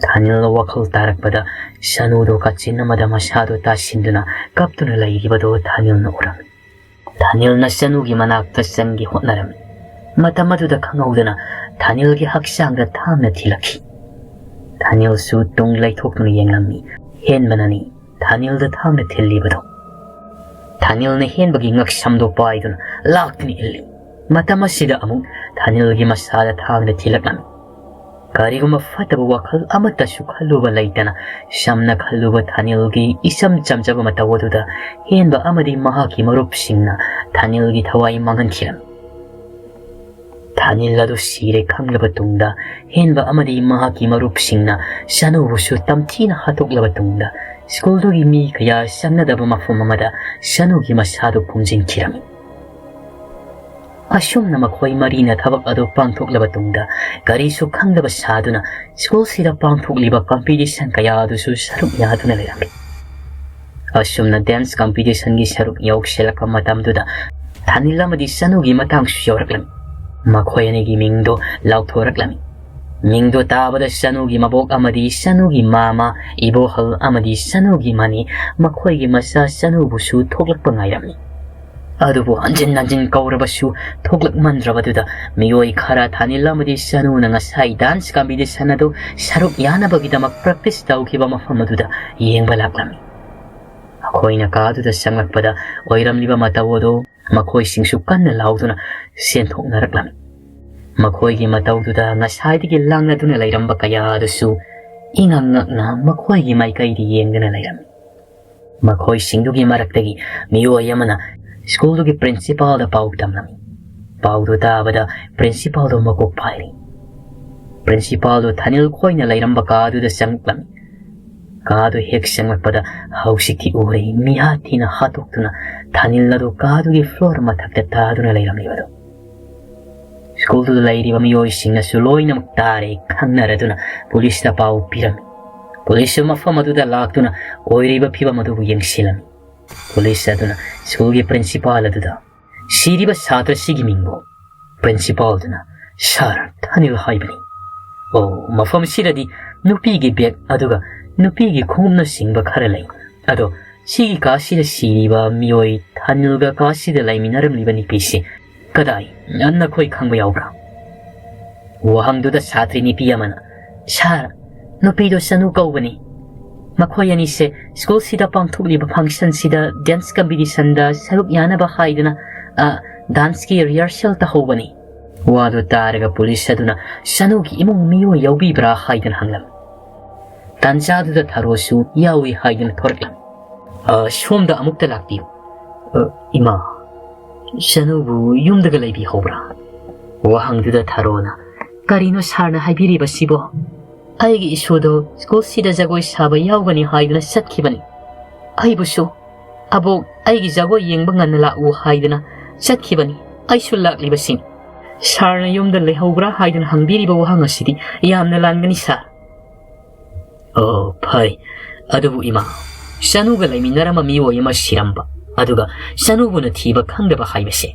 ꯊꯥꯅꯤꯜ ꯋꯥꯈꯜ ꯇꯥꯔꯛꯄꯗ ꯆꯅꯨꯗꯨ ꯀꯥꯆꯤꯟ ꯑꯃꯗ ꯃꯁꯥꯗꯨ ꯇꯥꯁꯤꯟꯗꯨꯅ ꯀꯞꯇꯨꯅ ꯂꯩꯔꯤꯕꯗꯨ ꯊꯥꯅꯤꯜꯅ ꯎꯔꯝꯃꯤ꯫ ꯊꯥꯅꯤꯜꯅ ꯆꯅꯨꯒꯤ ꯃꯅꯥꯛꯇ ꯆꯪꯒꯦ ꯍꯣꯠꯅꯔꯝꯃꯤ꯫ ꯃꯇꯝ ꯑꯗꯨꯗ ꯈꯪꯍꯧꯗꯅ ꯊꯥꯅꯤꯜꯒꯤ ꯍꯛꯆꯥꯡꯗ ꯊꯥꯡꯅ ꯊꯤꯜꯂꯛꯈꯤ꯫ ꯊꯥꯅꯤꯜꯁꯨ ꯇꯨꯡ ꯂꯩꯊꯣꯛꯇꯨꯅ ꯌꯦꯡꯂꯝꯃꯤ꯫ ꯍꯦꯟꯕꯅꯅꯤ ꯊꯥꯅꯤꯜꯗ ꯊꯥꯡꯅ ꯊꯤꯜꯂꯤꯕꯗꯨ꯫ ꯊꯥꯅꯤꯜꯅ ꯍꯦꯟꯕꯒꯤ ꯉꯛꯁꯝꯗꯨ ꯄꯥꯏꯗꯨꯅ ꯂꯥꯛꯇꯨꯅ ꯏꯜꯂꯤ꯫ ꯃꯇꯝ ꯑꯁꯤꯗ ꯑꯃꯨꯛ ꯊꯥꯅꯤꯜꯒꯤ ꯃꯁꯥꯗ ꯊꯥꯡꯅ ꯊꯤꯜꯂꯛꯂꯝꯃꯤ꯫ ꯀꯔꯤꯒꯨꯝꯕ ꯐꯠꯇꯕ ꯋꯥꯈꯜ ꯑꯃꯠꯇꯁꯨ ꯈꯜꯂꯨꯕ ꯂꯩꯇꯅ ꯆꯝꯅ ꯈꯜꯂꯨꯕ ꯊꯥꯅꯤꯜꯒꯤ ꯏꯆꯝ ꯆꯝꯖꯕ ꯃꯇꯧ ꯑꯗꯨꯗ ꯍꯦꯟꯕ ꯑꯃꯗꯤ ꯃꯍꯥꯛꯀꯤ ꯃꯔꯨꯞꯁꯤꯡꯅ ꯊꯥꯅꯤꯜꯒꯤ ꯊꯋꯥꯏ ꯃꯥꯡꯍꯟꯈꯤꯔꯝꯃꯤ꯫ ꯊꯥꯅꯤꯜ ꯑꯗꯨ ꯁꯤꯔꯦ ꯈꯪꯂꯕ ꯇꯨꯡꯗ ꯍꯦꯟꯕ ꯑꯃꯗꯤ ꯃꯍꯥꯛꯀꯤ ꯃꯔꯨꯞꯁꯤꯡꯅ ꯆꯅꯨꯕꯨꯁꯨ ꯇꯝꯊꯤꯅ ꯍꯥꯠꯇꯣꯛꯂꯕ ꯇꯨꯡꯗ ꯁ꯭ꯀꯨꯜꯗꯨꯒꯤ ꯃꯤ ꯀꯌꯥ ꯆꯪꯅꯗꯕ ꯃꯐꯝ ꯑꯃꯗ ꯆꯅꯨꯒꯤ ꯃꯁꯥꯗꯨ ꯐꯨꯝꯖꯤꯟꯈꯤꯔꯝꯃꯤ꯫ ꯑꯁꯨꯝꯅ ꯃꯈꯣꯏ ꯃꯔꯤꯅ ꯊꯕꯛ ꯑꯗꯨ ꯄꯥꯡꯊꯣꯛꯂꯕ ꯇꯨꯡꯗ ꯀꯔꯤꯁꯨ ꯈꯪꯗꯕ ꯁꯥꯗꯨꯅ ꯁ꯭ꯀꯨꯜꯁꯤꯗ ꯄꯥꯡꯊꯣꯛꯂꯤꯕ ꯀꯝꯄꯤꯇꯤꯁꯟ ꯀꯌꯥ ꯑꯗꯨꯁꯨ ꯁꯔꯨꯛ ꯌꯥꯗꯨꯅ ꯂꯩꯔꯝꯃꯤ꯫ ꯑꯁꯨꯝꯅ ꯗꯦꯟꯁ ꯀꯝꯄꯤꯇꯤꯁꯟꯒꯤ ꯁꯔꯨꯛ ꯌꯧꯁꯤꯜꯂꯛꯄ ꯃꯇꯝꯗꯨꯗ ꯊꯥꯅꯤꯜ ꯑꯃꯗꯤ ꯆꯅꯨꯒꯤ ꯃꯇꯥꯡꯁꯨ ꯌꯧꯔꯛꯂꯝꯃꯤ꯫ ꯃꯈꯣꯏ ꯑꯅꯤꯒꯤ ꯃꯤꯡꯗꯣ ꯂꯥꯎꯊꯣꯔꯛꯂꯝꯃꯤ꯫ ꯃꯤꯡꯗꯣ ꯇꯥꯕꯗ ꯆꯅꯨꯒꯤ ꯃꯕꯣꯛ ꯑꯃꯗꯤ ꯆꯅꯨꯒꯤ ꯃꯥꯃ, ꯏꯕꯣꯍꯜ ꯑꯃꯗꯤ ꯆꯅꯨꯒꯤ ꯃꯅꯤ, ꯃꯈꯣꯏꯒꯤ ꯃꯆꯥ ꯆꯅꯨꯕꯨꯁꯨ ꯊꯣꯛꯂꯛꯄ ꯉꯥꯏꯔꯝꯃꯤ꯫ ꯑꯗꯨꯕꯨ ꯍꯟꯖꯤꯟ ꯍꯟꯖꯤꯟ ꯀꯧꯔꯕꯁꯨ ꯊꯣꯛꯂꯛꯃꯟꯗ꯭ꯔꯕꯗꯨꯗ ꯃꯤꯑꯣꯏ ꯈꯔ ꯊꯥꯅꯤꯜ ꯑꯃꯗꯤ ꯆꯅꯨꯅ ꯉꯁꯥꯏ ꯗꯥꯟꯁ ꯀꯝꯄꯤꯇꯤꯁꯟ ꯑꯗꯨ ꯁꯔꯨꯛ ꯌꯥꯅꯕꯒꯤꯗꯃꯛ ꯄ꯭ꯔꯦꯛꯇꯤꯁ ꯇꯧꯈꯤꯕ ꯃꯐꯝ ꯑꯗꯨꯗ ꯌꯦꯡꯕ ꯂꯥꯛꯂꯝꯃꯤ꯫ ꯃꯈꯣꯏꯅ ꯀꯥꯗꯨꯗ ꯆꯪꯂꯛꯄꯗ ꯑꯣꯏꯔꯝꯂꯤꯕ ꯃꯇꯧ ꯑꯗꯨ ꯃꯈꯣꯏꯁꯤꯡꯁꯨ ꯀꯟꯅ ꯂꯥꯎꯗꯨꯅ ꯆꯦꯟꯊꯣꯛꯅꯔꯛꯂꯝꯃꯤ꯫ ꯃꯈꯣꯏꯒꯤ ꯃꯇꯧꯗꯨꯗ ꯉꯁꯥꯏꯗꯒꯤ ꯂꯥꯡꯅꯗꯨꯅ ꯂꯩꯔꯝꯕ ꯀꯌꯥ ꯑꯗꯨꯁꯨ ꯏꯉꯛ ꯉꯛꯅ ꯃꯈꯣꯏꯒꯤ ꯃꯥꯏꯀꯩꯗ ꯌꯦꯡꯗꯨꯅ ꯂꯩꯔꯝꯃꯤ꯫ ꯃꯈꯣꯏꯁꯤꯡꯗꯨꯒꯤ ꯃꯔꯛꯇꯒꯤ ꯃꯤꯑꯣꯏ ꯑꯃꯅ ꯁ꯭ꯀꯨꯜꯗꯨꯒꯤ ꯄ꯭ꯔꯤꯟꯁꯤꯄꯥꯜꯗ ꯄꯥꯎ ꯇꯝꯂꯝꯃꯤ꯫ ꯄꯥꯎꯗꯨ ꯇꯥꯕꯗ ꯄ꯭ꯔꯤꯟꯁꯤꯄꯥꯜꯗꯨ ꯃꯀꯣꯛ ꯄꯥꯏꯔꯤ꯫ ꯄ꯭ꯔꯤꯟꯁꯤꯄꯥꯜꯗꯨ ꯊꯥꯅꯤꯜ ꯈꯣꯏꯅ ꯂꯩꯔꯝꯕ ꯀꯥꯗꯨꯗ ꯆꯪꯂꯛꯂꯝꯃꯤ꯫ ꯀꯥꯗꯨ ꯍꯦꯛ ꯆꯪꯂꯛꯄꯗ ꯍꯧꯖꯤꯛꯇꯤ ꯎꯔꯦ, ꯃꯤꯍꯥꯠ ꯊꯤꯅ ꯍꯥꯠꯇꯣꯛꯇꯨꯅ ꯊꯥꯅꯤꯜ ꯑꯗꯨ ꯀꯥꯗꯨꯒꯤ floor ꯃꯊꯛꯇ ꯇꯥꯗꯨꯅ ꯂꯩꯔꯝꯂꯤꯕꯗꯨ꯫ Schoolꯗꯨꯗ ꯂꯩꯔꯤꯕ ꯃꯤꯑꯣꯏꯁꯤꯡꯅꯁꯨ ꯂꯣꯏꯅꯃꯛ ꯇꯥꯔꯦ ꯈꯪꯅꯔꯗꯨꯅ policeꯇ ꯄꯥꯎ ꯄꯤꯔꯝꯃꯤ꯫ Policeꯁꯨ ꯃꯐꯝ ꯑꯗꯨꯗ ꯂꯥꯛꯇꯨꯅ ꯑꯣꯏꯔꯤꯕ ꯐꯤꯕꯝ ꯑꯗꯨꯕꯨ ꯌꯦꯡꯁꯤꯜꯂꯝꯃꯤ꯫ Police ꯑꯗꯨꯅ schoolꯒꯤ principal ꯑꯗꯨꯗ, "ꯁꯤꯔꯤꯕ ꯁꯥꯇ꯭ꯔꯁꯤꯒꯤ ꯃꯤꯡꯕꯨ?" Principalꯗꯨꯅ, "Sir, ꯊꯥꯅꯤꯜ ꯍꯥꯏꯕꯅꯤ꯫ ꯑꯣ, ꯃꯐꯝꯁꯤꯗꯗꯤ ꯅꯨꯄꯤꯒꯤ bag ꯑꯗꯨꯒ ꯅꯨꯄꯤꯒꯤ ꯈꯣꯡꯎꯞꯅꯆꯤꯡꯕ ꯈꯔ ꯂꯩ꯫ ꯑꯗꯣ ꯁꯤꯒꯤ ꯀꯥꯁꯤꯗ ꯁꯤꯔꯤꯕ ꯃꯤꯑꯣꯏ ꯊꯥꯅꯤꯜꯒ ꯀꯥꯁꯤꯗ ꯂꯩꯃꯤꯟꯅꯔꯝꯂꯤꯕ ꯅꯨꯄꯤꯁꯤ ꯀꯗꯥꯏ? ꯅꯈꯣꯏ ꯈꯪꯕ ꯌꯥꯎꯕ꯭ꯔꯥ?" ꯋꯥꯍꯪꯗꯨꯗ ꯁꯥꯇ꯭ꯔꯤ ꯅꯨꯄꯤ ꯑꯃꯅ, "Sir, ꯅꯨꯄꯤꯗꯣ ꯆꯅꯨ ꯀꯧꯕꯅꯤ꯫ ꯃꯈꯣꯏ ꯑꯅꯤꯁꯦ schoolꯁꯤꯗ ꯄꯥꯡꯊꯣꯛꯂꯤꯕ functionꯁꯤꯗ dance competitionꯗ ꯁꯔꯨꯛ ꯌꯥꯅꯕ ꯍꯥꯏꯗꯨꯅ, ꯑ, danceꯀꯤ rehearsal ꯇꯧꯍꯧꯕꯅꯤ꯫" ꯋꯥꯗꯨ ꯇꯥꯔꯒ police ꯑꯗꯨꯅ, "ꯆꯅꯨꯒꯤ ꯏꯃꯨꯡ ꯃꯤꯑꯣꯏ ꯌꯥꯎꯕꯤꯕ꯭ꯔꯥ?" ꯍꯥꯏꯗꯨꯅ ꯍꯪꯂꯝꯃꯤ꯫ ꯇꯥꯟꯖꯥꯗꯨꯗ ꯊꯥꯔꯣꯁꯨ ꯌꯥꯎꯏ ꯍꯥꯏꯗꯨꯅ ꯊꯣꯔꯛꯂꯝꯃꯤ꯫ "ꯑ, ꯁꯣꯝꯗ ꯑꯃꯨꯛꯇ ꯂꯥꯛꯄꯤꯌꯨ꯫ ꯑ, ꯏꯃꯥ, ꯆꯅꯨꯕꯨ ꯌꯨꯝꯗꯒ ꯂꯩꯕꯤꯍꯧꯕ꯭ꯔꯥ?" ꯋꯥꯍꯪꯗꯨꯗ ꯊꯥꯔꯣꯅ, "ꯀꯔꯤꯅꯣ sirꯅ ꯍꯥꯏꯕꯤꯔꯤꯕꯁꯤꯕꯣ? ꯑꯩꯒꯤ ꯏꯁꯨꯗꯣ schoolꯁꯤꯗ ꯖꯒꯣꯏ ꯁꯥꯕ ꯌꯥꯎꯒꯅꯤ ꯍꯥꯏꯗꯨꯅ ꯆꯠꯈꯤꯕꯅꯤ꯫ ꯑꯩꯕꯨꯁꯨ, 'ꯑꯕꯣꯛ, ꯑꯩꯒꯤ ꯖꯒꯣꯏ ꯌꯦꯡꯕ ꯉꯟꯅ ꯂꯥꯛꯎ' ꯍꯥꯏꯗꯨꯅ ꯆꯠꯈꯤꯕꯅꯤ꯫ ꯑꯩꯁꯨ ꯂꯥꯛꯂꯤꯕꯁꯤꯅꯤ꯫ Sirꯅ ꯌꯨꯝꯗ ꯂꯩꯍꯧꯕ꯭ꯔꯥ ꯍꯥꯏꯗꯨꯅ ꯍꯪꯕꯤꯔꯤꯕ ꯋꯥꯍꯪ ꯑꯁꯤꯗꯤ ꯌꯥꯝꯅ ꯂꯥꯟꯒꯅꯤ sir꯫" "ꯑꯣ, ꯐꯩ꯫ ꯑꯗꯨꯕꯨ ꯏꯃꯥ, ꯆꯅꯨꯒ ꯂꯩꯃꯤꯟꯅꯔꯝꯕ ꯃꯤꯑꯣꯏ ꯑꯃ ꯁꯤꯔꯝꯕ, ꯑꯗꯨꯒ ꯆꯅꯨꯕꯨꯅ ꯊꯤꯕ ꯈꯪꯗꯕ ꯍꯥꯏꯕꯁꯦ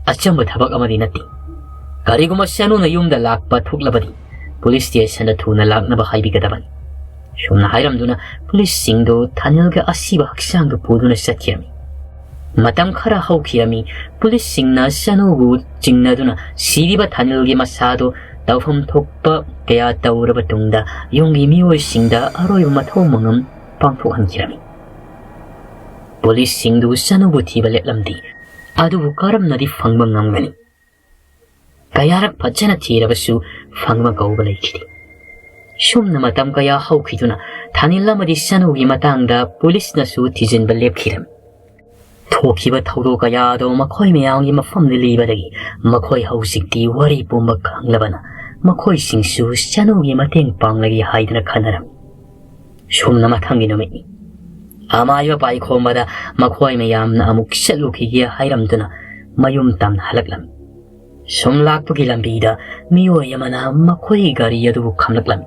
ꯑꯆꯝꯕ ꯊꯕꯛ ꯑꯃꯗꯤ ꯅꯠꯇꯦ꯫ ꯀꯔꯤꯒꯨꯝꯕ ꯆꯅꯨꯅ ꯌꯨꯝꯗ ꯂꯥꯛꯄ ꯊꯣꯛꯂꯕꯗꯤ police stationꯗ ꯊꯨꯅ ꯂꯥꯛꯅꯕ ꯍꯥꯏꯕꯤꯒꯗꯕꯅꯤ꯫" ꯁꯨꯝꯅ ꯍꯥꯏꯔꯝꯗꯨꯅ policeꯁꯤꯡꯗꯨ ꯊꯥꯅꯤꯜꯒ ꯑꯁꯤꯕ ꯍꯛꯆꯥꯡꯗꯨ ꯄꯨꯗꯨꯅ ꯆꯠꯈꯤꯔꯝꯃꯤ꯫ ꯃꯇꯝ ꯈꯔ ꯍꯧꯈꯤꯔꯝꯃꯤ꯫ Policeꯁꯤꯡꯅ ꯆꯅꯨꯕꯨ ꯆꯤꯡꯅꯗꯨꯅ ꯁꯤꯔꯤꯕ ꯊꯥꯅꯤꯜꯒꯤ ꯃꯁꯥꯗꯨ ꯇꯧꯐꯝ ꯊꯣꯛꯄ ꯀꯌꯥ ꯇꯧꯔꯕ ꯇꯨꯡꯗ ꯌꯨꯝꯒꯤ ꯃꯤꯑꯣꯏꯁꯤꯡꯗ ꯑꯔꯣꯏꯕ ꯃꯊꯧ ꯃꯉꯝ ꯄꯥꯡꯊꯣꯛꯍꯟꯈꯤꯔꯝꯃꯤ꯫ Policeꯁꯤꯡꯗꯨ ꯆꯅꯨꯕꯨ ꯊꯤꯕ ꯂꯦꯞꯂꯝꯗꯦ꯫ ꯑꯗꯨꯕꯨ ꯀꯔꯝꯅꯗꯤ ꯐꯪꯕ ꯉꯝꯒꯅꯤ? ꯀꯌꯥꯔꯛ ꯐꯖꯅ ꯊꯤꯔꯕꯁꯨ ꯐꯪꯕ ꯀꯧꯕ ꯂꯩꯈꯤꯗꯦ꯫ ꯁꯨꯝꯅ ꯃꯇꯝ ꯀꯌꯥ ꯍꯧꯈꯤꯗꯨꯅ ꯊꯥꯅꯤꯜ ꯑꯃꯗꯤ ꯆꯅꯨꯒꯤ ꯃꯇꯥꯡꯗ policeꯅꯁꯨ ꯊꯤꯖꯤꯟꯕ ꯂꯦꯞꯈꯤꯔꯝꯃꯤ꯫ ꯊꯣꯛꯈꯤꯕ ꯊꯧꯗꯣꯛ ꯀꯌꯥ ꯑꯗꯨ ꯃꯈꯣꯏ ꯃꯌꯥꯝꯒꯤ ꯃꯐꯝꯗ ꯂꯤꯕꯗꯒꯤ ꯃꯈꯣꯏ ꯍꯧꯖꯤꯛꯇꯤ ꯋꯥꯔꯤ ꯄꯨꯝꯕ ꯈꯪꯂꯕꯅ ꯃꯈꯣꯏꯁꯤꯡꯁꯨ ꯆꯅꯨꯒꯤ ꯃꯇꯦꯡ ꯄꯥꯡꯂꯒꯦ ꯍꯥꯏꯗꯨꯅ ꯈꯟꯅꯔꯝꯃꯤ꯫ ꯁꯨꯝꯅ ꯃꯊꯪꯒꯤ ꯅꯨꯃꯤꯠꯅꯤ꯫ ꯑꯃꯥꯏꯕ ꯄꯥꯏꯈꯣꯝꯕꯗ ꯃꯈꯣꯏ ꯃꯌꯥꯝꯅ ꯑꯃꯨꯛ ꯆꯠꯂꯨꯈꯤꯒꯦ ꯍꯥꯏꯔꯝꯗꯨꯅ ꯃꯌꯨꯝ ꯇꯝꯅ ꯍꯜꯂꯛꯂꯝꯃꯤ꯫ ꯁꯨꯝ ꯂꯥꯛꯄꯒꯤ ꯂꯝꯕꯤꯗ ꯃꯤꯑꯣꯏ ꯑꯃꯅ ꯃꯈꯣꯏꯒꯤ ꯒꯥꯔꯤ ꯑꯗꯨꯕꯨ ꯈꯥꯝꯂꯛꯂꯝꯃꯤ꯫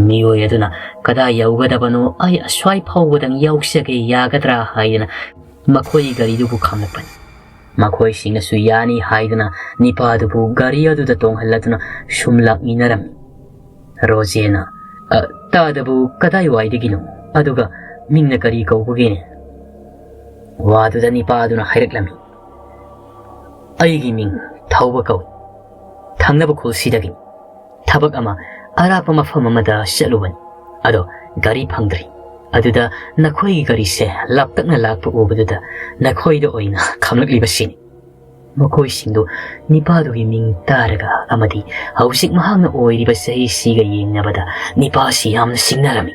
ꯃꯤꯑꯣꯏ ꯑꯗꯨꯅ "ꯀꯗꯥꯏ ꯌꯧꯒꯗꯕꯅꯣ? ꯑꯩ ꯑꯁ꯭ꯋꯥꯏ ꯐꯥꯎꯕꯗꯪ ꯌꯧꯖꯒꯦ, ꯌꯥꯒꯗ꯭ꯔꯥ?" ꯍꯥꯏꯗꯅ ꯃꯈꯣꯏꯒꯤ ꯒꯥꯔꯤꯗꯨꯕꯨ ꯈꯥꯝꯂꯛꯄꯅꯤ꯫ ꯃꯈꯣꯏꯁꯤꯡꯅꯁꯨ ꯌꯥꯅꯤ ꯍꯥꯏꯗꯨꯅ ꯅꯤꯄꯥꯗꯨꯕꯨ ꯒꯥꯔꯤ ꯑꯗꯨꯗ ꯇꯣꯡꯍꯜꯂꯗꯨꯅ ꯁꯨꯝ ꯂꯥꯛꯃꯤꯟꯅꯔꯝꯃꯤ꯫ ꯔꯣꯖꯦꯅ, "ꯑ, ꯇꯥꯗꯕꯨ ꯀꯗꯥꯏꯋꯥꯏꯗꯒꯤꯅꯣ? ꯑꯗꯨꯒ ꯃꯤꯡꯅ ꯀꯔꯤ ꯀꯧꯕꯒꯦꯅꯦ?" ꯋꯥꯗꯨꯗ ꯅꯤꯄꯥꯗꯨꯅ ꯍꯥꯏꯔꯛꯂꯝꯃꯤ, "ꯑꯩꯒꯤ ꯃꯤꯡ ꯊꯧꯕ ꯀꯧꯏ꯫ ꯊꯪꯅꯕ ꯈꯨꯜꯁꯤꯗꯒꯤ ꯊꯕꯛ ꯑꯃ ꯑꯔꯥꯞꯄ ꯃꯐꯝ ꯑꯃꯗ ꯆꯠꯂꯨꯕꯅꯤ꯫ ꯑꯗꯣ ꯒꯥꯔꯤ ꯐꯪꯗ꯭ꯔꯤ꯫ ꯑꯗꯨꯗ ꯅꯈꯣꯏꯒꯤ ꯒꯥꯔꯤꯁꯦ ꯂꯥꯞꯇꯛꯅ ꯂꯥꯛꯄ ꯎꯕꯗꯨꯗ ꯅꯈꯣꯏꯗ ꯑꯣꯏꯅ ꯈꯪꯂꯛꯂꯤꯕꯁꯤꯅꯤ꯫" ꯃꯈꯣꯏꯁꯤꯡꯗꯨ ꯅꯤꯄꯥꯗꯨꯒꯤ ꯃꯤꯡ ꯇꯥꯔꯒ ꯑꯃꯗꯤ ꯍꯧꯖꯤꯛ ꯃꯍꯥꯛꯅ ꯑꯣꯏꯔꯤꯕ ꯆꯍꯤꯁꯤꯒ ꯌꯦꯡꯅꯕꯗ ꯅꯤꯄꯥꯁꯤ ꯌꯥꯝꯅ ꯁꯤꯡꯅꯔꯝꯃꯤ꯫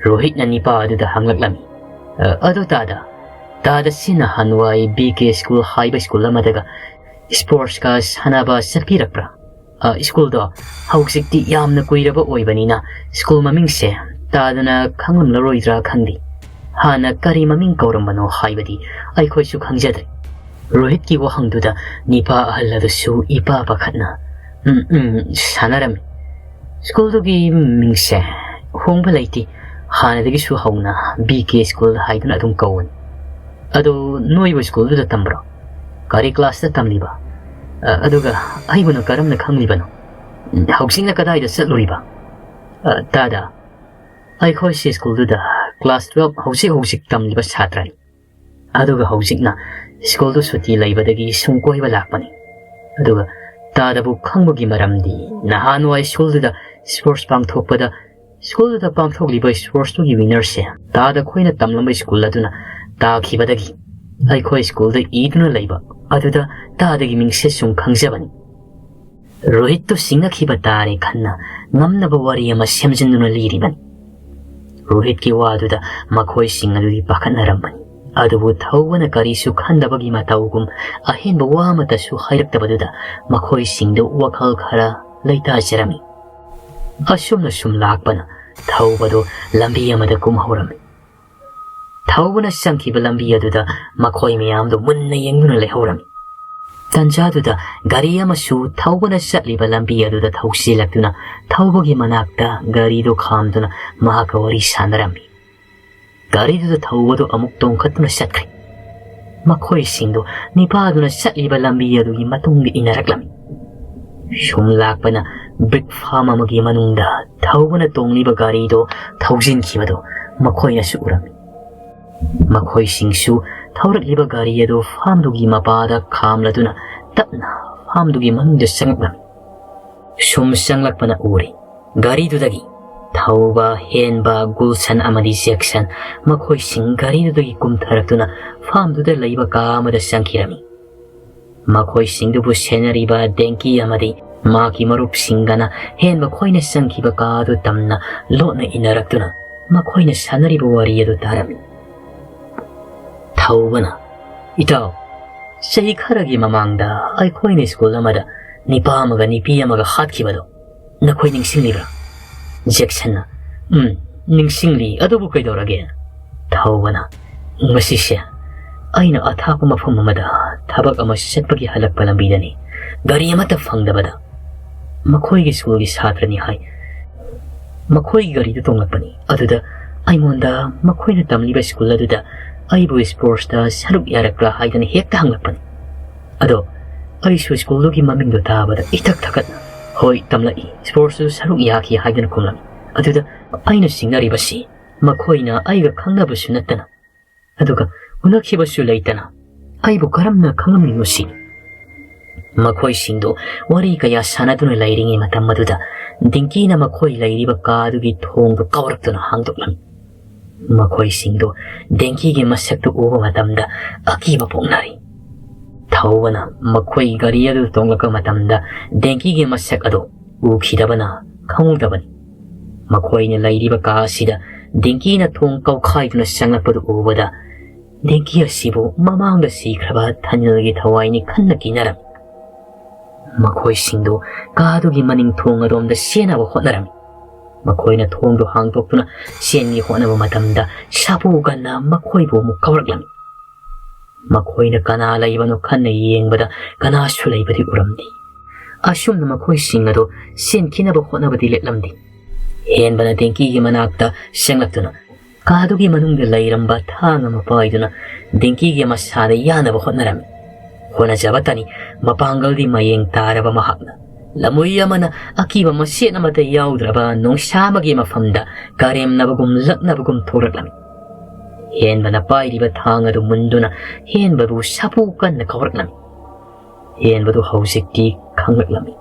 ꯔꯣꯍꯤꯠꯅ ꯅꯤꯄꯥ ꯑꯗꯨꯗ ꯍꯪꯂꯛꯂꯝꯃꯤ, "ꯑ, ꯑꯗꯨ ꯇꯥꯗ, ꯇꯥꯗ ꯁꯤ ꯅꯍꯥꯟꯋꯥꯏ ꯕꯤ ꯀꯦ ꯁ꯭ꯀꯨꯜ ꯍꯥꯏꯕ ꯁ꯭ꯀꯨꯜ ꯑꯃꯗꯒ ꯁ꯭ꯄꯣꯔꯠꯁꯀ ꯁꯥꯟꯅꯕ ꯆꯠꯄꯤꯔꯛꯄ꯭ꯔꯥ? ꯑ, ꯁ꯭ꯀꯨꯜꯗꯣ ꯍꯧꯖꯤꯛꯇꯤ ꯌꯥꯝꯅ ꯀꯨꯏꯔꯕ ꯑꯣꯏꯕꯅꯤꯅ ꯁ꯭ꯀꯨꯜ ꯃꯃꯤꯡꯁꯦ ꯇꯥꯗꯅ ꯈꯪꯂꯝꯂꯔꯣꯏꯗ꯭ꯔꯥ ꯈꯪꯗꯦ꯫ ꯍꯥꯟꯅ ꯀꯔꯤ ꯃꯃꯤꯡ ꯀꯧꯔꯝꯕꯅꯣ ꯍꯥꯏꯕꯗꯤ ꯑꯩꯈꯣꯏꯁꯨ ꯈꯪꯖꯗ꯭ꯔꯦ꯫" ꯔꯣꯍꯤꯠꯀꯤ ꯋꯥꯍꯪꯗꯨꯗ ꯅꯤꯄꯥ ꯑꯍꯜ ꯑꯗꯨꯁꯨ ꯏꯄꯥ ꯄꯥꯈꯠꯅ, "ꯎꯝ, ꯎꯝ, ꯁꯥꯟꯅꯔꯝꯃꯤ꯫ ꯁ꯭ꯀꯨꯜꯗꯨꯒꯤ ꯃꯤꯡꯁꯦ ꯍꯣꯡꯕ ꯂꯩꯇꯦ꯫ ꯍꯥꯟꯅꯗꯒꯤꯁꯨ ꯍꯧꯅ ꯕꯤ ꯀꯦ ꯁ꯭ꯀꯨꯜ ꯍꯥꯏꯗꯨꯅ ꯑꯗꯨꯝ ꯀꯧꯕꯅꯤ꯫ ꯑꯗꯣ ꯅꯣꯏꯕꯨ ꯁ꯭ꯀꯨꯜꯗꯨꯗ ꯇꯝꯕ꯭ꯔꯣ? ꯀꯔꯤ ꯀ꯭ꯂꯥꯁꯇ ꯇꯝꯂꯤꯕ? ꯑ, ꯑꯗꯨꯒ ꯑꯩꯕꯨꯅ ꯀꯔꯝꯅ ꯈꯪꯂꯤꯕꯅꯣ? ꯎꯝ, ꯍꯧꯖꯤꯛꯅ ꯀꯗꯥꯏꯗ ꯆꯠꯂꯨꯔꯤꯕ?" "ꯑ, ꯇꯥꯗ, ꯑꯩꯈꯣꯏꯁꯤ ꯁ꯭ꯀꯨꯜꯗꯨꯗ ꯀ꯭ꯂꯥꯁ ꯇꯨꯋꯦꯜꯐ ꯍꯧꯖꯤꯛ ꯍꯧꯖꯤꯛ ꯇꯝꯂꯤꯕ ꯁꯥꯇ꯭ꯔꯅꯤ꯫ ꯑꯗꯨꯒ ꯍꯧꯖꯤꯛꯅ ꯁ꯭ꯀꯨꯜꯗꯨ ꯁꯨꯇꯤ ꯂꯩꯕꯗꯒꯤ ꯁꯨꯝ ꯀꯣꯏꯕ ꯂꯥꯛꯄꯅꯤ꯫ ꯑꯗꯨꯒ ꯇꯥꯗꯕꯨ ꯈꯪꯕꯒꯤ ꯃꯔꯝꯗꯤ ꯅꯍꯥꯟꯋꯥꯏ ꯁ꯭ꯀꯨꯜꯗꯨꯗ ꯁ꯭ꯄꯣꯔꯠꯁ ꯄꯥꯡꯊꯣꯛꯄꯗ, ꯁ꯭ꯀꯨꯜꯗꯨꯗ ꯄꯥꯡꯊꯣꯛꯂꯤꯕ ꯁ꯭ꯄꯣꯔꯠꯁꯇꯨꯒꯤ ꯋꯤꯅꯔꯁꯦ ꯇꯥꯗ ꯈꯣꯏꯅ ꯇꯝꯂꯝꯕ ꯁ꯭ꯀꯨꯜ ꯑꯗꯨꯅ ꯇꯥꯈꯤꯕꯗꯒꯤ ꯑꯩꯈꯣꯏ ꯁ꯭ꯀꯨꯜꯗ ꯏꯗꯨꯅ ꯂꯩꯕ ꯑꯗꯨꯗ ꯇꯥꯗꯒꯤ ꯃꯤꯡꯁꯦ ꯁꯨꯝ ꯈꯪꯖꯕꯅꯤ꯫" ꯔꯣꯍꯤꯠꯇꯨ ꯁꯤꯡꯅꯈꯤꯕ ꯇꯥꯔꯦ ꯈꯟꯅ ꯉꯝꯅꯕ ꯋꯥꯔꯤ ꯑꯃ ꯁꯦꯝꯖꯤꯟꯗꯨꯅ ꯂꯤꯔꯤꯕꯅꯤ꯫ ꯔꯣꯍꯤꯠꯀꯤ ꯋꯥꯗꯨꯗ ꯃꯈꯣꯏꯁꯤꯡ ꯑꯗꯨꯗꯤ ꯄꯥꯈꯠꯅꯔꯝꯕꯅꯤ꯫ ꯑꯗꯨꯕꯨ ꯊꯧꯕꯅ ꯀꯔꯤꯁꯨ ꯈꯟꯗꯕꯒꯤ ꯃꯇꯧꯒꯨꯝ ꯑꯍꯦꯟꯕ ꯋꯥ ꯑꯃꯠꯇꯁꯨ ꯍꯥꯏꯔꯛꯇꯕꯗꯨꯗ ꯃꯈꯣꯏꯁꯤꯡꯗꯨ ꯋꯥꯈꯜ ꯈꯔ ꯂꯩꯇꯥꯖꯔꯝꯃꯤ꯫ ꯑꯁꯨꯝꯅ ꯁꯨꯝ ꯂꯥꯛꯄꯅ ꯊꯧꯕꯗꯨ ꯂꯝꯕꯤ ꯑꯃꯗ ꯀꯨꯝꯍꯧꯔꯝꯃꯤ꯫ ꯊꯧꯕꯅ ꯆꯪꯈꯤꯕ ꯂꯝꯕꯤ ꯑꯗꯨꯗ ꯃꯈꯣꯏ ꯃꯌꯥꯝꯗꯨ ꯃꯨꯟꯅ ꯌꯦꯡꯗꯨꯅ ꯂꯩꯍꯧꯔꯝꯃꯤ꯫ ꯇꯟꯖꯥꯗꯨꯗ ꯒꯥꯔꯤ ꯑꯃꯁꯨ ꯊꯧꯕꯅ ꯆꯠꯂꯤꯕ ꯂꯝꯕꯤ ꯑꯗꯨꯗ ꯊꯧꯁꯤꯜꯂꯛꯇꯨꯅ ꯊꯧꯕꯒꯤ ꯃꯅꯥꯛꯇ ꯒꯥꯔꯤꯗꯨ ꯈꯥꯝꯗꯨꯅ ꯃꯍꯥꯛꯀ ꯋꯥꯔꯤ ꯁꯥꯟꯅꯔꯝꯃꯤ꯫ ꯒꯥꯔꯤꯗꯨꯗ ꯊꯧꯕꯗꯨ ꯑꯃꯨꯛ ꯇꯣꯡꯈꯠꯇꯨꯅ ꯆꯠꯈ꯭ꯔꯦ꯫ ꯃꯈꯣꯏꯁꯤꯡꯗꯨ ꯅꯤꯄꯥꯗꯨꯅ ꯆꯠꯂꯤꯕ ꯂꯝꯕꯤ ꯑꯗꯨꯒꯤ ꯃꯇꯨꯡꯗ ꯏꯟꯅꯔꯛꯂꯝꯃꯤ꯫ ꯁꯨꯝ ꯂꯥꯛꯄꯅ ꯕ꯭ꯔꯤꯛ ꯐꯥꯝ ꯑꯃꯒꯤ ꯃꯅꯨꯡꯗ ꯊꯧꯕꯅ ꯇꯣꯡꯂꯤꯕ ꯒꯥꯔꯤꯗꯨ ꯊꯧꯖꯤꯟꯈꯤꯕꯗꯨ ꯃꯈꯣꯏꯅꯁꯨ ꯎꯔꯝꯃꯤ꯫ ꯃꯈꯣꯏꯁꯤꯡꯁꯨ ꯊꯧꯔꯛꯂꯤꯕ ꯒꯥꯔꯤ ꯑꯗꯨ ꯐꯥꯝꯗꯨꯒꯤ ꯃꯄꯥꯗ ꯈꯥꯝꯂꯗꯨꯅ ꯇꯞꯅ ꯐꯥꯝꯗꯨꯒꯤ ꯃꯅꯨꯡꯗ ꯆꯪꯂꯛꯂꯝꯃꯤ꯫ ꯁꯨꯝ ꯆꯪꯂꯛꯄꯅ ꯎꯔꯦ꯫ ꯒꯥꯔꯤꯗꯨꯗꯒꯤ ꯊꯧꯕ, ꯍꯦꯟꯕ, ꯒꯨꯜꯁꯟ ꯑꯃꯗꯤ ꯖꯦꯛꯁꯟ ꯃꯈꯣꯏꯁꯤꯡ ꯒꯥꯔꯤꯗꯨꯗꯒꯤ ꯀꯨꯝꯊꯔꯛꯇꯨꯅ ꯐꯥꯝꯗꯨꯗ ꯂꯩꯕ ꯀꯥ ꯑꯃꯗ ꯆꯪꯈꯤꯔꯝꯃꯤ꯫ ꯃꯈꯣꯏꯁꯤꯡꯗꯨꯕꯨ ꯁꯦꯟꯅꯔꯤꯕ ꯗꯦꯡꯀꯤ ꯑꯃꯗꯤ ꯃꯍꯥꯛꯀꯤ ꯃꯔꯨꯞꯁꯤꯡꯒꯅ ꯍꯦꯟꯕ ꯈꯣꯏꯅ ꯆꯪꯈꯤꯕ ꯀꯥ ꯑꯗꯨ ꯇꯝꯅ ꯂꯣꯠꯅ ꯏꯟꯅꯔꯛꯇꯨꯅ ꯃꯈꯣꯏꯅ ꯁꯥꯟꯅꯔꯤꯕ ꯋꯥꯔꯤ ꯑꯗꯨ ꯇꯥꯔꯝꯃꯤ꯫ ꯊꯧꯕꯅ, "ꯏꯇꯥꯎ, ꯆꯍꯤ ꯈꯔꯒꯤ ꯃꯃꯥꯡꯗ ꯑꯩꯈꯣꯏꯅ ꯁ꯭ꯀꯨꯜ ꯑꯃꯗ ꯅꯤꯄꯥ ꯑꯃꯒ ꯅꯤꯄꯤ ꯑꯃꯒ ꯍꯥꯠꯈꯤꯕꯗꯣ ꯅꯈꯣꯏ ꯅꯤꯡꯁꯤꯡꯂꯤꯕ꯭ꯔꯥ?" ꯖꯦꯛꯁꯟꯅ, "ꯎꯝ, ꯅꯤꯡꯁꯤꯡꯂꯤ, ꯑꯗꯨꯕꯨ ꯀꯩꯗꯧꯔꯒꯦ?" ꯊꯧꯕꯅ, "ꯃꯁꯤꯁꯦ ꯑꯩꯅ ꯑꯊꯥꯞꯄ ꯃꯐꯝ ꯑꯃꯗ ꯊꯕꯛ ꯑꯃ ꯆꯠꯄꯒꯤ ꯍꯜꯂꯛꯄ ꯂꯝꯕꯤꯗꯅꯤ꯫ ꯒꯥꯔꯤ ꯑꯃꯠꯇ ꯐꯪꯗꯕꯗ ꯃꯈꯣꯏꯒꯤ ꯁ꯭ꯀꯨꯜꯒꯤ ꯁꯥꯇ꯭ꯔꯅꯤ ꯍꯥꯏ꯫ ꯃꯈꯣꯏꯒꯤ ꯒꯥꯔꯤꯗꯨ ꯇꯣꯡꯂꯛꯄꯅꯤ꯫ ꯑꯗꯨꯗ ꯑꯩꯉꯣꯟꯗ ꯃꯈꯣꯏꯅ ꯇꯝꯂꯤꯕ ꯁ꯭ꯀꯨꯜ ꯑꯗꯨꯗ ꯑꯩꯕꯨ ꯁ꯭ꯄꯣꯔꯠꯁꯇ ꯁꯔꯨꯛ ꯌꯥꯔꯛꯄ꯭ꯔꯥ ꯍꯥꯏꯗꯅ ꯍꯦꯛꯇ ꯍꯪꯂꯛꯄꯅꯤ꯫ ꯑꯗꯣ ꯑꯩꯁꯨ ꯁ꯭ꯀꯨꯜꯗꯨꯒꯤ ꯃꯃꯤꯡꯗꯣ ꯇꯥꯕꯗ ꯏꯊꯛ ꯊꯛꯀꯠꯅ, 'ꯍꯣꯏ, ꯇꯝꯂꯛꯏ, ꯁ꯭ꯄꯣꯔꯠꯁꯇꯁꯨ ꯁꯔꯨꯛ ꯌꯥꯈꯤ' ꯍꯥꯏꯗꯅ ꯈꯨꯝꯂꯝꯃꯤ꯫ ꯑꯗꯨꯗ ꯑꯩꯅ ꯆꯤꯡꯅꯔꯤꯕꯁꯤ ꯃꯈꯣꯏꯅ ꯑꯩꯒ ꯈꯪꯅꯕꯁꯨ ꯅꯠꯇꯅ, ꯑꯗꯨꯒ ꯎꯅꯈꯤꯕꯁꯨ ꯂꯩꯇꯅ ꯑꯩꯕꯨ ꯀꯔꯝꯅ ꯈꯪꯉꯝꯃꯤꯅꯣ ꯁꯤꯅꯤ꯫ ꯃꯈꯣꯏꯁꯤꯡꯗꯨ ꯋꯥꯔꯤ ꯀꯌꯥ ꯁꯥꯟꯅꯗꯨꯅ ꯂꯩꯔꯤꯉꯩ ꯃꯇꯝ ꯑꯗꯨꯗ ꯗꯤꯡꯀꯤꯅ ꯃꯈꯣꯏ ꯂꯩꯔꯤꯕ ꯀꯥ ꯑꯗꯨꯒꯤ ꯊꯣꯡꯗꯨ ꯀꯥꯎꯔꯛꯇꯨꯅ ꯍꯥꯡꯗꯣꯛꯂꯝꯃꯤ꯫ ꯃꯈꯣꯏꯁꯤꯡꯗꯨ ꯗꯦꯡꯀꯤꯒꯤ ꯃꯁꯛꯇꯨ ꯎꯕ ꯃꯇꯝꯗ ꯑꯀꯤꯕ ꯄꯣꯛꯅꯔꯤ꯫ ꯊꯧꯕꯅ ꯃꯈꯣꯏ ꯒꯥꯔꯤ ꯑꯗꯨ ꯇꯣꯡꯂꯛꯄ ꯃꯇꯝꯗ ꯗꯦꯡꯀꯤꯒꯤ ꯃꯁꯛ ꯑꯗꯨ ꯎꯈꯤꯗꯕꯅ ꯈꯪꯍꯧꯗꯕꯅꯤ꯫ ꯃꯈꯣꯏꯅ ꯂꯩꯔꯤꯕ ꯀꯥ ꯑꯁꯤꯗ ꯗꯦꯡꯀꯤꯅ ꯊꯣꯡ ꯀꯧꯈꯥꯏꯗꯨꯅ ꯆꯪꯂꯛꯄꯗꯨ ꯎꯕꯗ ꯗꯦꯡꯀꯤ ꯑꯁꯤꯕꯨ ꯃꯃꯥꯡꯗ ꯁꯤꯈ꯭ꯔꯕ ꯊꯥꯅꯤꯜꯒꯤ ꯊꯋꯥꯏꯅꯤ ꯈꯟꯅ ꯀꯤꯅꯔꯝꯃꯤ꯫ ꯃꯈꯣꯏꯁꯤꯡꯗꯨ ꯀꯥ ꯑꯗꯨꯒꯤ ꯃꯅꯤꯡ ꯊꯣꯡ ꯑꯗꯣꯝꯗ ꯆꯦꯟꯅꯕ ꯍꯣꯠꯅꯔꯝꯃꯤ꯫ ꯃꯈꯣꯏꯅ ꯊꯣꯡꯗꯨ ꯍꯥꯡꯗꯣꯛꯇꯨꯅ ꯆꯦꯟꯒꯦ ꯍꯣꯠꯅꯕ ꯃꯇꯝꯗ ꯁꯥꯐꯨ ꯀꯟꯅ ꯃꯈꯣꯏꯕꯨ ꯑꯃꯨꯛ ꯀꯧꯔꯛꯂꯝꯃꯤ꯫ ꯃꯈꯣꯏꯅ ꯀꯅꯥ ꯂꯩꯕꯅꯣ ꯈꯟꯅ ꯌꯦꯡꯕꯗ ꯀꯅꯥꯁꯨ ꯂꯩꯕꯗꯤ ꯎꯔꯝꯗꯦ꯫ ꯑꯁꯨꯝꯅ ꯃꯈꯣꯏꯁꯤꯡ ꯑꯗꯨ ꯆꯦꯟꯈꯤꯅꯕ ꯍꯣꯠꯅꯕꯗꯤ ꯂꯦꯞꯂꯝꯗꯦ꯫ ꯍꯦꯟꯕꯅ ꯗꯦꯡꯀꯤꯒꯤ ꯃꯅꯥꯛꯇ ꯆꯪꯂꯛꯇꯨꯅ ꯀꯥꯗꯨꯒꯤ ꯃꯅꯨꯡꯗ ꯂꯩꯔꯝꯕ ꯊꯥꯡ ꯑꯃ ꯄꯥꯏꯗꯨꯅ ꯗꯦꯡꯀꯤꯒꯤ ꯃꯁꯥꯗ ꯌꯥꯅꯕ ꯍꯣꯠꯅꯔꯝꯃꯤ꯫ ꯍꯣꯠꯅꯖꯕꯇꯅꯤ, ꯃꯄꯥꯡꯒꯜꯗꯤ ꯃꯌꯦꯡ ꯇꯥꯔꯕ ꯃꯍꯥꯛꯅ ꯂꯝꯃꯣꯏ ꯑꯃꯅ ꯑꯀꯤꯕ ꯃꯆꯦꯠ ꯑꯃꯠꯇ ꯌꯥꯎꯗ꯭ꯔꯕ ꯅꯣꯡꯁꯥ ꯑꯃꯒꯤ ꯃꯐꯝꯗ ꯀꯔꯦꯝꯅꯕꯒꯨꯝ ꯂꯛꯅꯕꯒꯨꯝ ꯊꯣꯛꯂꯛꯂꯝꯃꯤ꯫ ꯍꯦꯟꯕꯅ ꯄꯥꯏꯔꯤꯕ ꯊꯥꯡ ꯑꯗꯨ ꯃꯨꯟꯗꯨꯅ ꯍꯦꯟꯕꯕꯨ ꯁꯥꯐꯨ ꯀꯟꯅ ꯀꯧꯔꯛꯂꯝꯃꯤ꯫ ꯍꯦꯟꯕꯗꯨ ꯍꯧꯖꯤꯛꯇꯤ ꯈꯪꯂꯛꯂꯝꯃꯤ꯫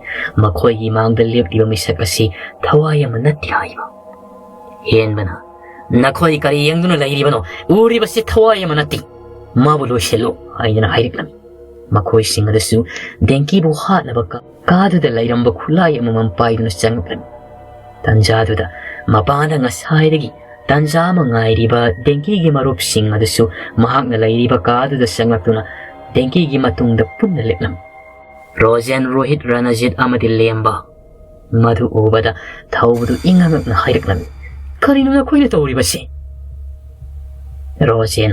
ꯃꯈꯣꯏꯒꯤ ꯃꯥꯡꯗ ꯂꯦꯞꯂꯤꯕ ꯃꯤꯁꯛ ꯑꯁꯤ ꯊꯋꯥꯏ ꯑꯃ ꯅꯠꯇꯦ ꯍꯥꯏꯕ꯫ ꯍꯦꯟꯕꯅ, "ꯅꯈꯣꯏ ꯀꯔꯤ ꯌꯦꯡꯗꯨꯅ ꯂꯩꯔꯤꯕꯅꯣ? ꯎꯔꯤꯕꯁꯤ ꯊꯋꯥꯏ ꯑꯃ ꯅꯠꯇꯦ꯫ ꯃꯥꯕꯨ ꯂꯣꯏꯁꯤꯜꯂꯨ," ꯍꯥꯏꯗꯨꯅ ꯍꯥꯏꯔꯛꯂꯝꯃꯤ꯫ ꯃꯈꯣꯏꯁꯤꯡ ꯑꯗꯨꯁꯨ ꯗꯦꯡꯀꯤꯕꯨ ꯍꯥꯠꯅꯕ ꯀꯥ-, ꯀꯥꯗꯨꯗ ꯂꯩꯔꯝꯕ ꯈꯨꯠꯂꯥꯏ ꯑꯃꯃꯝ ꯄꯥꯏꯗꯨꯅ ꯆꯪꯂꯛꯂꯝꯃꯤ꯫ ꯇꯟꯖꯥꯗꯨꯗ ꯃꯄꯥꯅ ꯉꯁꯥꯏꯗꯒꯤ ꯇꯟꯖꯥ ꯑꯃ ꯉꯥꯏꯔꯤꯕ ꯗꯦꯡꯀꯤꯒꯤ ꯃꯔꯨꯞꯁꯤꯡ ꯑꯗꯨꯁꯨ ꯃꯍꯥꯛꯅ ꯂꯩꯔꯤꯕ ꯀꯥꯗꯨꯗ ꯆꯪꯂꯛꯇꯨꯅ ꯗꯦꯡꯀꯤꯒꯤ ꯃꯇꯨꯡꯗ ꯄꯨꯟꯅ ꯂꯦꯞꯂꯝꯃꯤ꯫ ꯔꯣꯖꯦꯟ, ꯔꯣꯍꯤꯠ, ꯔꯅꯖꯤꯠ ꯑꯃꯗꯤ ꯂꯦꯝꯕ꯫ ꯃꯗꯨ ꯎꯕꯗ ꯊꯧꯕꯗꯨ ꯏꯉꯛ ꯉꯛꯅ ꯍꯥꯏꯔꯛꯂꯝꯃꯤ, "ꯀꯔꯤꯅꯣ ꯅꯈꯣꯏꯅ ꯇꯧꯔꯤꯕꯁꯤ?" ꯔꯣꯖꯦꯟ,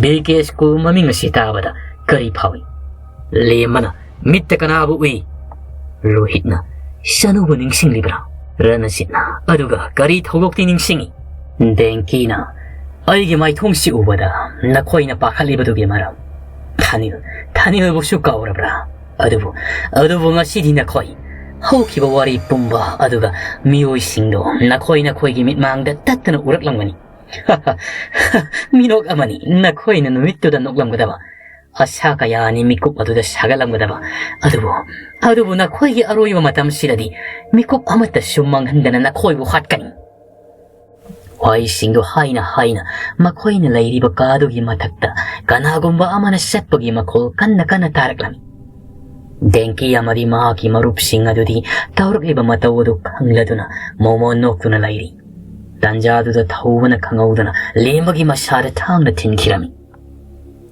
"ꯕꯤ ꯀꯦ ꯁ꯭ꯀꯨꯜ ꯃꯃꯤꯡ ꯑꯁꯤ ꯇꯥꯕꯗ ꯀꯔꯤ ꯐꯥꯎꯏ?" ꯂꯦꯝꯕꯅ, "ꯃꯤꯠꯇ ꯀꯅꯥꯕꯨ ꯎꯏ?" ꯔꯣꯍꯤꯠꯅ, "ꯁꯅꯨꯕꯨ ꯅꯤꯡꯁꯤꯡꯂꯤꯕ꯭ꯔꯥ?" ꯔꯅꯖꯤꯠꯅ, "ꯑꯗꯨꯒ ꯀꯔꯤ ꯊꯧꯗꯣꯛꯇꯤ ꯅꯤꯡꯁꯤꯡꯏ?" ꯗꯦꯡꯀꯤꯅ, "ꯑꯩꯒꯤ ꯃꯥꯏꯊꯣꯡꯁꯤ ꯎꯕꯗ ꯅꯈꯣꯏꯅ ꯄꯥꯈꯠꯂꯤꯕꯗꯨꯒꯤ ꯃꯔꯝ, ꯊꯥꯅꯤꯜ, ꯊꯥꯅꯤꯜꯕꯨꯁꯨ ꯀꯥꯎꯔꯕ꯭ꯔꯥ? ꯑꯗꯨꯕꯨ, ꯑꯗꯨꯕꯨ ꯉꯁꯤꯗꯤ ꯅꯈꯣꯏ ꯍꯧꯈꯤꯕ ꯋꯥꯔꯤ ꯄꯨꯝꯕ ꯑꯗꯨꯒ ꯃꯤꯑꯣꯏꯁꯤꯡꯗꯣ ꯅꯈꯣꯏ ꯅꯈꯣꯏꯒꯤ ꯃꯤꯠꯃꯥꯡꯗ ꯇꯠꯇꯅ ꯎꯔꯛꯂꯝꯒꯅꯤ꯫ ꯃꯤꯅꯣꯛ ꯑꯃꯅꯤ, ꯅꯈꯣꯏꯅ ꯅꯨꯃꯤꯠꯇꯨꯗ ꯅꯣꯛꯂꯝꯒꯗꯕ, ꯑꯁꯥ ꯀꯌꯥꯅꯤ ꯃꯤꯀꯨꯞ ꯑꯗꯨꯗ ꯁꯥꯒꯠꯂꯝꯒꯗꯕ꯫ ꯑꯗꯨꯕꯨ, ꯑꯗꯨꯕꯨ ꯅꯈꯣꯏꯒꯤ ꯑꯔꯣꯏꯕ ꯃꯇꯝꯁꯤꯗꯗꯤ ꯃꯤꯀꯨꯞ ꯑꯃꯠꯇꯁꯨ ꯃꯥꯡꯍꯟꯗꯅ ꯅꯈꯣꯏꯕꯨ ꯍꯥꯠꯀꯅꯤ꯫" ꯋꯥꯍꯩꯁꯤꯡꯗꯨ ꯍꯥꯏꯅ ꯍꯥꯏꯅ ꯃꯈꯣꯏꯅ ꯂꯩꯔꯤꯕ ꯀꯥꯗꯨꯒꯤ ꯃꯊꯛꯇ ꯀꯅꯥꯒꯨꯝꯕ ꯑꯃꯅ ꯆꯠꯄꯒꯤ ꯃꯈꯣꯜ ꯀꯟꯅ ꯀꯟꯅ ꯇꯥꯔꯛꯂꯝꯃꯤ꯫ ꯗꯦꯡꯀꯤ ꯑꯃꯗꯤ ꯃꯍꯥꯛꯀꯤ ꯃꯔꯨꯞꯁꯤꯡ ꯑꯗꯨꯗꯤ ꯇꯧꯔꯛꯂꯤꯕ ꯃꯇꯧ ꯑꯗꯨ ꯈꯪꯂꯗꯨꯅ ꯃꯣꯃꯣꯟ ꯅꯣꯛꯇꯨꯅ ꯂꯩꯔꯤ꯫ ꯇꯥꯟꯖꯥꯗꯨꯗ ꯊꯧꯕꯅ ꯈꯪꯍꯧꯗꯅ ꯂꯦꯝꯕꯒꯤ ꯃꯁꯥꯗ ꯊꯥꯡꯅ ꯊꯤꯟꯈꯤꯔꯝꯃꯤ꯫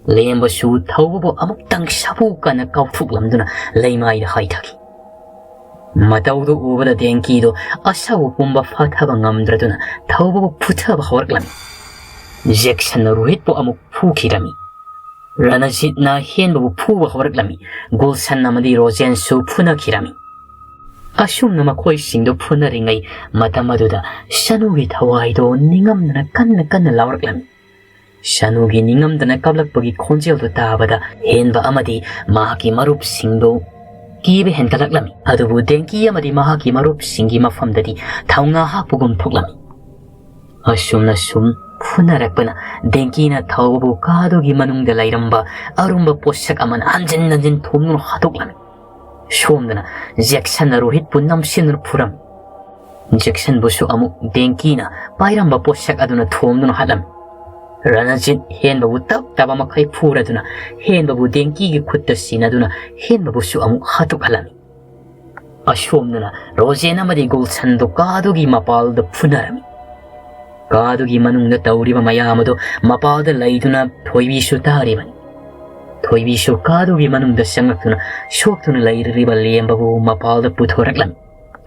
ꯂꯦꯝꯕꯁꯨ ꯊꯧꯕꯕꯨ ꯑꯃꯨꯛꯇꯪ ꯁꯥꯐꯨ ꯀꯟꯅ ꯀꯥꯎꯊꯣꯛꯂꯝꯗꯨꯅ ꯂꯩꯃꯥꯏꯗ ꯍꯥꯏꯊꯈꯤ꯫ ꯃꯇꯧꯗꯨ ꯎꯕꯗ ꯗꯦꯡꯀꯤꯗꯨ ꯑꯁꯥꯎꯕ ꯄꯨꯝꯕ ꯐꯥꯊꯕ ꯉꯝꯗ꯭ꯔꯗꯨꯅ ꯊꯧꯕꯕꯨ ꯐꯨꯊꯕ ꯍꯧꯔꯛꯂꯝꯃꯤ꯫ ꯖꯦꯛꯁꯟꯅ ꯔꯣꯍꯤꯠꯄꯨ ꯑꯃꯨꯛ ꯐꯨꯈꯤꯔꯝꯃꯤ꯫ ꯔꯅꯖꯤꯠꯅ ꯍꯦꯟꯕꯕꯨ ꯐꯨꯕ ꯍꯧꯔꯛꯂꯝꯃꯤ꯫ ꯒꯨꯜꯁꯟ ꯑꯃꯗꯤ ꯔꯣꯖꯦꯟꯁꯨ ꯐꯨꯅꯈꯤꯔꯝꯃꯤ꯫ ꯑꯁꯨꯝꯅ ꯃꯈꯣꯏꯁꯤꯡꯗꯨ ꯐꯨꯅꯔꯤꯉꯩ ꯃꯇꯝ ꯑꯗꯨꯗ ꯁꯅꯨꯒꯤ ꯊꯋꯥꯏꯗꯣ ꯅꯤꯡꯉꯝꯗꯅ ꯀꯟꯅ ꯀꯟꯅ ꯂꯥꯎꯔꯛꯂꯝꯃꯤ꯫ ꯁꯅꯨꯒꯤ ꯅꯤꯡꯉꯝꯗꯅ ꯀꯞꯂꯛꯄꯒꯤ ꯈꯣꯟꯖꯦꯜꯗꯨ ꯇꯥꯕꯗ ꯍꯦꯟꯕ ꯑꯃꯗꯤ ꯃꯍꯥꯛꯀꯤ ꯃꯔꯨꯞꯁꯤꯡꯗꯨ ꯀꯤꯕ ꯍꯦꯟꯒꯠꯂꯛꯂꯝꯃꯤ꯫ ꯑꯗꯨꯕꯨ ꯗꯦꯡꯀꯤ ꯑꯃꯗꯤ ꯃꯍꯥꯛꯀꯤ ꯃꯔꯨꯞꯁꯤꯡꯒꯤ ꯃꯐꯝꯗꯗꯤ ꯊꯧꯅꯥ ꯍꯥꯞꯄꯒꯨꯝ ꯊꯣꯛꯂꯝꯃꯤ꯫ ꯑꯁꯨꯝꯅ ꯁꯨꯝ ꯐꯨꯅꯔꯛꯄꯅ ꯗꯦꯡꯀꯤꯅ ꯊꯧꯕꯕꯨ ꯀꯥꯗꯨꯒꯤ ꯃꯅꯨꯡꯗ ꯂꯩꯔꯝꯕ ꯑꯔꯨꯝꯕ ꯄꯣꯠꯁꯛ ꯑꯃꯅ ꯍꯟꯖꯤꯟ ꯍꯟꯖꯤꯟ ꯊꯣꯝꯗꯨꯅ ꯍꯥꯠꯇꯣꯛꯂꯝꯃꯤ꯫ ꯁꯣꯝꯗꯅ ꯖꯦꯛꯁꯟꯅ ꯔꯣꯍꯤꯠꯄꯨ ꯅꯝꯁꯤꯟꯗꯨꯅ ꯐꯨꯔꯝꯃꯤ꯫ ꯖꯦꯛꯁꯟꯕꯨꯁꯨ ꯑꯃꯨꯛ ꯗꯦꯡꯀꯤꯅ ꯄꯥꯏꯔꯝꯕ ꯄꯣꯠꯁꯛ ꯑꯗꯨꯅ ꯊꯣꯝꯗꯨꯅ ꯍꯥꯠꯂꯝꯃꯤ꯫ ꯔꯅꯖꯤꯠ ꯍꯦꯟꯕꯕꯨ ꯇꯞ ꯇꯞꯄ ꯃꯈꯩ ꯐꯨꯔꯗꯨꯅ ꯍꯦꯟꯕꯕꯨ ꯗꯦꯡꯀꯤꯒꯤ ꯈꯨꯠꯇ ꯁꯤꯟꯅꯗꯨꯅ ꯍꯦꯟꯕꯕꯨꯁꯨ ꯑꯃꯨꯛ ꯍꯥꯠꯇꯣꯛꯍꯜꯂꯝꯃꯤ꯫ ꯑꯁꯣꯝꯗꯅ ꯔꯣꯖꯦꯟ ꯑꯃꯗꯤ ꯒꯨꯜꯁꯟꯗꯨ ꯀꯥꯗꯨꯒꯤ ꯃꯄꯥꯜꯗ ꯐꯨꯅꯔꯝꯃꯤ꯫ ꯀꯥꯗꯨꯒꯤ ꯃꯅꯨꯡꯗ ꯇꯧꯔꯤꯕ ꯃꯌꯥꯝ ꯑꯗꯨ ꯃꯄꯥꯜꯗ ꯂꯩꯗꯨꯅ ꯊꯣꯏꯕꯤꯁꯨ ꯇꯥꯔꯤꯕꯅꯤ꯫ ꯊꯣꯏꯕꯤꯁꯨ ꯀꯥꯗꯨꯒꯤ ꯃꯅꯨꯡꯗ ꯆꯪꯂꯛꯇꯨꯅ ꯁꯣꯛꯇꯨꯅ ꯂꯩꯔꯤꯕ ꯂꯦꯝꯕꯕꯨ ꯃꯄꯥꯜꯗ ꯄꯨꯊꯣꯔꯛꯂꯝꯃꯤ꯫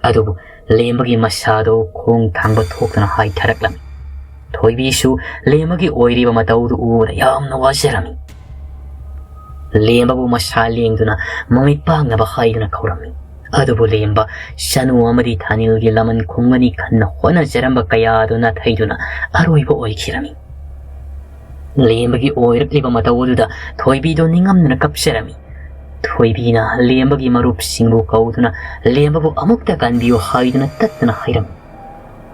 ꯑꯗꯨꯕꯨ ꯂꯦꯝꯕꯒꯤ ꯃꯁꯥꯗꯨ ꯈꯣꯡ ꯊꯥꯡꯕ ꯊꯣꯛꯇꯨꯅ ꯍꯥꯏꯊꯔꯛꯂꯝꯃꯤ꯫ ꯊꯣꯏꯕꯤꯁꯨ ꯂꯦꯝꯕꯒꯤ ꯑꯣꯏꯔꯤꯕ ꯃꯇꯧꯗꯨ ꯎꯕꯗ ꯌꯥꯝꯅ ꯋꯥꯖꯔꯝꯃꯤ꯫ ꯂꯦꯝꯕꯕꯨ ꯃꯁꯥ ꯂꯦꯡꯗꯨꯅ ꯃꯃꯤꯠ ꯄꯥꯡꯅꯕ ꯍꯥꯏꯗꯨꯅ ꯀꯧꯔꯝꯃꯤ꯫ ꯑꯗꯨꯕꯨ ꯂꯦꯝꯕ ꯁꯅꯨ ꯑꯃꯗꯤ ꯊꯥꯅꯤꯜꯒꯤ ꯂꯃꯟ ꯈꯨꯝꯒꯅꯤ ꯈꯟꯅ ꯍꯣꯠꯅꯖꯔꯝꯕ ꯀꯌꯥꯗꯨ ꯅꯥꯊꯩꯗꯨꯅ ꯑꯔꯣꯏꯕ ꯑꯣꯏꯈꯤꯔꯝꯃꯤ꯫ ꯂꯦꯝꯕꯒꯤ ꯑꯣꯏꯔꯛꯂꯤꯕ ꯃꯇꯧ ꯑꯗꯨꯗ ꯊꯣꯏꯕꯤꯗꯨ ꯅꯤꯡꯉꯝꯗꯅ ꯀꯞꯆꯔꯝꯃꯤ꯫ ꯊꯣꯏꯕꯤꯅ ꯂꯦꯝꯕꯒꯤ ꯃꯔꯨꯞꯁꯤꯡꯕꯨ ꯀꯧꯗꯨꯅ ꯂꯦꯝꯕꯕꯨ ꯑꯃꯨꯛꯇ ꯀꯟꯕꯤꯌꯨ ꯍꯥꯏꯗꯨꯅ ꯇꯠꯇꯅ ꯍꯥꯏꯔꯝꯃꯤ꯫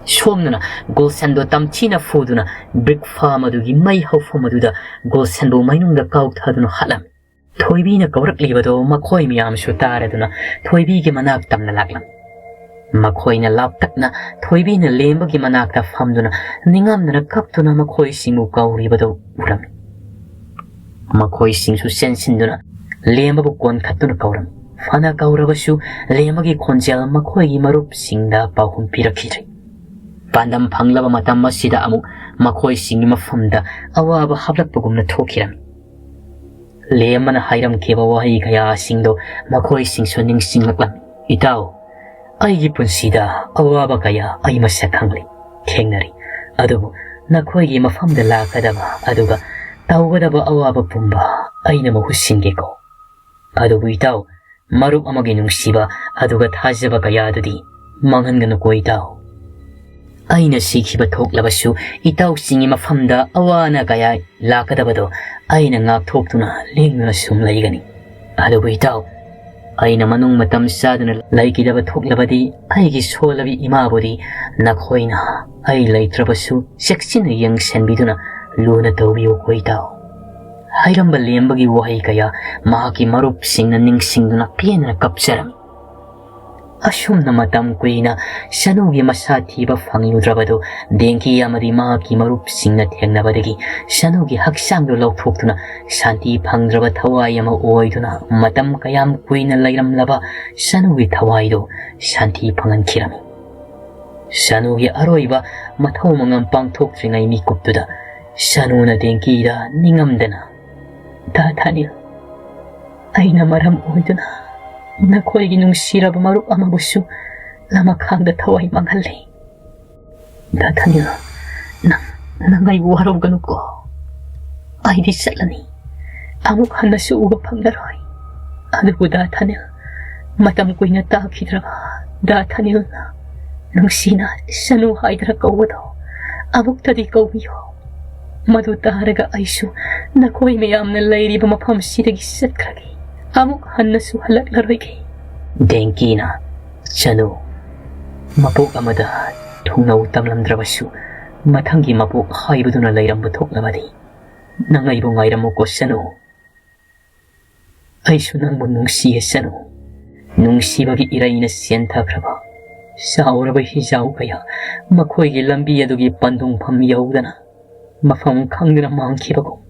ꯁꯣꯝꯗꯅ ꯒꯨꯜꯁꯟꯗꯨ ꯇꯝꯊꯤꯅ ꯐꯨꯗꯨꯅ ꯕ꯭ꯔꯤꯛ ꯐꯥꯝ ꯑꯗꯨꯒꯤ ꯃꯩ ꯍꯧꯐꯝ ꯑꯗꯨꯗ ꯒꯨꯜꯁꯟꯕꯨ ꯃꯩꯅꯨꯡꯗ ꯀꯥꯎꯊꯗꯨꯅ ꯍꯥꯠꯂꯝꯃꯤ꯫ ꯊꯣꯏꯕꯤꯅ ꯀꯧꯔꯛꯂꯤꯕꯗꯣ ꯃꯈꯣꯏ ꯃꯌꯥꯝꯁꯨ ꯇꯥꯔꯗꯨꯅ ꯊꯣꯏꯕꯤꯒꯤ ꯃꯅꯥꯛ ꯇꯝꯅ ꯂꯥꯛꯂꯝꯃꯤ꯫ ꯃꯈꯣꯏꯅ ꯂꯥꯞꯇꯛꯅ ꯊꯣꯏꯕꯤꯅ ꯂꯦꯝꯕꯒꯤ ꯃꯅꯥꯛꯇ ꯐꯝꯗꯨꯅ ꯅꯤꯡꯉꯝꯗꯅ ꯀꯞꯇꯨꯅ ꯃꯈꯣꯏꯁꯤꯡꯕꯨ ꯀꯧꯔꯤꯕꯗꯨ ꯎꯔꯝꯃꯤ꯫ ꯃꯈꯣꯏꯁꯤꯡꯁꯨ ꯆꯦꯟꯁꯤꯟꯗꯨꯅ ꯂꯦꯝꯕꯕꯨ ꯀꯣꯟꯈꯠꯇꯨꯅ ꯀꯧꯔꯝꯃꯤ꯫ ꯐꯅ ꯀꯧꯔꯕꯁꯨ ꯂꯦꯝꯕꯒꯤ ꯈꯣꯟꯖꯦꯜ ꯃꯈꯣꯏꯒꯤ ꯃꯔꯨꯞꯁꯤꯡꯗ ꯄꯥꯎꯈꯨꯝ ꯄꯤꯔꯛꯈꯤꯗ꯭ꯔꯦ꯫ ꯄꯥꯟꯗꯝ ꯐꯪꯂꯕ ꯃꯇꯝ ꯑꯁꯤꯗ ꯑꯃꯨꯛ ꯃꯈꯣꯏꯁꯤꯡꯒꯤ ꯃꯐꯝꯗ ꯑꯋꯥꯕ ꯍꯥꯞꯂꯛꯄꯒꯨꯝꯅ ꯊꯣꯛꯈꯤꯔꯝꯃꯤ꯫ ꯂꯦꯝꯕꯅ ꯍꯥꯏꯔꯝꯈꯤꯕ ꯋꯥꯍꯩ ꯀꯌꯥꯁꯤꯡꯗꯣ ꯃꯈꯣꯏꯁꯤꯡꯁꯨ ꯅꯤꯡꯁꯤꯡꯂꯛꯂꯝꯃꯤ꯫ "ꯏꯇꯥꯎ, ꯑꯩꯒꯤ ꯄꯨꯟꯁꯤꯗ ꯑꯋꯥꯕ ꯀꯌꯥ ꯑꯩ ꯃꯁꯛ ꯈꯪꯂꯤ, ꯊꯦꯡꯅꯔꯤ꯫ ꯑꯗꯨꯕꯨ ꯅꯈꯣꯏꯒꯤ ꯃꯐꯝꯗ ꯂꯥꯛꯀꯗꯕ ꯑꯗꯨꯒ ꯇꯧꯒꯗꯕ ꯑꯋꯥꯕ ꯄꯨꯝꯕ ꯑꯩꯅ ꯃꯍꯨꯠ ꯁꯤꯟꯒꯦꯀꯣ꯫ ꯑꯗꯨꯕꯨ ꯏꯇꯥꯎ, ꯃꯔꯨꯞ ꯑꯃꯒꯤ ꯅꯨꯡꯁꯤꯕ ꯑꯗꯨꯒ ꯊꯥꯖꯕ ꯀꯌꯥ ꯑꯗꯨꯗꯤ ꯃꯥꯡꯍꯟꯒꯅꯨꯀꯣ ꯏꯇꯥꯎ꯫ ꯑꯩꯅ ꯁꯤꯈꯤꯕ ꯊꯣꯛꯂꯕꯁꯨ ꯏꯇꯥꯎꯁꯤꯡꯒꯤ ꯃꯐꯝꯗ ꯑꯋꯥ ꯑꯅꯥ ꯀꯌꯥ ꯂꯥꯛꯀꯗꯕꯗꯣ ꯑꯩꯅ ꯉꯥꯛꯊꯣꯛꯇꯨꯅ ꯂꯦꯡꯗꯨꯅ ꯁꯨꯝ ꯂꯩꯒꯅꯤ꯫ ꯑꯗꯨꯕꯨ ꯏꯇꯥꯎ, ꯑꯩꯅ ꯃꯅꯨꯡ ꯃꯇꯝ ꯆꯥꯗꯅ ꯂꯩꯈꯤꯗꯕ ꯊꯣꯛꯂꯕꯗꯤ ꯑꯩꯒꯤ ꯁꯣꯜꯂꯕꯤ ꯏꯃꯥꯕꯨꯗꯤ ꯅꯈꯣꯏꯅ ꯑꯩ ꯂꯩꯇ꯭ꯔꯕꯁꯨ ꯆꯦꯛꯁꯤꯟꯅ ꯌꯦꯡꯁꯤꯟꯕꯤꯗꯨꯅ ꯂꯨꯅ ꯇꯧꯕꯤꯌꯨꯀꯣ ꯏꯇꯥꯎ꯫ ꯍꯥꯏꯔꯝꯕ ꯂꯦꯝꯕꯒꯤ ꯋꯥꯍꯩ ꯀꯌꯥ ꯃꯍꯥꯛꯀꯤ ꯃꯔꯨꯞꯁꯤꯡꯅ ꯅꯤꯡꯁꯤꯡꯗꯨꯅ ꯄꯦꯟꯅ ꯀꯞꯆꯔꯝꯃꯤ꯫ ꯑꯁꯨꯝꯅ ꯃꯇꯝ ꯀꯨꯏꯅ ꯁꯅꯨꯒꯤ ꯃꯁꯥ ꯊꯤꯕ ꯐꯪꯂꯨꯗ꯭ꯔꯕꯗꯨ ꯗꯦꯡꯀꯤ ꯑꯃꯗꯤ ꯃꯍꯥꯛꯀꯤ ꯃꯔꯨꯞꯁꯤꯡꯅ ꯊꯦꯡꯅꯕꯗꯒꯤ ꯁꯅꯨꯒꯤ ꯍꯛꯆꯥꯡꯗꯨ ꯂꯧꯊꯣꯛꯇꯨꯅ ꯁꯥꯟꯇꯤ ꯐꯪꯗ꯭ꯔꯕ ꯊꯋꯥꯏ ꯑꯃ ꯑꯣꯏꯗꯨꯅ ꯃꯇꯝ ꯀꯌꯥꯝ ꯀꯨꯏꯅ ꯂꯩꯔꯝꯂꯕ ꯁꯅꯨꯒꯤ ꯊꯋꯥꯏꯗꯨ ꯁꯥꯟꯇꯤ ꯐꯪꯍꯟꯈꯤꯔꯝꯃꯤ꯫ ꯁꯅꯨꯒꯤ ꯑꯔꯣꯏꯕ ꯃꯊꯧ ꯃꯉꯝ ꯄꯥꯡꯊꯣꯛꯇ꯭ꯔꯤꯉꯩ ꯃꯤꯀꯨꯞꯇꯨꯗ ꯁꯅꯨꯅ ꯗꯦꯡꯀꯤꯗ ꯅꯤꯡꯉꯝꯗꯅ, "ꯗꯥ ꯊꯥꯅꯤꯜ, ꯑꯩꯅ ꯃꯔꯝ ꯑꯣꯏꯗꯨꯅ ꯅꯈꯣꯏꯒꯤ ꯅꯨꯡꯁꯤꯔꯕ ꯃꯔꯨꯞ ꯑꯃꯕꯨꯁꯨ ꯂꯃꯈꯥꯡꯗ ꯊꯋꯥꯏ ꯃꯥꯡꯍꯜꯂꯦ꯫ ꯗꯥ ꯊꯥꯅꯤꯜ, ꯅꯪ, ꯅꯪ ꯑꯩꯕꯨ ꯋꯥꯔꯧꯒꯅꯨꯀꯣ꯫ ꯑꯩꯗꯤ ꯆꯠꯂꯅꯤ꯫ ꯑꯃꯨꯛ ꯍꯟꯅꯁꯨ ꯎꯕ ꯐꯪꯂꯔꯣꯏ꯫ ꯑꯗꯨꯕꯨ ꯗꯥ ꯊꯥꯅꯤꯜ, ꯃꯇꯝ ꯀꯨꯏꯅ ꯇꯥꯈꯤꯗ꯭ꯔꯕ ꯗꯥ ꯊꯥꯅꯤꯜꯅ ꯅꯨꯡꯁꯤꯅ ꯁꯅꯨ ꯍꯥꯏꯗꯨꯅ ꯀꯧꯕꯗꯣ ꯑꯃꯨꯛꯇꯗꯤ ꯀꯧꯕꯤꯌꯨ꯫ ꯃꯗꯨ ꯇꯥꯔꯒ ꯑꯩꯁꯨ ꯅꯈꯣꯏ ꯃꯌꯥꯝꯅ ꯂꯩꯔꯤꯕ ꯃꯐꯝꯁꯤꯗꯒꯤ ꯆꯠꯈ꯭ꯔꯒꯦ꯫ ꯑꯃꯨꯛ ꯍꯟꯅꯁꯨ ꯍꯜꯂꯛꯂꯔꯣꯏꯒꯦ꯫" ꯗꯦꯡꯀꯤꯅ, "ꯁꯅꯨ, ꯃꯄꯣꯛ ꯑꯃꯗ ꯊꯨꯡꯅꯧ ꯇꯝꯂꯝꯗ꯭ꯔꯕꯁꯨ ꯃꯊꯪꯒꯤ ꯃꯄꯣꯛ ꯍꯥꯏꯕꯗꯨꯅ ꯂꯩꯔꯝꯕ ꯊꯣꯛꯂꯕꯗꯤ ꯅꯪ ꯑꯩꯕꯨ ꯉꯥꯏꯔꯝꯃꯨꯀꯣ ꯁꯅꯨ꯫ ꯑꯩꯁꯨ ꯅꯪꯕꯨ ꯅꯨꯡꯁꯤꯌꯦ ꯁꯅꯨ꯫ ꯅꯨꯡꯁꯤꯕꯒꯤ ꯏꯔꯩꯅ ꯆꯦꯟꯊꯈ꯭ꯔꯕ ꯆꯥꯎꯔꯕ ꯍꯤꯖꯥꯎ ꯀꯌꯥ ꯃꯈꯣꯏꯒꯤ ꯂꯝꯕꯤ ꯑꯗꯨꯒꯤ ꯄꯟꯊꯨꯡꯐꯝ ꯌꯧꯗꯅ ꯃꯐꯝ ꯈꯪꯗꯅ ꯃꯥꯡꯈꯤꯕꯒꯨꯝ,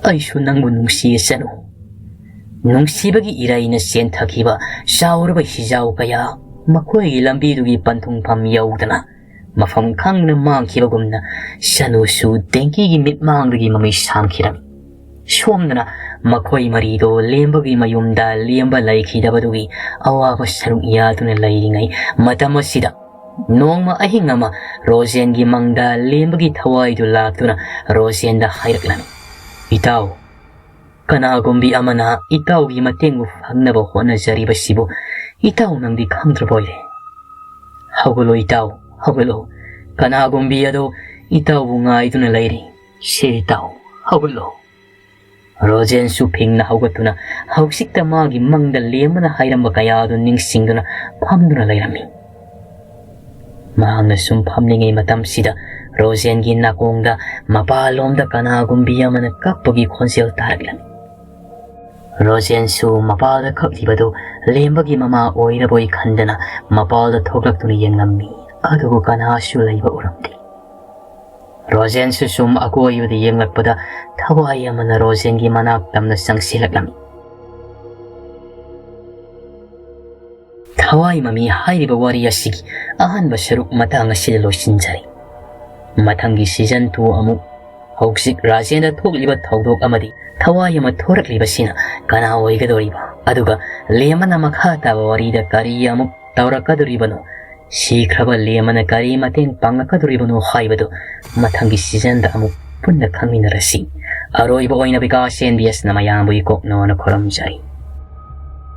ꯑꯩꯁꯨ ꯅꯪꯕꯨ ꯅꯨꯡꯁꯤꯌꯦ ꯁꯅꯨ꯫ ꯅꯨꯡꯁꯤꯕꯒꯤ ꯏꯔꯩꯅ ꯆꯦꯟꯊꯈꯤꯕ ꯆꯥꯎꯔꯕ ꯍꯤꯖꯥꯎ ꯀꯌꯥ ꯃꯈꯣꯏꯒꯤ ꯂꯝꯕꯤꯗꯨꯒꯤ ꯄꯟꯊꯨꯡꯐꯝ ꯌꯧꯗꯅ ꯃꯐꯝ ꯈꯪꯗꯅ ꯃꯥꯡꯈꯤꯕꯒꯨꯝꯅ ꯁꯅꯨꯁꯨ ꯗꯦꯡꯀꯤꯒꯤ ꯃꯤꯠꯃꯥꯡꯗꯒꯤ ꯃꯃꯩ ꯁꯥꯝꯈꯤꯔꯝꯃꯤ꯫ ꯁꯣꯝꯗꯅ ꯃꯈꯣꯏ ꯃꯔꯤꯗꯣ ꯂꯦꯝꯕꯒꯤ ꯃꯌꯨꯝꯗ ꯂꯦꯝꯕ ꯂꯩꯈꯤꯗꯕꯗꯨꯒꯤ ꯑꯋꯥꯕ ꯁꯔꯨꯛ ꯌꯥꯗꯨꯅ ꯂꯩꯔꯤꯉꯩ ꯃꯇꯝ ꯑꯁꯤꯗ, ꯅꯣꯡꯃ ꯑꯍꯤꯡ ꯑꯃ ꯔꯣꯖꯦꯟꯒꯤ ꯃꯪꯗ ꯂꯦꯝꯕꯒꯤ ꯊꯋꯥꯏꯗꯨ ꯂꯥꯛꯇꯨꯅ ꯔꯣꯖꯦꯟꯗ ꯍꯥꯏꯔꯛꯂꯝꯃꯤ, "ꯏꯇꯥꯎ, ꯀꯅꯥꯒꯨꯝꯕꯤ ꯑꯃꯅ ꯏꯇꯥꯎꯒꯤ ꯃꯇꯦꯡꯕꯨ ꯐꯪꯅꯕ ꯍꯣꯠꯅꯖꯔꯤꯕꯁꯤꯕꯨ ꯏꯇꯥꯎ ꯅꯪꯗꯤ ꯈꯪꯗ꯭ꯔꯕ ꯑꯣꯏꯔꯦ? ꯍꯧꯒꯠꯂꯣ ꯏꯇꯥꯎ, ꯍꯧꯒꯠꯂꯣ꯫ ꯀꯅꯥꯒꯨꯝꯕꯤ ꯑꯗꯣ ꯏꯇꯥꯎꯕꯨ ꯉꯥꯏꯗꯨꯅ ꯂꯩꯔꯤ꯫ ꯁꯦ ꯏꯇꯥꯎ, ꯍꯧꯒꯠꯂꯣ꯫" ꯔꯣꯖꯦꯟꯁꯨ ꯐꯤꯡꯅ ꯍꯧꯒꯠꯇꯨꯅ ꯍꯧꯖꯤꯛꯇ ꯃꯥꯒꯤ ꯃꯪꯗ ꯂꯦꯝꯕꯅ ꯍꯥꯏꯔꯝꯕ ꯀꯌꯥꯗꯨ ꯅꯤꯡꯁꯤꯡꯗꯨꯅ ꯐꯝꯗꯨꯅ ꯂꯩꯔꯝꯃꯤ꯫ ꯃꯍꯥꯛꯅ ꯁꯨꯝ ꯐꯝꯂꯤꯉꯩ ꯃꯇꯝꯁꯤꯗ ꯔꯣꯖꯦꯟꯒꯤ ꯅꯥꯀꯣꯡꯗ ꯃꯄꯥꯟꯂꯣꯝꯗ ꯀꯅꯥꯒꯨꯝꯕꯤ ꯑꯃꯅ ꯀꯞꯄꯒꯤ ꯈꯣꯟꯖꯦꯜ ꯇꯥꯔꯛꯂꯝꯃꯤ꯫ ꯔꯣꯖꯦꯟꯁꯨ ꯃꯄꯥꯜꯗ ꯀꯞꯂꯤꯕꯗꯨ ꯂꯦꯝꯕꯒꯤ ꯃꯃꯥ ꯑꯣꯏꯔꯕꯣꯏ ꯈꯟꯗꯅ ꯃꯄꯥꯜꯗ ꯊꯣꯛꯂꯛꯇꯨꯅ ꯌꯦꯡꯂꯝꯃꯤ꯫ ꯑꯗꯨꯕꯨ ꯀꯅꯥꯁꯨ ꯂꯩꯕ ꯎꯔꯝꯗꯦ꯫ ꯔꯣꯖꯦꯟꯁꯨ ꯁꯨꯝ ꯑꯀꯣꯏꯕꯗ ꯌꯦꯡꯂꯛꯄꯗ ꯊꯋꯥꯏ ꯑꯃꯅ ꯔꯣꯖꯦꯟꯒꯤ ꯃꯅꯥꯛ ꯇꯝꯅ ꯆꯪꯁꯤꯜꯂꯛꯂꯝꯃꯤ꯫ ꯊꯋꯥꯏ ꯃꯃꯤ ꯍꯥꯏꯔꯤꯕ ꯋꯥꯔꯤ ꯑꯁꯤꯒꯤ ꯑꯍꯥꯟꯕ ꯁꯔꯨꯛ ꯃꯇꯥꯡ ꯑꯁꯤꯗ ꯂꯣꯏꯁꯤꯟꯖꯔꯦ꯫ ꯃꯊꯪꯒꯤ season two ꯑꯃꯨꯛ ꯍꯧꯖꯤꯛ ꯔꯥꯖꯦꯟꯗ ꯊꯣꯛꯂꯤꯕ ꯊꯧꯗꯣꯛ ꯑꯃꯗꯤ ꯊꯋꯥꯏ ꯑꯃ ꯊꯣꯔꯛꯂꯤꯕꯁꯤꯅ ꯀꯅꯥ ꯑꯣꯏꯒꯗꯧꯔꯤꯕ? ꯑꯗꯨꯒ ꯂꯦꯝꯕꯅ ꯃꯈꯥ ꯇꯥꯕ ꯋꯥꯔꯤꯗ ꯀꯔꯤ ꯑꯃꯨꯛ ꯇꯧꯔꯛꯀꯗꯧꯔꯤꯕꯅꯣ? ꯁꯤꯈ꯭ꯔꯕ ꯂꯦꯝꯕꯅ ꯀꯔꯤ ꯃꯇꯦꯡ ꯄꯥꯡꯂꯛꯀꯗꯧꯔꯤꯕꯅꯣ ꯍꯥꯏꯕꯗꯨ ꯃꯊꯪꯒꯤ seasonꯗ ꯑꯃꯨꯛ ꯄꯨꯟꯅ ꯈꯪꯃꯤꯟꯅꯔꯁꯤ꯫ ꯑꯔꯣꯏꯕ ꯑꯣꯏꯅ ꯕꯤꯀꯥꯁ ꯑꯦꯟ ꯕꯤ ꯑꯦꯁꯅ ꯃꯌꯥꯝꯕꯨ ꯏꯀꯣꯛꯅꯣꯅ ꯈꯨꯔꯨꯝꯖꯔꯤ꯫